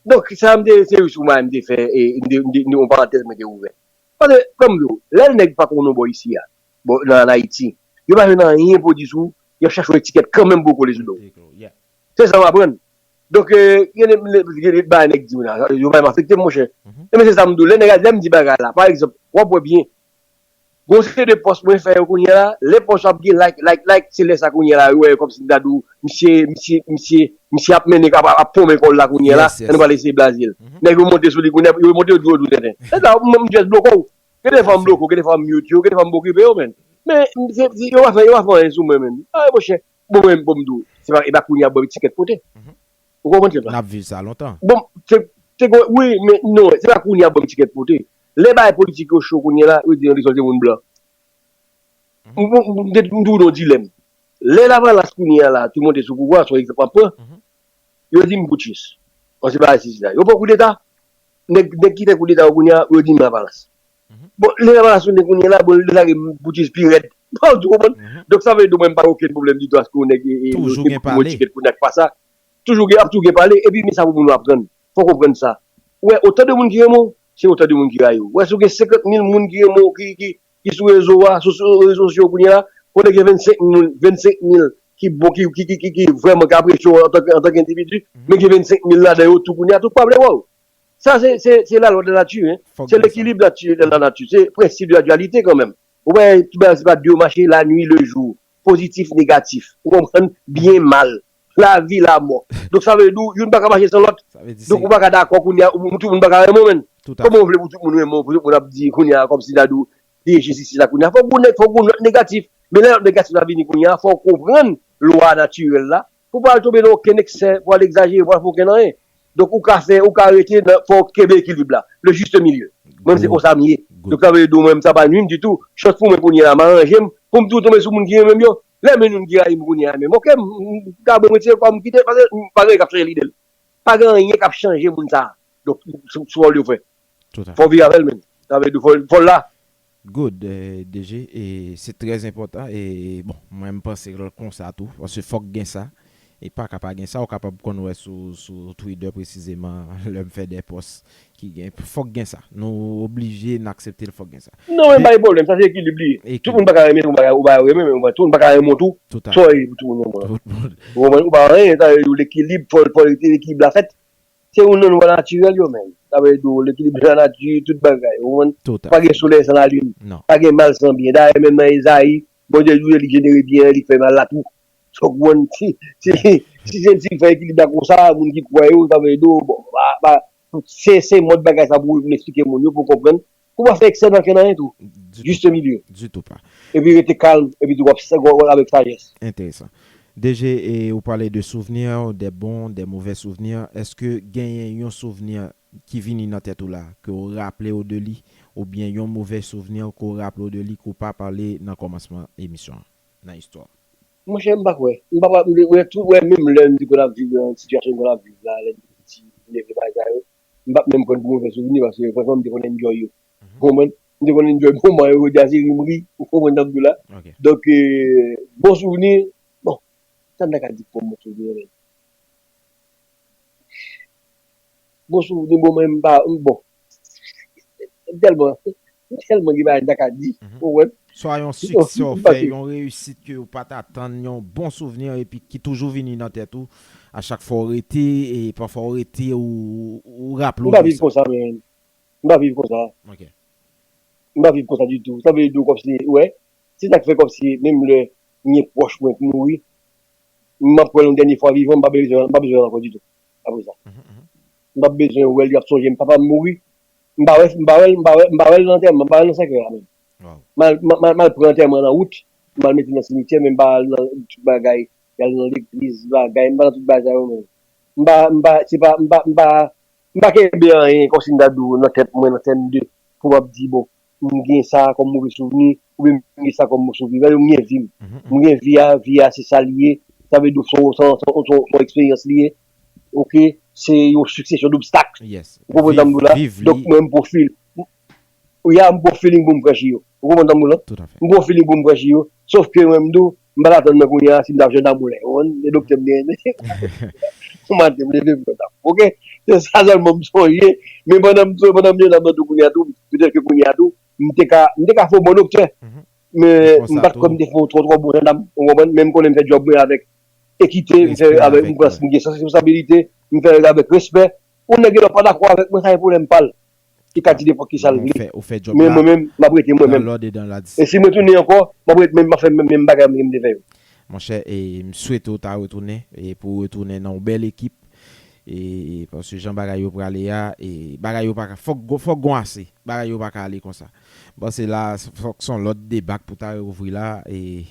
Donk, sa m te, se jis yon bagay m te fè, e m te, m te, m te, yon parantèz mwen te ouvè. Paske, kòm yo, lè nèg pa konn yon bò isi a, bon, nan, an Ayiti, yo pa jwenn anyen pou di sou, y ap chache yon etikèt kanmenm pou yo kole sou do w. Se sa m aprann. Donk, e, gen de, de, de, de bagay nèg di w la, yo pa menm afekte m, monchè. Ebyen, se sa m di w, lè nèg a, lè m di bagay la, pa egzanp, w ap wè byen, gon seri de pòs mwen fè yo kounye a la, lè pòs yo ap gen like, like, like, se lè sa kounye a la, yo wè kòmsi m ta di w, misye, misye, misye, misye ap mennen, ap, ap ponmen kò l la kounye a la, ann pral eseye blaze l. Nèg yo monte sou li kounye a, yo monte yo di w yo di w tenten. Se sa, m, m just bloke w. Gen de fwa m bloke w, gen de fwa m mute yo, gen de fwa m pa okipe yo, menn. Men, se, se, yo pa fè, yo pa fè anyen sou mwen, menn. A, monchè, bon, mwen, bon, m di w, se pa, e pa kounye a bò etikèt pote. Ou konprann sa? N ap viv sa lontan. Bon, se, se, wi, men non, se pa kounye a bò etikèt pote. Lè bagay politik yo cho kounye a la, yo di yo te sòti moun blan. M, m, m, m te, m toujou nan yon dilèm. Lè Lavalas kounye a la, te monte sou pouvwa, se yon egzanp m ap pran, yo di m poutchis. Bon, se bagay sesi la. Yo fè koudeta, nèg, nèg ki fè koudeta yo kounye a, yo di m Lavalas. Bon, lè Lavalas tounen kounye a la, bon, li lage m poutchis pi rèd. Ou konprann? Donk, sa vle di mwen, m pa gen okenn pwoblèm ditou aske yon nèg e, e, yo te moutre tikèt pou nèg pa sa. Toujou gen, ap toujou gen pale, epi men sa pou moun yo aprann. Fòk ou konprann sa. Ou wè, otan de moun ki renmen w, se otan de moun ki rayi w. Ou wè, si w gen senkant mil moun ki renmen w, ki, ki, ki sou rezo a, sou, sou rezo sosyo kounye a, konnen gen vennsenk moun, vennsenk mil ki bon, ki, ki, ki, ki, ki vrèman ka apresye w antanke, antanke endividi, men gen vennsenk mil ladan yo tou kounye a, tout pa vle wè w. Sa, se, se, se la lwa de la nati, hein. Se lekilib nati, de la nati. Se prensip de la dualité kanmenm. Ou wè, tout bagay, se pa de yo mache, la nuit, le jour. Pozitif, negatif. Ou konprann? Byen, mal. Lavi, lamò. Donk, sa vle di, youn pa ka mache san lòt. Donk, ou pa ka dakò kounye a, ou, tout moun pa ka renmen w, menn. Kòman ou vle pou tout moun renmen w, pou tout moun ap di kounye a, kòmsi ta di w, D J sesi la kounye a. Fòk ou nèg, fòk ou nòt negatif. Men lè nòt negatif la vini kounye a, fòk ou konprann lwa natirèl la. Pou pa al tonbe nan okenn eksè, pou al egzajere, pou al fè okenn anyen. Donk, ou ka fè, ou ka rete nan, fò w kenbe ekilib la. Le juste milieu. Mwen, se konsa m ye. Donk, sa vle di, mwen, sa pa nwi m ditou. Chans pou mwen kounye a, m aranje m. Pou m tou tonbe sou moun ki renmen m yo. Lè men moun ki rayi m kounye a, menm, oke, m, m, m ka bon retire kò m kite, paske m pa gen anyen k ap chanje lide l. Pa gen anyen k ap chanje moun sa a. Donk, sou, sou wòl yo fè. Fò w viv avè l, menm. Sa vle di, fò, fò l la. Good, eh, D J, e se trè enpòtan, e bon, mwen m panse l konsa tou, paske fòk gen sa, e pa ka pa gen sa, ou kapab konn wè sou, sou Twitter presizeman, lè m fè de pòs ki gen, fòk gen sa, nou oblije n aksepte l, fòk gen sa. Non, men pa gen pwoblèm, sa se ekilib li ye. Tout moun pa ka renmen, tout moun pa ka, ou pa renmen, men tout moun pa ka renmen w tou, sa w ye pou tout moun renmen w. Ou konprann? Ou pa anyen, sa vle di, lekilib, fò, fò lekilib la fèt. Se youn nan lwa natirèl yo menm. Sa vle di w, lekilib de la nati, tout bagay. Ou konprann? Pa gen solèy san lalin. Pa gen mal san byen. Dayè, menm nan Ezayi, Bondye di w li jenere byen an, li fè mal la tou. So, ou konprann? Si, si, si se, si l fè ekilib la konsa, moun ki kwè yo, sa vle di w, bon, pa, pa, se, se mòd bagay sa pou w eksplike moun yo, pou w konprann. Pou w pa fè eksè nan kenn anyen tou. Juste milieu. Ditou pa. Epi rete kalm, epi tou w ap sa, w ap avèk sajès. Enteresan. D J, e ou pale de souvnir, de bon, de movè souvnir. Èske genyen yon souvnir ki vini nan tèt ou la, ke w raple w de li, oubyen yon movè souvnir ke w raple w de li, ke w pa pale nan kòmansman emisyon an, nan istwa? Monchè, m pa kwè. M pa, pa, m, m, tout, wè, menm lè m te konn ap viv nan sitiyasyon m konn ap viv la, lè m te piti, m te fè bagay sa yo, m p ap menm pran pou movè souvni, paske franchman, m te konn enjoy yo. Ou konprann? M te konn enjoy moman yo, jodi a se ri m ri, ou konprann sa m di w la? Donk, eh, bon souvni, bon, sa m ta ka di kòm bon souvni, menm? Bon souvni, bon, mwen, m pa, m, bon. M tèlman, m tèlman gen bagay m ta ka di, ou konprann? Swa yon siksè w fè, yon reyisit ke w pa t atann, yon bon souvni, epi ki toujou vini nan tèt ou, a chak fwa w rete, e pafwa w rete, ou, ou raple w de sa. M pa viv konsa, men. M pa viv konsa. M pa viv konsa ditou. Sa vle di w kòmsi, ou wè, se sa k fè kòmsi, menm lè m gen pwòch mwen k mouri, m ap wè l yon dènye fwa vivan, m pa bezwen, m pa bezwen l ankò ditou. Apre sa. M p ap bezwen wè l, y ap sonje m. Papa m mouri, m pa wè, m pa wè l, m pa wè, m pa wè l nan antèman, m pa wè l nan sèkèy la menm. M al, m, m, m al pran antèman nan wout, m al mete nan simityè, men m pa al nan tout bagay, y al nan legliz, bagay, m pa nan tout bagay sa yo menm. M pa, m pa, se pa, m pa, m pa, m pa kenbe anyen kòmsi m ta di w nan tèt mwen, nan tèm de, pou m ap di, bon, m gen sa kòm move souvni, oubyen m gen sa kòm bon souvni. Gade, m gen vi m. M gen vi a, vi a se sa li ye. Sa vle di se yon, se yon, se yon, se yon eksperyans li ye. Oke, se yon siksesyon dobstak. Ou konprann sa m di w la? Donk, mwen, m pran feeling. Wi, a, m pran feeling pou m franchi yo. Ou konprann sa m di w la? M pran feeling pou m franchi yo. Sof ke mwen, m di w, m pa t atann nan kounye a si m t ap jwenn amou la. Ou konprann? Se doktè m te renmen. Yon maten, m leve m konsa. Oke? Se sa sèlman m sonje. Men pandan m sonje, pandan m jwenn amou tou kounye a tou, petèt ke kounye a tou, m te ka, m te ka fè yon bon doktè. Men m pa t kwè m te fè yon twò, twò bon jandam. Ou konprann? Men m konnen m fè djòb mwen avèk ekite, m fè avèk, m pran, m gen sans responsabilite, m fè l avèk respè. Yon nèg genlè pa dakò avèk mwen, sa se pwoblèm pa l. Li ka di nenpòt ki sa l vle. Men mwen menm, m ap rete mwen menm. E si mwen tounen ankò, m ap ret, men m ap fè menm, menm bagay mwen te fè yo. Monchè, e m swete w ta retounen, e pou w retounen nan yon bèl ekip, e paske jan bagay yo prale a, e bagay yo pa ka, fòk, fòk gon ase, bagay yo pa ka ale konsa. M panse la, fòk se yon lòt deba k pou ta reouvri la, e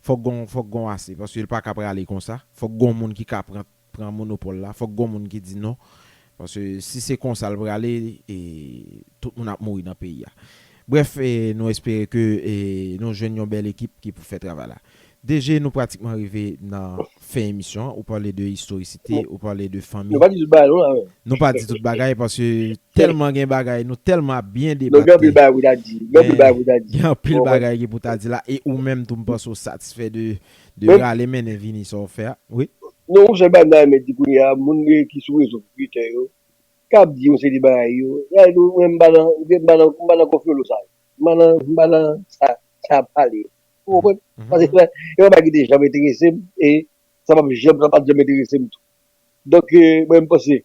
fòk gon, fòk gon ase, paske l pa ka prale konsa, fòk gon moun ki ka pran pran monopòl la, fòk gon moun ki di non. Paske si se konsa l prale, e, tout moun ap mouri nan peyi a. Brèf, e, nou espere ke, e, nou jwenn yon bèl ekip ki pou fè travay la. D G, nou pratikman rive nan fen emisyon an. Ou pale de istorisite, ou pale de fanmi. Nou pa di tout bagay non la, men. Nou pa di tout bagay paske tèlman gen bagay, nou tèlman ap byen debate. Non, gen anpil bagay pou ta di. Gen anpil bagay pou ta di. Gen anpil bagay ki pou ta di la. E ou menm tou, m panse w satisfè de, de rale mennen vini sa w fè a. Wi. Non, yon sèl bagay m ta renmen di kounye a, moun ki sou rezo Twitter yo, k ap di yon seri de bagay yo. Gade, mwen, m pa nan, m pa nan, m pa nan konfyolo sa yo. M pa nan, m pa nan sa, sa y ap pale. Ou konprann? Paske se yon bagay ki te janm enterese m, e sa p ap janm, sa p ap janm enterese m tou. Donk, e, mwen, m panse,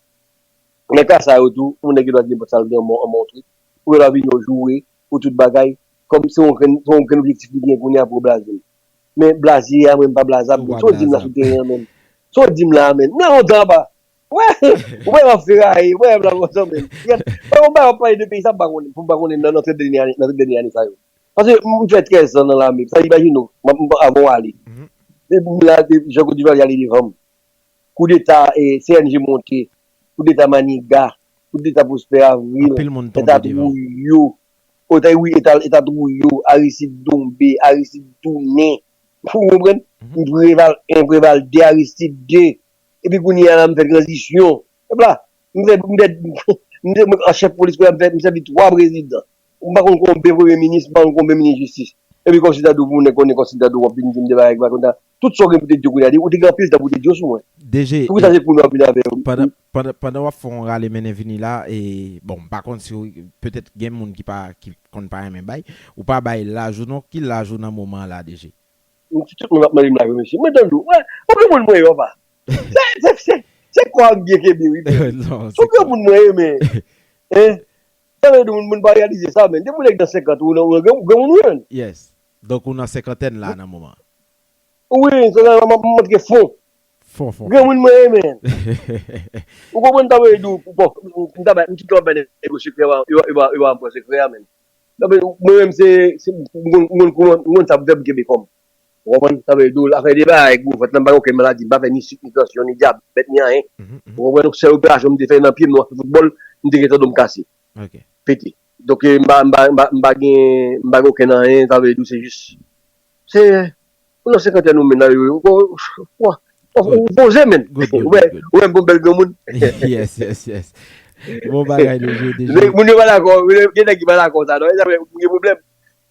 nan ka sa yo tou, yon nèg gen dwa gen sa l gen anba yon twit. Ou gen dwa vin yon joure, ou tout bagay. Kòm se yon grenn, se yon grenn objektif li gen kounye a pou blaze m. Men blaze a, mwen, m pa blazab. Ou pa blazab. Sa w di m la sou teren an, menm. Sa w di m la, menm. M nan lontan anba. Wè, ou wè m ap feraye, ou wè m la lontan, menm. Mwen, mwen pa pale de peyi sa, m pa konnen, m pa konnen nan, nan trant dènye ane, nan trant dènye ane sa yo. Paske m fè trèz an nan lame, sa imajine w, m ap, m ap, avan w ale. Depi m la, de, Jean Claude Duvalier ale devan m. Koudeta, e, C N G monte, koudeta Maniga, koudeta Prosper Avril, anpil moun tonbe devan. Eta Trujillo, eta, wi, eta, eta Trujillo, Aristide tonbe, Aristide tounen. Ou konprann? Preval en, Preval de, Aristide de. Epi kounye a la, m fè tranzisyon. Epla, m fè, m fè, m fè, mwen, an chèf polis, m fè, m sèvi twa prezidan. M pa konn konbyen premye minis, m pa konn konbyen minis jistis. Epi kòmsi ta dou pou nèg konnen kòmsi ta dou w ap vin di m de bagay ki pa konn sa. Tout sa w gen pou te di yo kounye a, ou te gen anpil tan pou te di yo sou mwen. D G, poukisa se kounye a w ap vin avè yo? Pandan, pandan, pandan w ap fè yon rale mennen vini la, e, bon, m pa konn si w, petèt gen moun ki pa, ki konn pa renmen bay, ou pa bay laj ou non, ki laj ou nan moman an la, D G? Tout moun ap mande m laj mwen, mesye. Mwen tande w. Wè, ou gen moun mwen ye, papa. Se, se, se, se kwa m byen kenbe, wi, baby. Non, se kwa. Ou gen moun mwen ye, men. Hein? Sa vle di moun, moun pa reyalize sa, men. Depi w nèg nan senkant, ou nan, ou gen, ou gen moun ou ye, men. Yes. Donk, ou nan senkantèn la, nan moman. Wi, se sa, m, m, m antre fon. Fon, fon. Gen moun mwen ye, men. Ou konprann, sa vle di, bon, m ta bay, m tout tan bay nèg yo sekrè, yo, yo, yo, yo pa pran sekrè a, men. Sa vle di, mwen menm, se, se, m konn, m konn, m konn sa pou fè m kenbe kò m. Ou konprann? Sa vle di, afè de bagay gwo vant lan, m pa gen okenn maladi, m pa fè ni sik, ni tansyon, ni dyabèt, ni anyen. Ou konprann? Sèl operasyon m te fè nan pye m, nan yon foutbòl, m te gen tandon m kase. Pete. Donk, e, m pa, m pa, m pa, m pa gen, m pa gen okenn anyen, sa vle di, se jis, se, ou nan senkantèn ou menm la, yo, yo, yo, ou poze, men. Ou wè, ou wè m gon bèl granmoun. Yes, yes, yes. Bon bagay, D G, D G. Moun yo pa dakò, gen nèg ki pa dakò sa, non. E sa fè moun gen pwoblèm.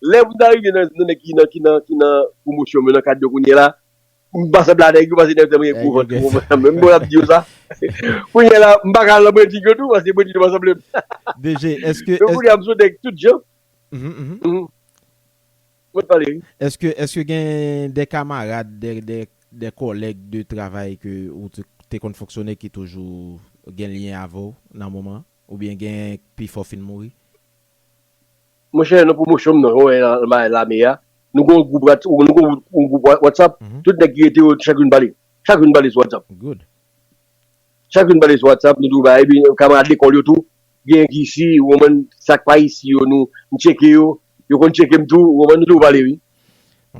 Lè moun ta rive nan, nan nèg ki nan, ki nan, ki nan pwomosyon, men nan kad yo kounye a la, m pa sanble a nèg yo, paske nèg yo tèlman gen gwo vant, ou konprann? Menm bon ap di yo sa. Kounye a la, m pa ka al nan bredjik yo tou, paske bredjik yo pa sanble m. D G, èske, donk, kounye a, m sou nèg tout jan. Mhm, mhm. Mwen pale, wi. Èske, èske gen de kamarad, de, de, de kòlèg de travay ke ou te, te konn fonksyone ki toujou gen lyen avè w nan moman an? Oubyen gen pifò fin mouri? Monchè, nan pwomosyon m nan, wè, nan, nan lame a, nou gen yon gwoup Whats-, nou gen yon gwoup Wha-, WhatsApp, tout nèg ki rete yo, chak youn pale. Chak youn pale sou WhatsApp. Good. Chak youn pale sou WhatsApp, nou tou bay, epi kamarad lekòl yo tou, gen ki isi, ou konprann, sa k pa isi yo, nou, nou tcheke yo, yo konn tcheke m tou, ou konprann, nou tou pale, wi.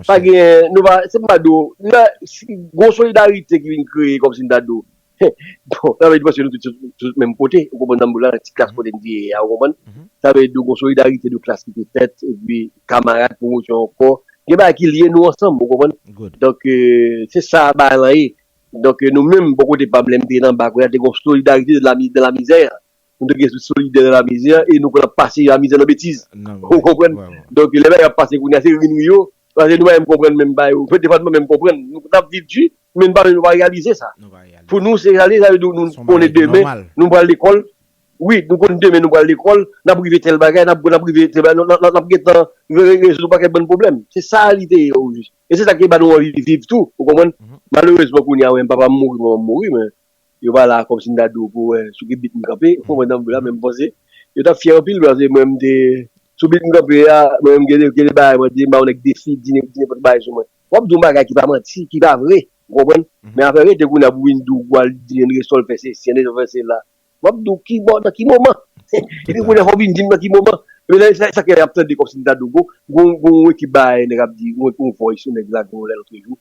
Pa gen, nou pa, se pa di w, la, si, gon solidarite ki vin kreye, kòmsi m ta di w. Bon, sa vle di paske nou tout sou, sou menm kote, ou konprann, nan boul la, nan ti klas kote n te ye a, ou konprann? Sa vle di gon solidarite de klas ki te fèt, epi kamarad, pwomosyon ankò. Gen bagay ki lye nou ansanm, ou konprann? Donk, e, se sa bagay lan ye. Donk, e, nou menm, bò kote pa m, lè m te nan bak, wè, te gon solidarite de la mi-, de la mizè. Nou te gen solidè nan lamizè, e nou konn ap pase lamizè nan betiz. Ou konprann? Donk, lè bagay ap pase kounye a, se ri n ri yo, paske nou pa menm konprann menm bagay yo. Petèt nou pa menm konprann. Nou, n ap viv di, men nou pa, nou pa reyalize sa. Pou nou, se ale, sa vle di nou konnen demen, nou pral lekòl. Wi, nou konn demen nou pral lekòl, n ap rive tèl bagay, n ap, n ap rive tèl bagay, n ap, n ap, n ap gentan re-, re-, rezoud yon pakèt bann pwoblèm. Se sa li te ye, ojis. E se sa ki ba nou anvi viv tou, ou konprann? Malerezman, kounye a, wi, papa m mouri, manman m mouri, men yo pa la kòmsi m ta di w pou wè sou ki bit m kanpe, ou konprann sa m vle di la, men m panse yo t ap fyè anpil, paske mwen m te, sou bit m kanpe a, mwen menm gen de, gen de bagay mwen di, m pa yon nèg defi, di nen-, di nenpòt bagay sou mwen. W ap di yon bagay ki pa manti, ki pa vre, ou konprann? Men afè rete kounye a pou vin di w, w al di André Sol fè sesi, André Sol fè sela. W ap di w ki bò, nan ki moman? Epi kounye a fò w vin di m nan ki moman. Epi lè sa, sa k fè y ap tande kòmsi m ta di w, gon, gon, gon ekip bagay nèg ap di, gon, gon voice yon nèg lage yon lè lotrejou.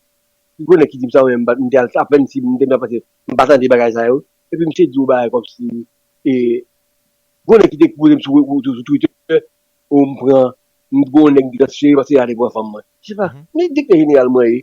Gon nèg ki di m sa, mwen, m pa, m te al, apèn si m te nan panse, m pa tande bagay sa yo. Epi misye di yon bagay kòmsi, e, gon nèg ki te poze m sou, sou, sou Twitter, ou m pran, m gon nèg ki transfere, paske y ale pran fanm mwen. Se pa, men direktè jeneral mwen ye.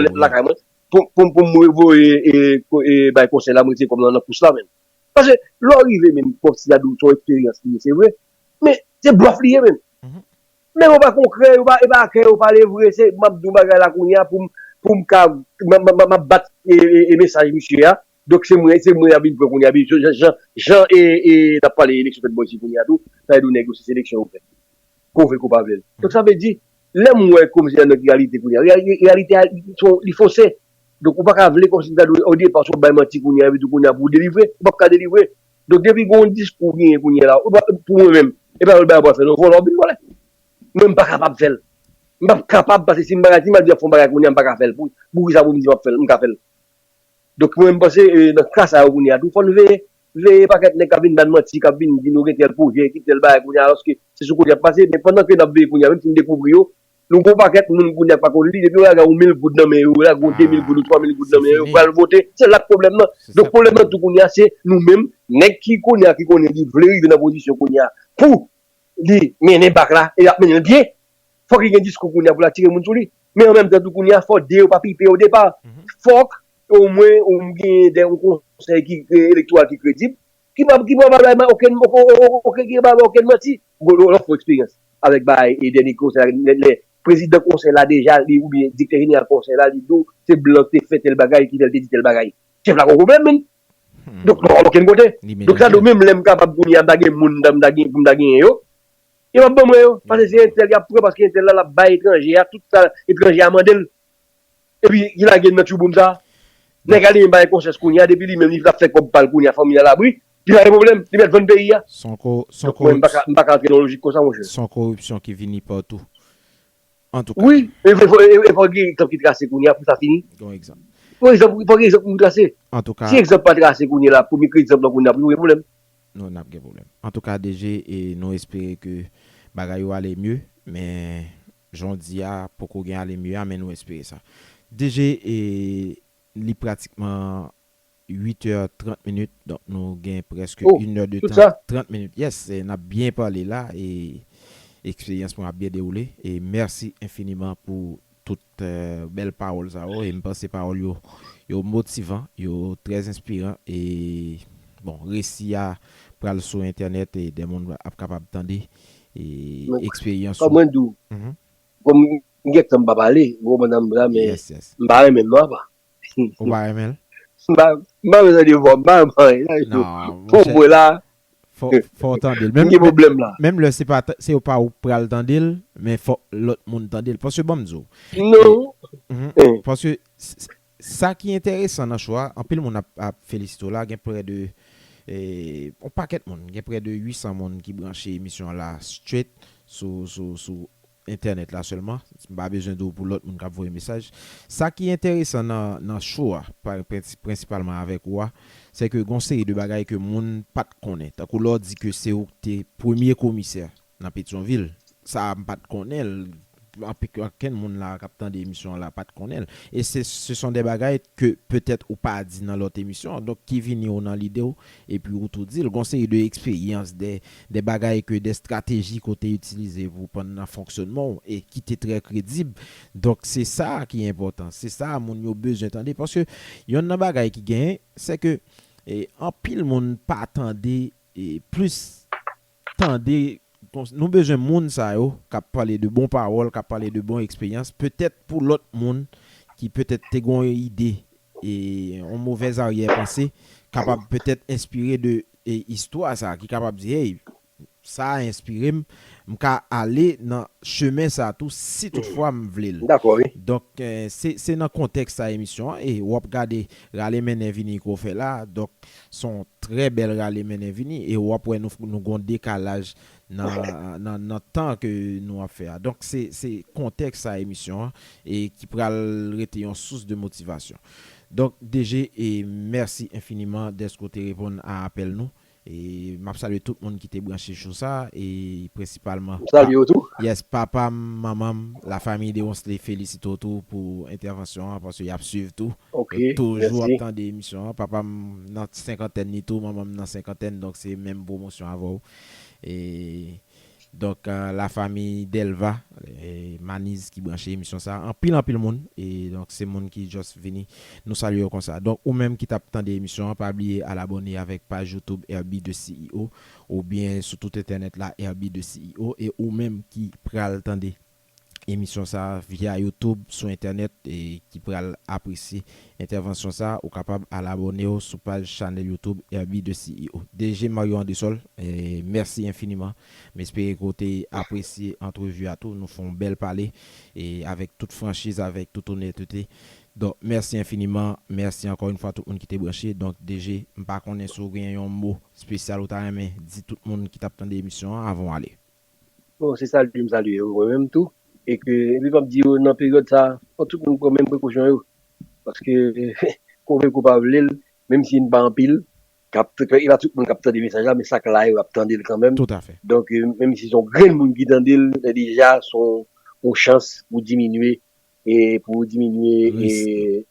yon lèt lakay mwen pou pou pou m voye e, e, bay konsèy la, m retire kòm nan nan kous la menm. Paske lè w rive menm kòm si ta di w se yon eksperyans li ye, se vre. Men se blòf li ye menm. Men yo pa konkrè, yo pa e pa kè yo pale vre, se m ap di w bagay la kounye a pou m pou m ka m ap bat e, e, e mesaj misye a. Donk se mwen se mwen y ap vin pran kounye a. Jan jan jan e, e n ap pale eleksyon fèt bò isi kounye a tou, sa vle di w nèg yo se seleksyon yo fè. Ke w vle ke w pa vle l. Donk sa vle di lè m wè kòmsi nan ki reyalite kounye a, reyalite a li fon se. Donk ou pa ka vle kòmsi ta dwe o depa si w bay manti kounye a epi tou kounye a pou w delivre, ou p ap ka delivre. Donk depi gen yon diskou ou genyen kounye a la, ou pa pou mwen menm, e pa vòlè bagay w ap fè non, vòlè w ap vin vòlè. Mwen m pa kapab fè l. M p ap kapab paske si m pa ka si m al di ap fè yon bagay kounye a m pa ka fè l. Pou poukisa pou m di m ap fè l, m ka fè l. Donk mwen m panse nan ka sa yo kounye a tou fò n veye veye pakèt nèg k ap vin ban manti k ap vin di nou gen tèl pwojè ki tèl bagay kounye a alòske se sou kote y ap pase men pandan ke n ap veye kounye a menm si n dekouvri yo nou gon pakèt moun kounye a k pa konn li depi yo lage yon mil goud nan men yo yo lage yon de mil goud ou twa mil goud nan men yo yo pral vote se la k pwoblèm nan donk pwoblèm nan tou kounye a se nou menm nèg ki kounye a ki konnen li vle rive nan pozisyon kounye a pou li mennen bak la e l ap mennen l byen fòk li gen diskou kounye a pou l atire moun sou li men an menm tan tou kounye a fò de yo pa pipe o depa fòk omwen ou genyen de yon konsèy ki elektoral ki kredib, ki pa ki pa bay okenn okenn ki pa bay okenn manti. Lè w fè eksperyans avèk bagay e dènye konsèy la, lè prezidan konsèy la deja li oubyen direktè jeneral konsèy la li di w se blan ki te fè tèl bagay ki fè l te di tèl bagay. Chèf la gon pwoblèm menm. Donk nou pa okenn kote. Donk sa di menm lè m kapab kounye a m ta gen moun m ta gen pou m ta genyen yo, yo p ap ban mwen yo. Paske se entèl y ap pran paske entèl la l ap bay etranje a tout sa etranje a mande l. Epi ki lage nan tchouboum sa. Nèg a li menm bay konsyans kounye a depi li menm li ap fè kòb pa l kounye a fanmi l alabri. Li pa gen pwoblèm li mèt vann peyi a. Donk mwen m pa ka m pa ka antre nan lojik konsa monchè. Se yon koripsyon ki vini patou. Antouka. Wi, e fò gen egzanp ki trase kounye a pou sa fini. Gon egzanp. Fò egzanp fò gen egzanp pou trase. Antouka. Si egzanp pa trase kounye la pou mikro egzanp lan kounye a pou nou gen pwoblèm. Nou n ap gen pwoblèm. Antouka DG e nou espere ke bagay yo ale mye, men jan w di a poko gen ale mye a men nou espere sa. DG e li pratikman uit è trant minit, donk nou gen prèske inè de tan trant minit. Yes, e n ap byen pale la e eksperyans mwen ap byen dewoule e mèsi enfiniman pou tout bèl pawòl sa yo e m panse pawòl yo yo motivan, yo trè enspiran e bon resi a pral sou entènèt e de moun ap kapab tande e eksperyans ou. Kòm mwen di w, kòm m gen tan m pa pale, ou konprann sa m di w la, men m pa renmen m non apa. Ou pa renmen l? M pa m pa renmen tande vwa m, m pa renmen anyen. Pou mwen la, Fò fò w tande l. Menm, m gen pwoblèm la. Menm lè se pa se pa ou k pral tande l, men fò lòt moun tande l. Paske ban m di w. Non. Paske sa ki enteresan nan cho a, anpil moun ap ap felisite w la, gen prè de e, yon pakèt moun, gen prè de uit san moun ki branche emisyon an la straight sou sou sou entènèt la sèlman. M pa bezwen di w pou lòt moun k ap voye mesaj. Sa ki enteresan nan nan cho a, prensipalman avèk ou a, se ke gon seri de bagay ke moun pa t konnen. Tankou lè w di ke se ou k te premye komisè nan Petyonvil. Sa a m pa t konnen l. Anpil okenn moun la k ap tande emisyon an la pa t konnen l. E se se sont des bagay ke petèt ou pa di nan lòt emisyon an, donk ki vini w nan lide w, epi ou tou di l. Gon seri de eksperyans, de de bagay ke de estrateji ke w te itilize pou w pann nan fonksyonman w e ki te trè kredib. Donk se sa ki enpòtan, se sa moun yo bezwen tande paske yonn nan bagay ki genyen se ke e, anpil moun pa tande e, plis tande nou bezwen moun sa yo k ap pale de bon pawòl, k ap pale de bon eksperyans, petèt pou lòt moun ki petèt te gen yon ide e yon movèz aryè panse kapab petèt enspire de e, istwa sa ki kapab di hey, sa a enspire m, m ka ale nan chemen sa tou si toutfwa m vle l. Dakò wi. Donk se se nan kontèks sa emisyon an e w ap gade rale mennen vini ke w fè la, donk se yon trè bèl rale mennen vini e w ap wè nou nou gon dekalaj nan nan nan tan ke nou ap fè a. Donk se se kontèks sa emisyon an e ki pral rete yon sous de motivasyon. Donk DG e mèsi enfiniman dèske w te reponn a apèl nou. E m ap salye tout moun ki te branche sou sa e prensipalman. M salye w tou. Yes, papa m, manman m, lafanmi Deronsley felisite w tou pou entèvansyon an paske y ap swiv tou. Yo toujou ap tande emisyon an. Papa m nan senkantèn li tou, manman m nan senkantèn, donk se menm pwomosyon avè w. E donk lafanmi Delva e Maniz ki branche emisyon sa, anpil anpil moun e donk se moun ki just vini, nou salye yo konsa. Donk ou menm ki t ap tande emisyon an pa bliye al abòne avèk paj YouTube R B de C E O oubyen sou tout entènèt la R B de C E O e ou menm ki pral tande emisyon sa via YouTube sou entènèt e ki pral apresye entèvansyon sa ou kapab al abòne w sou paj chanèl YouTube R B de C E O. DG Mario Andresol, e mèsi enfiniman. M espere ke w te apresye antrevi a tou. Nou fè yon bèl pale e avèk tout franchiz, avèk tout onètete. Donk, mèsi enfiniman. Mèsi ankò yon fwa tout moun ki te branche. Donk, DG, m pa konnen si w gen yon mo espesyal ou ta renmen di tout moun ki t ap tande emisyon an avan w ale. Bon, se salye m salye yo mwen menm tou. E ke, epi m ap di yo nan peryòd sa, fò tout moun pran menm prekosyon yo. Paske, konvenki w pa vle l, menm si n pa anpil, k ap, e pa tout moun k ap tande mesaj la, men sa k la yo ap tande l kanmenm. Tout à fait. Donk, menm si se yon grenn moun ki tande l, deja se yon chans pou diminye, e pou diminye e,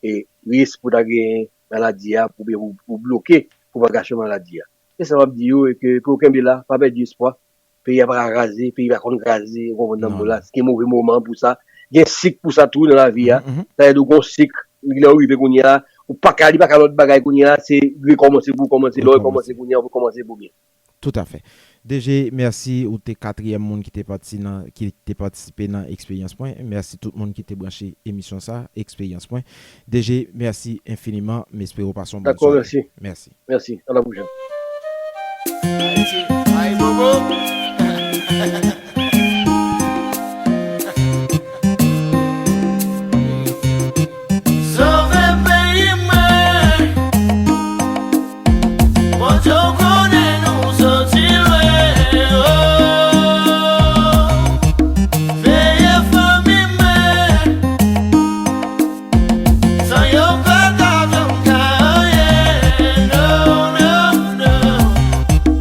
e risk pou ta gen maladi a, oubyen pou, pou bloke pwopagasyon maladi a. Se sa m ap di yo, e ke, ke w kenbe la, pa pèdi espwa. Peyi a pa ka kraze, peyi pa konn kraze, ou konprann nan mo la. Gen move moman pou sa. Gen sik pou sa tou nan lavi a. Sa vle di w gon sik, lè w rive kounye a, Ou pa ka, li pa ka lòt bagay kounye a, se rekòmanse pou kòmanse. Lè w rekòmanse kounye a, ou kòmanse pou byen. Toutafè. D J, mèsi, ou te katriyèm moun ki te pati nan, ki te patisipe nan eksperyans mwen. Mèsi tout moun ki te branche emisyon sa, eksperyans mwen. D J, mèsi enfiniman, m espere w pase yon bòn sware. Dakò, mèsi. Mèsi. Mèsi. A la pwochèn. Ayiti, ay bobo. Sove peyi mwen. Bondye, ou konnen nou soti lwen, oh. Veye fanmi mwen. San yo pa ta janm ka anyen, non, non, non.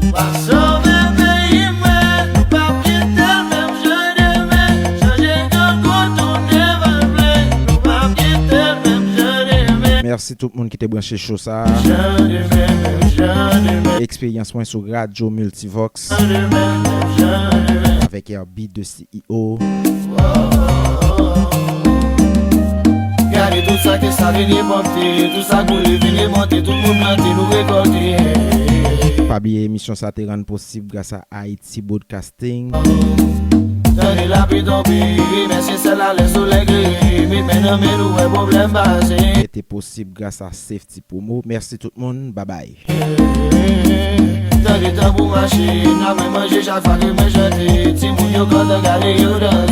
W ap sove peyi mwen, nou p ap kite l menm jan demen. Chanje grangou, tounen vòlpe, nou p ap kite l menm jan demen. Mèsi tout moun ki te branche cho sa. Jan demen, menm jan demen. Eksperyans mwen sou Radyo Multivox. Jan demen, menm jan demen. Avèk R B de C E O. Gade tout sa ke sa vin remonte, tout sa koule vin remonte, tout moun plante, nou rekòlte. Pa bliye emisyon sa te rann posib gras a Haiti Broadcasting. Tande lapli tonbe, remèsye syèl la lè solèy klere, met men nan men nou wè pwoblèm pase. Mete posib gras a Safety Promo. Mèsi tout moun, babay. Tande tanbou mache, n ap manje chak fwa ke mwen chante. Timoun yo kontan gade yo danse.